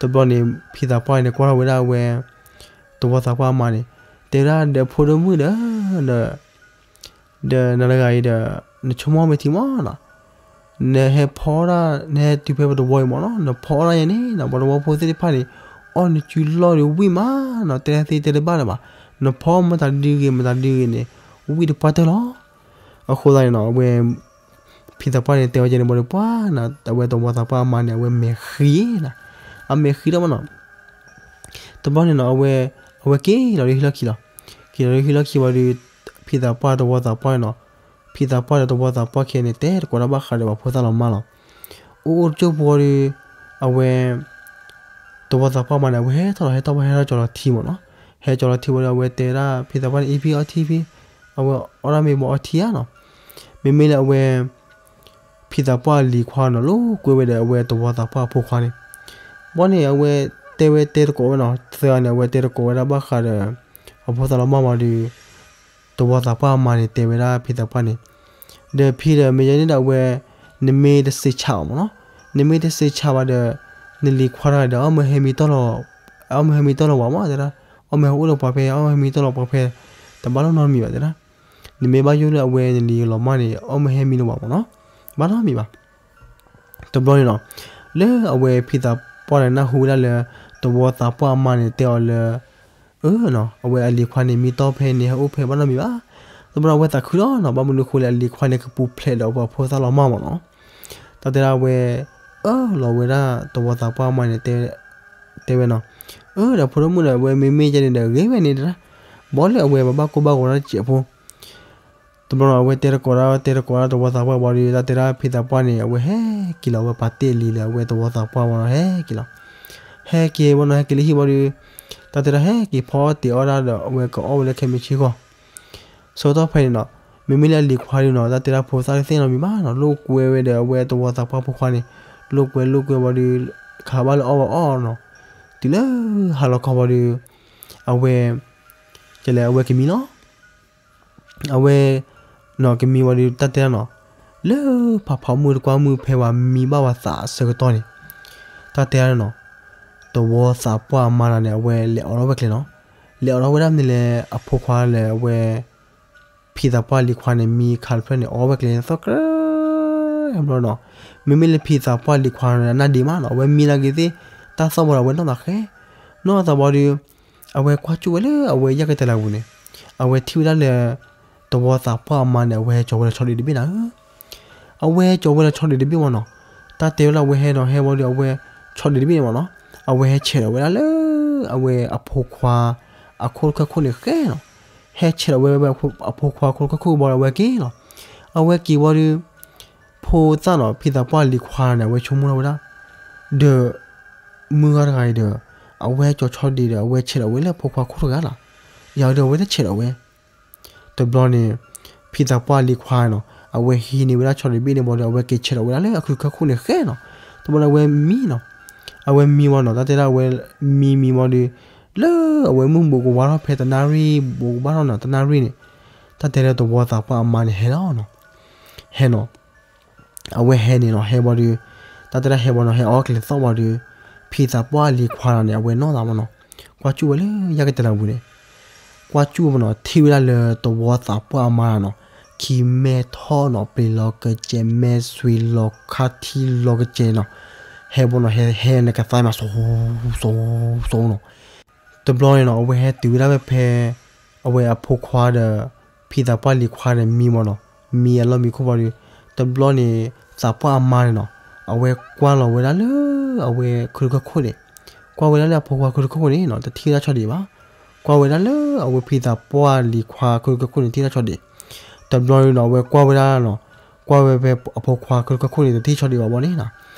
တဘျီန့ၣ် ဖံသးပှၢ်န့ၣ် ကွၢ်ထီၣ်ဝဲဒၣ်အဝဲ တဝီသးပှၢ်အမါန့ၣ် တဲဝဲဒၣ်ဒီးဖိဒိၣ်မုၣ်ဒီး ဒီး ဒီးနၤတဂၤအံၤဒီး နဆိကမိၣ်မ့ၢ်ထံမ့ၢ်နီၤ နဟဲဖီဒၣ် နဟဲတုၤဖဲပတဝီအံၤမ့ၢ်နီၤ နဖီအီၣ်ဒၣ်ယဲန့ၣ်နီၤ ပတဝီဖိသ့ၣ်တဖၣ်န့ၣ် အီၣ်နစုလီၢ်ဒီးဝံၣ်မးနီၤ တဲသ့တဲတဘၣ်လၢၤဘၣ် နဖီမတၤဒုဂ့ၤမတၤဒုဂ့ၤန့ၣ် ဝံၣ်တပှၢ်တၢၢ်လီၤ. အဃိသတးန့ၣ်နီၤ အဝဲ ဖံသးပှၢ်န့ၣ် တဲဝဲကဲန့ၣ်ဘၣ်ဒီးပှၢ်နၤ အဝဲတဝီသးပှၢ်အမါန့ၣ် အဝဲမဲာ်ဃံနၤ အမဲာ်ဃံထီၣ်မးနီၤ တဘျီန့ၣ်နီၤ အဝဲ အဝဲက့ၤလီၤလၢဟံၣ်လီၢ်ခံလီၤ. က့ၤလီၤလၢဟံၣ်လီၢ်ခံဝံၤဒီး ဖံသးပှၢ်တဝီသးပှၢ်န့ၣ်နီၤ ဖံသးပှၢ်ဒီးတဝီသးပှၢ်ခဲန့ၣ် တဲတကိးဒၣ်ဘၣ်ဃးဒီးပှၤဖိသၣ်လီၤမၢ်လီၤ. အိၣ်အိၣ်တကၠိၢ်ဖိဒီး အဝဲ တဝီသးပှၢ်မါန့ၣ် အဝဲဟဲထီၣ်လီၤ ဟဲထီၣ်ဘၣ်ဟဲထီၣ်ကၠီၤလီၤထံမ့ၢ်နီၤ. ဟဲကၠီၤလီၤထံဝံၤဒီး အဝဲတဲဒၣ်ဖံသးပှၢ်န့ၣ် အံၤဖံ အီထံဖံ, အဝဲအီၣ်ဒၣ်မ့ၢ်ဘၣ်အီထံဧါနီၤ. မ့မ့ၢ်လၢအဝဲ ဖံသးပှၢ်အလံၤခွါနီၤ လိာ်ကွဲဝဲဒီးအဝဲတဝီသးပှၢ်အဖိခွါန့ၣ်, ဘီန့ၣ် အဝဲတဲဝဲတဲတကိးဝဲနီၤ သၢဂၤန့ၣ် အဝဲတဲတကိးဝဲဒၣ်ဘၣ်ဃးဒီး အဖိသၣ်လီၤမၢ်ဝံၤဒီး တဝီသးပှၢ်အမါန့ၣ် တဲဝဲဒၣ်ဖံသးပှၢ်န့ၣ်, ဒီးဖံဒီးမ့ၢ်ယဲန့ၣ်ဒီးအဝဲ နမ့ၢ်တစံးဆၣ်အီၤမ့ၢ်နီၤ, နမ့ၢ်တစံးဆၣ်ဘၣ်ဒီး နလံၤခွါတဂၤဒီး အီၣ်မ့ၢ်ဟဲမံတီၢ်လီၤ, အီၣ်မ့ၢ်ဟဲမံတီၢ်လီၤဝဲမ့ၢ်တဲဒၣ်, အီၣ်မ့ၢ်ဟဲအိၣ်လၢပှၤဖဲ အီၣ်မ့ၢ်ဟဲမံတီၢ်လီၤပှၤဖဲ တဘၣ်လီၤနီတမံၤဘၣ်တဲဒၣ်, နမ့ၢ်ဘၣ်ယိၣ်လၢအဝဲနလံၤလီၤမၢ်န့ၣ် အီၣ်မ့ၢ်ဟဲမံလီၤဝဲမ့ၢ်နီၤ, ဘၣ်နီတမံၤဘၣ်. တဘျီန့ၣ်နီၤ, လၢအဝဲဖံသးပှၢ်န့ၣ်နၢ်ဟူဝဲဒၣ်လၢ တဝီသးပှၢ်အမါန့ၣ်တဲအီၤလၢ အၢနီၤ, အဝဲအလံၤခွါန့ၣ် မံတီၢ်ဖဲန့ၣ် ဟဲအိၣ်ဖဲဘၣ်နီတမံၤဘၣ်. တဘျီအဝဲသးခုလီၤနီၤ, ဘၣ်မနုၤဃိလဲၣ် အလံၤခွါန့ၣ် ကပူၤဖျဲးဒီးပှၤဖိသၣ်လီၤမၢ်မ့ၢ်နီၤ. တၢ်တဲဒၣ်အဝဲ အၢၣ်လီၤဝဲဒၣ်တဝီသးပှၢ်အမါန့ၣ် တဲဝဲနီၤ, အၢၣ်ဒီးဖိဒိၣ်မုၣ်ဒီး အဝဲမ့မ့ၢ်ယဲန့ၣ်ဒီး ဂ့ၤဝဲန့ၣ်တဲဒၣ်, ဘီလၢအဝဲဘၣ်ဘၣ်ကိၢ်ဘၣ်ဂီၤတၢ်တစဲးဖိ တဘျီနီၤ အဝဲတဲတကိးဒၣ် တဲတကိးဒၣ်တဝီသးပှၢ်ဘၣ်ဒီး တၢ်တဲဒၣ်ဖံသးပှၢ်န့ၣ် အဝဲဟဲက့ၤလီၤ အဝဲပာ်တ့ၢ်လံလၢအဝဲတဝီသးပှၢ်ဘၣ်နီၤ ဟဲက့ၤလီၤ. ဟဲက့ၤဝဲနီၤ ဟဲက့ၤလၢဟံၣ်ဘၣ်ဒီး တၢ်တဲဒၣ်ဟဲက့ၤဖီအီၣ်တ့ၤအီၣ်ဒၣ်ဒီး အဝဲကအီၣ်ဝဲလၢခဲမုၢ်ဆ့ၣ်ဂီၢ် ဆၢကတီၢ်ဖဲန့ၣ်နီၤ, မ့မ့ၢ်လၢအလံၤခွါဒုနီၤ တၢ်တဲဒၣ်ဖိသၣ်တသ့ၣ်နီတမံၤဘၣ်နီၤ, လိာ်ကွဲဝဲဒီးအဝဲတဝီသးပှၢ်ဖိခွါန့ၣ်, လိာ်ကွဲလိာ်ကွဲဘၣ်ဒီး ခးဘၣ်လၢအီၣ်ဝဲအီၣ်နီၤ, တုၤလၢဟါလီၤခီဘၣ်ဒီး အဝဲ ကလဲၤအဝဲကမံလီၤ. အဝဲ နီၤကမံဝံၤဒီး တၢ်တဲဒၣ်နီၤ, လၢဖးဖီမုၢ်တကွၢ်မုၢ်ဖဲဝဲမံဘၣ်ဝဲသးအဆၢကတီၢ်န့ၣ်, တၢ်တဲဒၣ်နီၤ, သဝီသးပှၢ်အမါတဂၤန့ၣ် အဝဲလဲၤအိးထီၣ်ဝဲကျဲနီၤ. လဲၤအိးထီၣ်ဝဲဒၣ်မနုၤလဲၣ် အဖိခွါလၢအဝဲ ဖံသးပှၢ်လံၤခွါန့ၣ် မံခါတဖျၢၣ်န့ၣ် အိးထီၣ်ဝဲကျဲ သီၣ်ကြၢးဘျီနီၤ. မ့မ့ၢ်လၢဖံသးပှၢ်လံၤခွါန့ၣ် အနၢ်ဒ့မးနီၤ, အဝဲမံနာ်က့ၤသ့ၣ် တၢ်သီၣ်ဘၣ်ဒီး အဝဲနီၢ်သးဃဲ, နီၢ်သးဘၣ်ဒီး အဝဲကွၢ်ကၠူၣ်ဝဲလၢအဝဲယၢ်ကတဲာ်လၤပူၤန့ၣ်, အဝဲထံၣ်ဝဲဒၣ်လၢ သဝီသးပှၢ်အမါန့ၣ် အဝဲဟဲကၠီၤဝဲလၢဆီဒံးတဘ့ၣ်နၤဧၢ. အဝဲဟဲကၠီၤဝဲလၢဆီဒံးတဘ့ၣ်မးနီၤ. တၢ်တဲဝဲလၢအဝဲဟဲနီၤ ဟဲဘၣ်ဒီး အဝဲဆီဒံးတဘ့ၣ်န့ၣ်မးနီၤ, အဝဲဟဲဆဲးဒီးဝဲဒၣ်လၢ အဝဲအဖိခွါ အခိၣ်တခၢခိၣ်န့ၣ်ဃဲနီၤ. ဟဲဆဲးဒီးဝဲ အဖိခွါအခိၣ်တခၢခိၣ်ဘၣ်ဒီး အဝဲက့ၤလီၤ. အဝဲက့ၤဘၣ်ဒီး ဖိသၣ်နီၤ ဖံသးပှၢ်လံၤခွါန့ၣ် အဝဲဆိကမိၣ်ထီၣ်ဝဲဒၣ် ဒီး မုၢ်ဂၤတဂၤအံၤဒီး အဝဲကၠီၤဆီဒံးဒီး အဝဲဆဲးဒီးဝဲလၢအဖိခွါခိၣ်တဂၤလီၤ. ယၤဒီးအဝဲတဆဲးဒီးဝဲ တဘျီန့ၣ် ဖံသးပှၢ်လံၤခွါနီၤ အဝဲဟံးန့ၢ်ဝဲဒၣ်ဆီဒံးတဘ့ၣ်န့ၣ်ဘၣ်ဒီး အဝဲက့ၤဆဲးဒီးဝဲဒၣ်လၢအခိၣ်တခၢခိၣ်န့ၣ်ဃဲနီၤ. တဘျီန့ၣ် အဝဲမံနီၤ. အဝဲမံဝဲနီၤ, တၢ်တဲဒၣ်အဝဲမံမံဘၣ်ဒီး လၢအဝဲမုၢ်ဘူးကဝါထီၣ်ဖဲတနၣ်ရံၣ် ဘူးကဘၣ်ထီၣ်နီၤ တနၣ်ရံၣ်န့ၣ်, တၢ်တဲလၢသဝီသးပှၢ်အမါန့ၣ်ဟဲလီၤနီၤ. ဟဲနီၤ. အဝဲဟဲန့ၣ်နီၤ ဟဲဘၣ်ဒီး တၢ်တဲဒၣ်ဟဲဘၣ်နီၤ ဟဲအိၣ်ကျဲသီၣ်ဘၣ်ဒီး ဖံသးပှၢ်လံၤခွါလီၤန့ၣ် အဝဲနီၢ်သးမးနီၤ. ကွၢ်ကၠူၣ်ဝဲလၢယၢ်ကတဲာ်လၤပူၤန့ၣ်, ကွၢ်ကၠူၣ်ဝဲနီၤ ထံၣ်ဝဲဒၣ်လၢသဝီသးပှၢ်အမါနီၤ, ခံမဲထီၣ်နီၤ ပျံၤလီၤကစဲး မဲဆွံလီၤခါထံလီၤကစဲးနီၤ. ဟဲဘၣ်နီၤ ဟဲဟဲန့ၣ်ကသါမး စိၤစိၤစိၤနီၤ. တဘျီန့ၣ်နီၤ အဝဲဟဲတုၤဝဲဒၣ်ဖဲဖဲ အဝဲအဖိခွါဒီး ဖံသးပှၢ်လံၤခွါဒီးမံမးနီၤ, မံအလီၢ်မံခိၣ်ဘၣ်ဒီး တဘျီန့ၣ် သးပှၢ်အမါန့ၣ်နီၤ အဝဲကွၢ်လီၤဝဲဒၣ်လၢ အဝဲခိၣ်တခၢခိၣ်န့ၣ်, ကွၢ်ဝဲဒၣ်လၢအဖိခွါခိၣ်တခၢခိၣ်န့ၣ်နီၤ တထံၣ်ဝဲဒၣ်ဆီဒံးဘၣ်. ကွၢ်ဝဲဒၣ်လၢအဝဲဖံသးပှၢ်လံၤခွါခိၣ်တခၢခိၣ်န့ၣ် ထံၣ်ဝဲဒၣ်ဆီဒံး. တဘျီန့ၣ်နီၤ အဝဲကွၢ်ဝဲဒၣ်နီၤ, ကွၢ်ဝဲဖဲအဖိခွါခိၣ်တခၢခိၣ်န့ၣ် တထံၣ်ဆီဒံးဘၣ်ဘၣ်န့ၣ်နီၤ,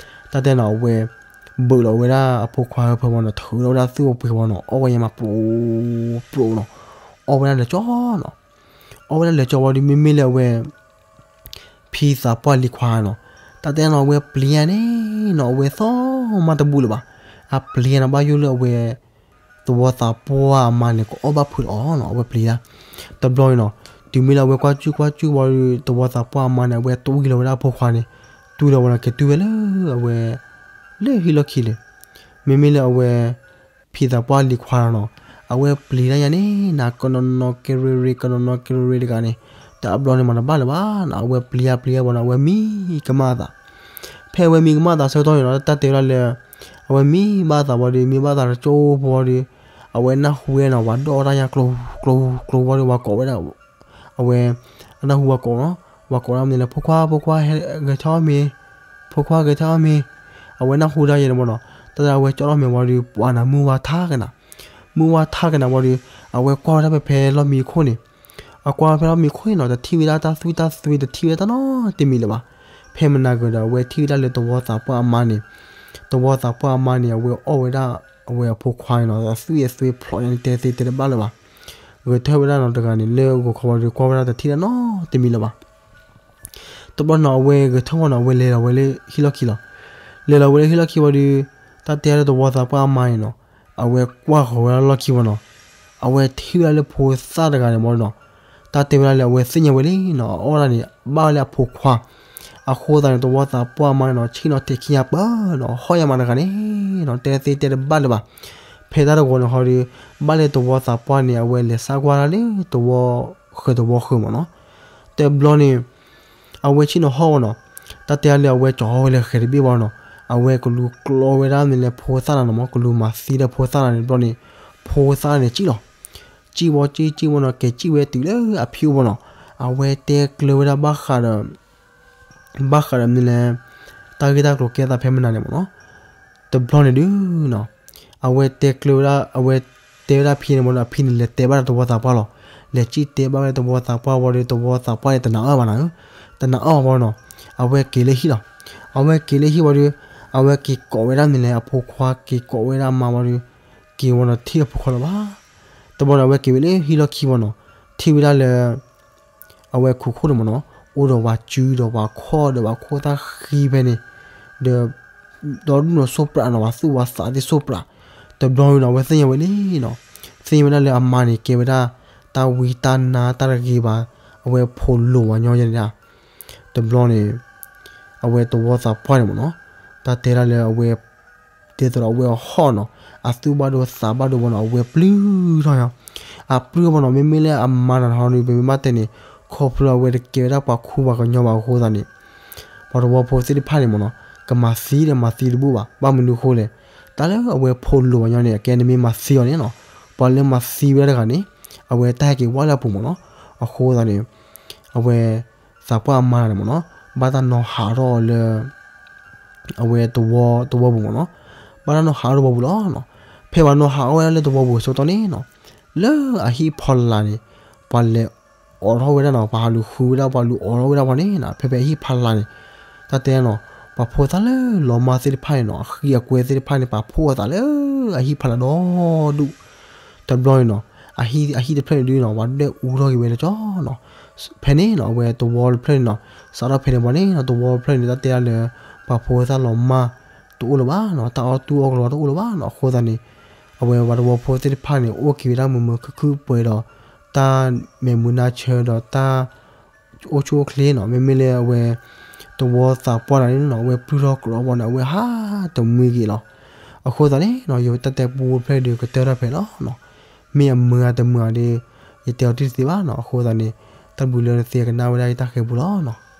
တၢ်တဲနီၤ အဝဲ ဘုးလီၤဝဲဒၣ်အဖိခွါဟၢဖၢဘၣ်နီၤ, ထုးထီၣ်ဝဲဒၣ်သူၣ်အပှ့ၤဘၣ်နီၤ, အီၣ်ဝဲညါမး ပျိးပျိးနီၤ, အီၣ်ဝဲဒၣ်လၢာ်ကၠီနီၤ. အီၣ်ဝဲဒၣ်လၢာ်ကၠီဘၣ်ဒီး မ့မ့ၢ်လၢအဝဲ ဖံသးပှၢ်လံၤခွါနီၤ, တၢ်တဲနီၤ အဝဲပျံၤယါန့ၣ်နီၤ အဝဲသီၣ်မးတဘူးလၢၤဘၣ်. အပျံၤယါနီၤ ဘၣ်ယိၣ်လၢအဝဲ သဝီသးပှၢ်အမါန့ၣ် ကအီၣ်ဘၣ်ဖုးလီၤနီၤ, အဝဲပျံၤယါ. တဘျီန့ၣ်နီၤ တုၤမ့ၢ်လၢအဝဲကွၢ်ကၠူၣ်ကွၢ်ကၠူၣ်ဘၣ်ဒီး သဝီသးပှၢ်အမါန့ၣ် အဝဲတွံၢ်လီၤဝဲဒၣ်အဖိခွါန့ၣ်, တွံၢ်လီၤဝဲနီၤ က့ၤတွံၢ်ဝဲလၢအဝဲ လၢဟံၣ်လီၢ်ခံလၢ မ့မ့ၢ်လၢအဝဲ ဖံသးပှၢ်လံၤခွါနီၤ, အဝဲပျံၤတၢ်ယါန့ၣ်နီၤ ကနီၤနီၤကရ့ရ့ ကနီၤနီၤကရ့ရ့တဂၤန့ၣ်, တဘျီန့ၣ်မးတဘၣ်လၢၤဘၣ်နီၤ, အဝဲပျံၤယါပျံၤယါဘၣ်နီၤ အဝဲမံကမၣ်အသး. ဖဲအဝဲမံကမၣ်အသးဆၢကတီၢ်န့ၣ်နီၤ တၢ်တဲဝဲဒၣ်လၢ အဝဲမံဘၣ်အသးဘၣ်ဒီး မံဘၣ်အသးတကၠိဖိဒီး အဝဲနၢ်ဟူဝဲနီၤ ပှၤဒိၣ်တၢ်ယါကျိၤ ကျိၤ ကျိၤဘၣ်ဒီး ပှၤကိးဝဲဒၣ် အဝဲ အနၢ်ဟူပှၤကိးနီၤ, ပှၤကိးဒၣ်မနုၤလဲၣ် ဖိခွါ ဖိခွါ ဟဲဂဲၤဆၢထၢၣ်မ့ၤ, ဖိခွါဂဲၤဆၢထၢၣ်မ့ၤ, အဝဲနၢ်ဟူတၢ်ယါန့ၣ်ဘၣ်နီၤ, တၢ်တဲအဝဲကၠီထီၣ်မဲာ်ဘၣ်ဒီး ပှၤနၤမုၢ်ဝါထါကနၤ, မုၢ်ဝါထါကနၤဘၣ်ဒီး အဝဲကွၢ်ဝဲဒၣ်ဖဲဖဲလီၢ်မံခိၣ်န့ၣ်, အကွၢ်ဝဲဖဲလီၢ်မံခိၣ်န့ၣ်နီၤ တထံၣ်ဝဲဒၣ်တၢ်သွံၣ်တၢ်သွံ တထံၣ်ဝဲဒၣ်တၢ်နီတမံၤလၢၤဘၣ်. ဖဲမနၤဂ့ၤဒီး အဝဲထံၣ်ဝဲဒၣ်လၢသဝီသးပှၢ်အမါန့ၣ်, သဝီသးပှၢ်အမါန့ၣ် အဝဲအီၣ်ဝဲဒၣ် အဝဲအဖိခွါန့ၣ်နီၤ အသွံၣ်အသွံဖျိးညါန့ၣ် တဲသ့တဲတဘၣ်လၢၤဘၣ်. ဂဲၤထၢၣ်ဝဲဒၣ်နီၤတဂၤန့ၣ် လၢဂီၤခီဘၣ်ဒီး ကွၢ်ဝဲဒၣ်တထံၣ်ဒၣ်နီတမံၤလၢၤဘၣ်. တဘျီနီၤ အဝဲဂဲၤထၢၣ်ဝဲနီၤ အဝဲလဲၤလီၤဝဲလၢဟံၣ်လီၢ်ခံလီၤ. လဲၤလီၤဝဲလၢဟံၣ်လီၢ်ခံဝံၤဒီး တၢ်တဲဒၣ်လၢသဝီသးပှၢ်အမါန့ၣ်နီၤ, အဝဲကွၢ်ဃီၤဝဲဒၣ်လီၢ်ခံဝံၤနီၤ, အဝဲထံၣ်ဝဲဒၣ်လၢဖိသၣ်တဂၤန့ၣ်မ့ၢ်နီၤ, တၢ်တဲဝဲဒၣ်လၢအဝဲသ့ၣ်ညါဝဲလံနီၤ အအီၣ်ဒၣ်န့ၣ် ဘၣ်ဝဲလၢအဖိခွါ, အဃိသတးန့ၣ် သဝီသးပှၢ်အမါန့ၣ်နီၤ ဆ့ၣ်နီၤတဲာ်ခံညါပၢၢ်နီၤ ဟီၣ်ယါမးတဂၤန့ၣ်နီၤ တဲသ့တဲတဘၣ်လၢၤဘၣ်. ဖဲတၢ်တဂီၤန့ၣ်ဃီဒီး ဘၣ်လၢသဝီသးပှၢ်န့ၣ် အဝဲလဲၤဆါကွၢ်ဒၣ်လၢသဝီဃၢၤသဝီဃၢၤမ့ၢ်နီၤ, တဘျီန့ၣ် အဝဲဆ့ၣ်နီၤဟီၣ်ဝဲနီၤ, တၢ်တဲလၢအဝဲကၠီၤဟီၣ်ဝဲလၢဃဲၤတဘ့ၣ်ဝံၤနီၤ, အဝဲကလူၤကျီဝဲဒၣ်မနုၤလဲၣ်ဖိသၣ်တဂၤန့ၣ်မ့ၢ် ကလူၤမၤသံဒီးဖိသၣ်တဂၤန့ၣ်တဘျီန့ၣ်, ဖိသၣ်န့ၣ်စံၣ်လီၤ. စံၣ်ဝံၤစံၣ်စံၣ်ဝံၤနီၤ က့ၤစံၣ်ဝဲတုၤလၢအဖံအိၣ်ဝံၤနီၤ, အဝဲတဲကျၢၤဝဲဒၣ်ဘၣ်ဃးဒီး ဘၣ်ဃးဒီးမနုၤလဲၣ်, တၢ်ဂ့ၢ်တၢ်ကျိၤကဲသးဖဲမနၤန့ၣ်မ့ၢ်နီၤ, တဘျီန့ၣ်ဒုးနီၤ, အဝဲတဲကျၢၤဝဲဒၣ် အဝဲတဲဝဲဒၣ်ဖံန့ၣ်မ့ၢ်ဒီး အဖံန့ၣ်လဲၤတဲဘၣ်ဒီးသဝီသးပှၢ်လီၤ. လဲၤစံၣ်တဲဘၣ်ဝဲဒၣ်သဝီသးပှၢ်ဝံၤဒီး သဝီသးပှၢ်န့ၣ် တနာ်အၢၣ်ဘၣ်နၤဧၢ, တနာ်အၢၣ်ဘၣ်ဝံၤနီၤ, အဝဲက့ၤလၢဟံၣ်လီၤ. အဝဲက့ၤလၢဟံၣ်ဝံၤဒီး အဝဲက့ၤကိးဝဲဒၣ်မနုၤလဲၣ် အဖိခွါက့ၤကိးဝဲဒၣ်မါဝံၤဒီး က့ၤဝံၤနီၤ ထံၣ်အဖိခွါလၢၤဘၣ်. တဘျီန့ၣ် အဝဲက့ၤဝဲလၢဟံၣ်လီၢ်ခံဝံၤနီၤ, ထံၣ်ဝဲဒၣ်လၢ အဝဲခိးခိၣ်န့ၣ်မ့ၢ်နီၤ, အိၣ်ဒီးပှၤစုဒီးပှၤခီၣ်ဒီးပှၤခိၣ်သၣ်ဃံဖဲန့ၣ်, ဒီး ဒီဒူၣ်နီၤ စိၢ်ပြးနီၤ ပှၤသူၣ်ပှၤသးသ့ၣ်စိၢ်ပြး, တဘျီဝံၤနီၤ အဝဲသ့ၣ်ညါဝဲလံနီၤ, သ့ၣ်ညါဝဲဒၣ်လၢအမါန့ၣ် ကဲဝဲဒၣ် တၢ်ဝံတၢ်နါတၢ်တဂ့ၤဘၣ်, အဝဲဖိးလိာ်ဝဲညီယဲန့ၣ်ဒၣ်, တဘျီန့ၣ် အဝဲသဝီသးပှၢ်န့ၣ်မ့ၢ်နီၤ, တၢ်တဲဒၣ်လၢအဝဲ တ ဒ်သိးဒီးအဝဲအဟီၣ်နီၤ, အသူၣ်ဘၣ်ဒိသးဘၣ်ဒိဘၣ်နီၤ, အဝဲပျုၢ်ထီၣ်ညါ, အပျုၢ်ဘၣ်နီၤ, မ့မ့ၢ်လၢအမါတနီၤနီၤဒီး ပမ့ၢ်ဘၣ်တဲန့ၣ်, ခီဖျိအဝဲတကဲဝဲဒၣ်ပှၤခူပှၤကညီဘၣ်အဃိသတးန့ၣ် ပှၤသဝီဖိသ့ၣ်တဖၣ်န့ၣ်မ့ၢ်နီၤ, ကမၤသံဒီးမၤသံတဘူၣ်ဘၣ်. ဘၣ်မနုၤအဃိလဲၣ်, တၢ်လၢအဝဲဖိလိၤပှၤကညီန့ၣ် အကဲန့ၣ်မ့ၢ်မၤသံအီၤန့ၣ်နီၤ, ပှၤလၢမၤသံဝဲဒၣ်တဂၤန့ၣ်, အဝဲတၢ်ဟဲက့ၤဝါလၢအပူၤမ့ၢ်နီၤ. အဃိသတးန့ၣ်, အဝဲ သးပှၢ်အမါတဂၤန့ၣ်မ့ၢ်နီၤ, ဘၣ်တၢ်နီၤဟးထီၣ်အီၤလၢ အဝဲသဝီ သဝီပူၤမ့ၢ်နီၤ, ဘၣ်တၢ်နီၤဟးထီၣ်သဝီပူၤလီၤနီၤ. ဖဲပှၤနီၤဟးထီၣ်ဝဲဒၣ်လၢသဝီပူၤအဆၢကတီၢ်န့ၣ်နီၤ, လၢအဟံၣ်ဖီလာ်န့ၣ်, ပှၤလဲၤအိးထီၣ်ဝဲဒၣ်နီၤ, ပှၤဟးလူၤဃုဝဲဒၣ် ပှၤလူၤအိးထီၣ်ဝဲဒၣ်ပှၤန့ၣ်နီၤ, ဖဲဖဲအဟံၣ်ဖီလာ်န့ၣ်, တၢ်တဲနီၤ, ပှၤဖိသၣ်လၢလီၤမၢ်သ့ၣ်တဖၣ်န့ၣ်နီၤ, အဃံအကွဲသ့ၣ်တဖၣ်န့ၣ် ပာ်ဖှိၣ်အသးလၢအဟံၣ်ဖီလာ်ဒီဒူၣ် တဘျီန့ၣ်နီၤ, အဟံၣ် အဟံၣ်တဖျၢၣ်န့ၣ်ဒုးနီၤ, ပှၤဒွဲၣ်အူထီၣ်က့ၤဝဲလၢကၠီနီၤ. ဖဲန့ၣ်နီၤ, အဝဲသဝီတဖျၢၣ်န့ၣ်နီၤ, စးထီၣ်ဖဲန့ၣ်ဘၣ်န့ၣ်နီၤ, သဝီတဖျၢၣ်န့ၣ် တၢ်တဲဒၣ်လၢ ပှၤဖိသၣ်လီၤမၢ်တအိၣ်လၢၤဘၣ်နီၤ, တၢ်အီၣ်တူၢ်အီၣ်ကလီတအိၣ်လၢၤဘၣ်နီၤ. အဃိသတးန့ၣ်, အဝဲပှၤသဝီဖိသ့ၣ်တဖၣ်န့ၣ် အိၣ်က့ၤဝဲဒၣ်မုာ်မုာ်ခုၣ်ခုၣ်ပှဲၤဒီး တၢ်မဲာ်မုာ်နါဆၢဒီးတၢ် အိၣ်ဆူၣ်အိၣ်ချ့နီၤ. မ့မ့ၢ်လၢအဝဲ သဝီသးပှၢ်တဂၤန့ၣ်နီၤ, အဝဲပျုၢ်ထီၣ်ကြၢးအီၤဘၣ်န့ၣ် အဝဲဟးတမှံက့ၤလီၤ. အဃိသတးန့ၣ်နီၤ, ယတၢ်တဲပူဖိတဖျၢၣ်ဒုးကတၢၢ်ထီၣ်ဖဲလီၤနီၤ. မ့ၢ်အမုာ်ဧါတမုာ်ဧါဒီး ယတဲအီၤတသ့ဘၣ်နီၤ. အဃိသတးန့ၣ်, တၢ်ဘျုးလၢနသ့ကနၣ်ဝဲဒၣ်ယတၢ်ဃဲၤပူလီၤနီၤ.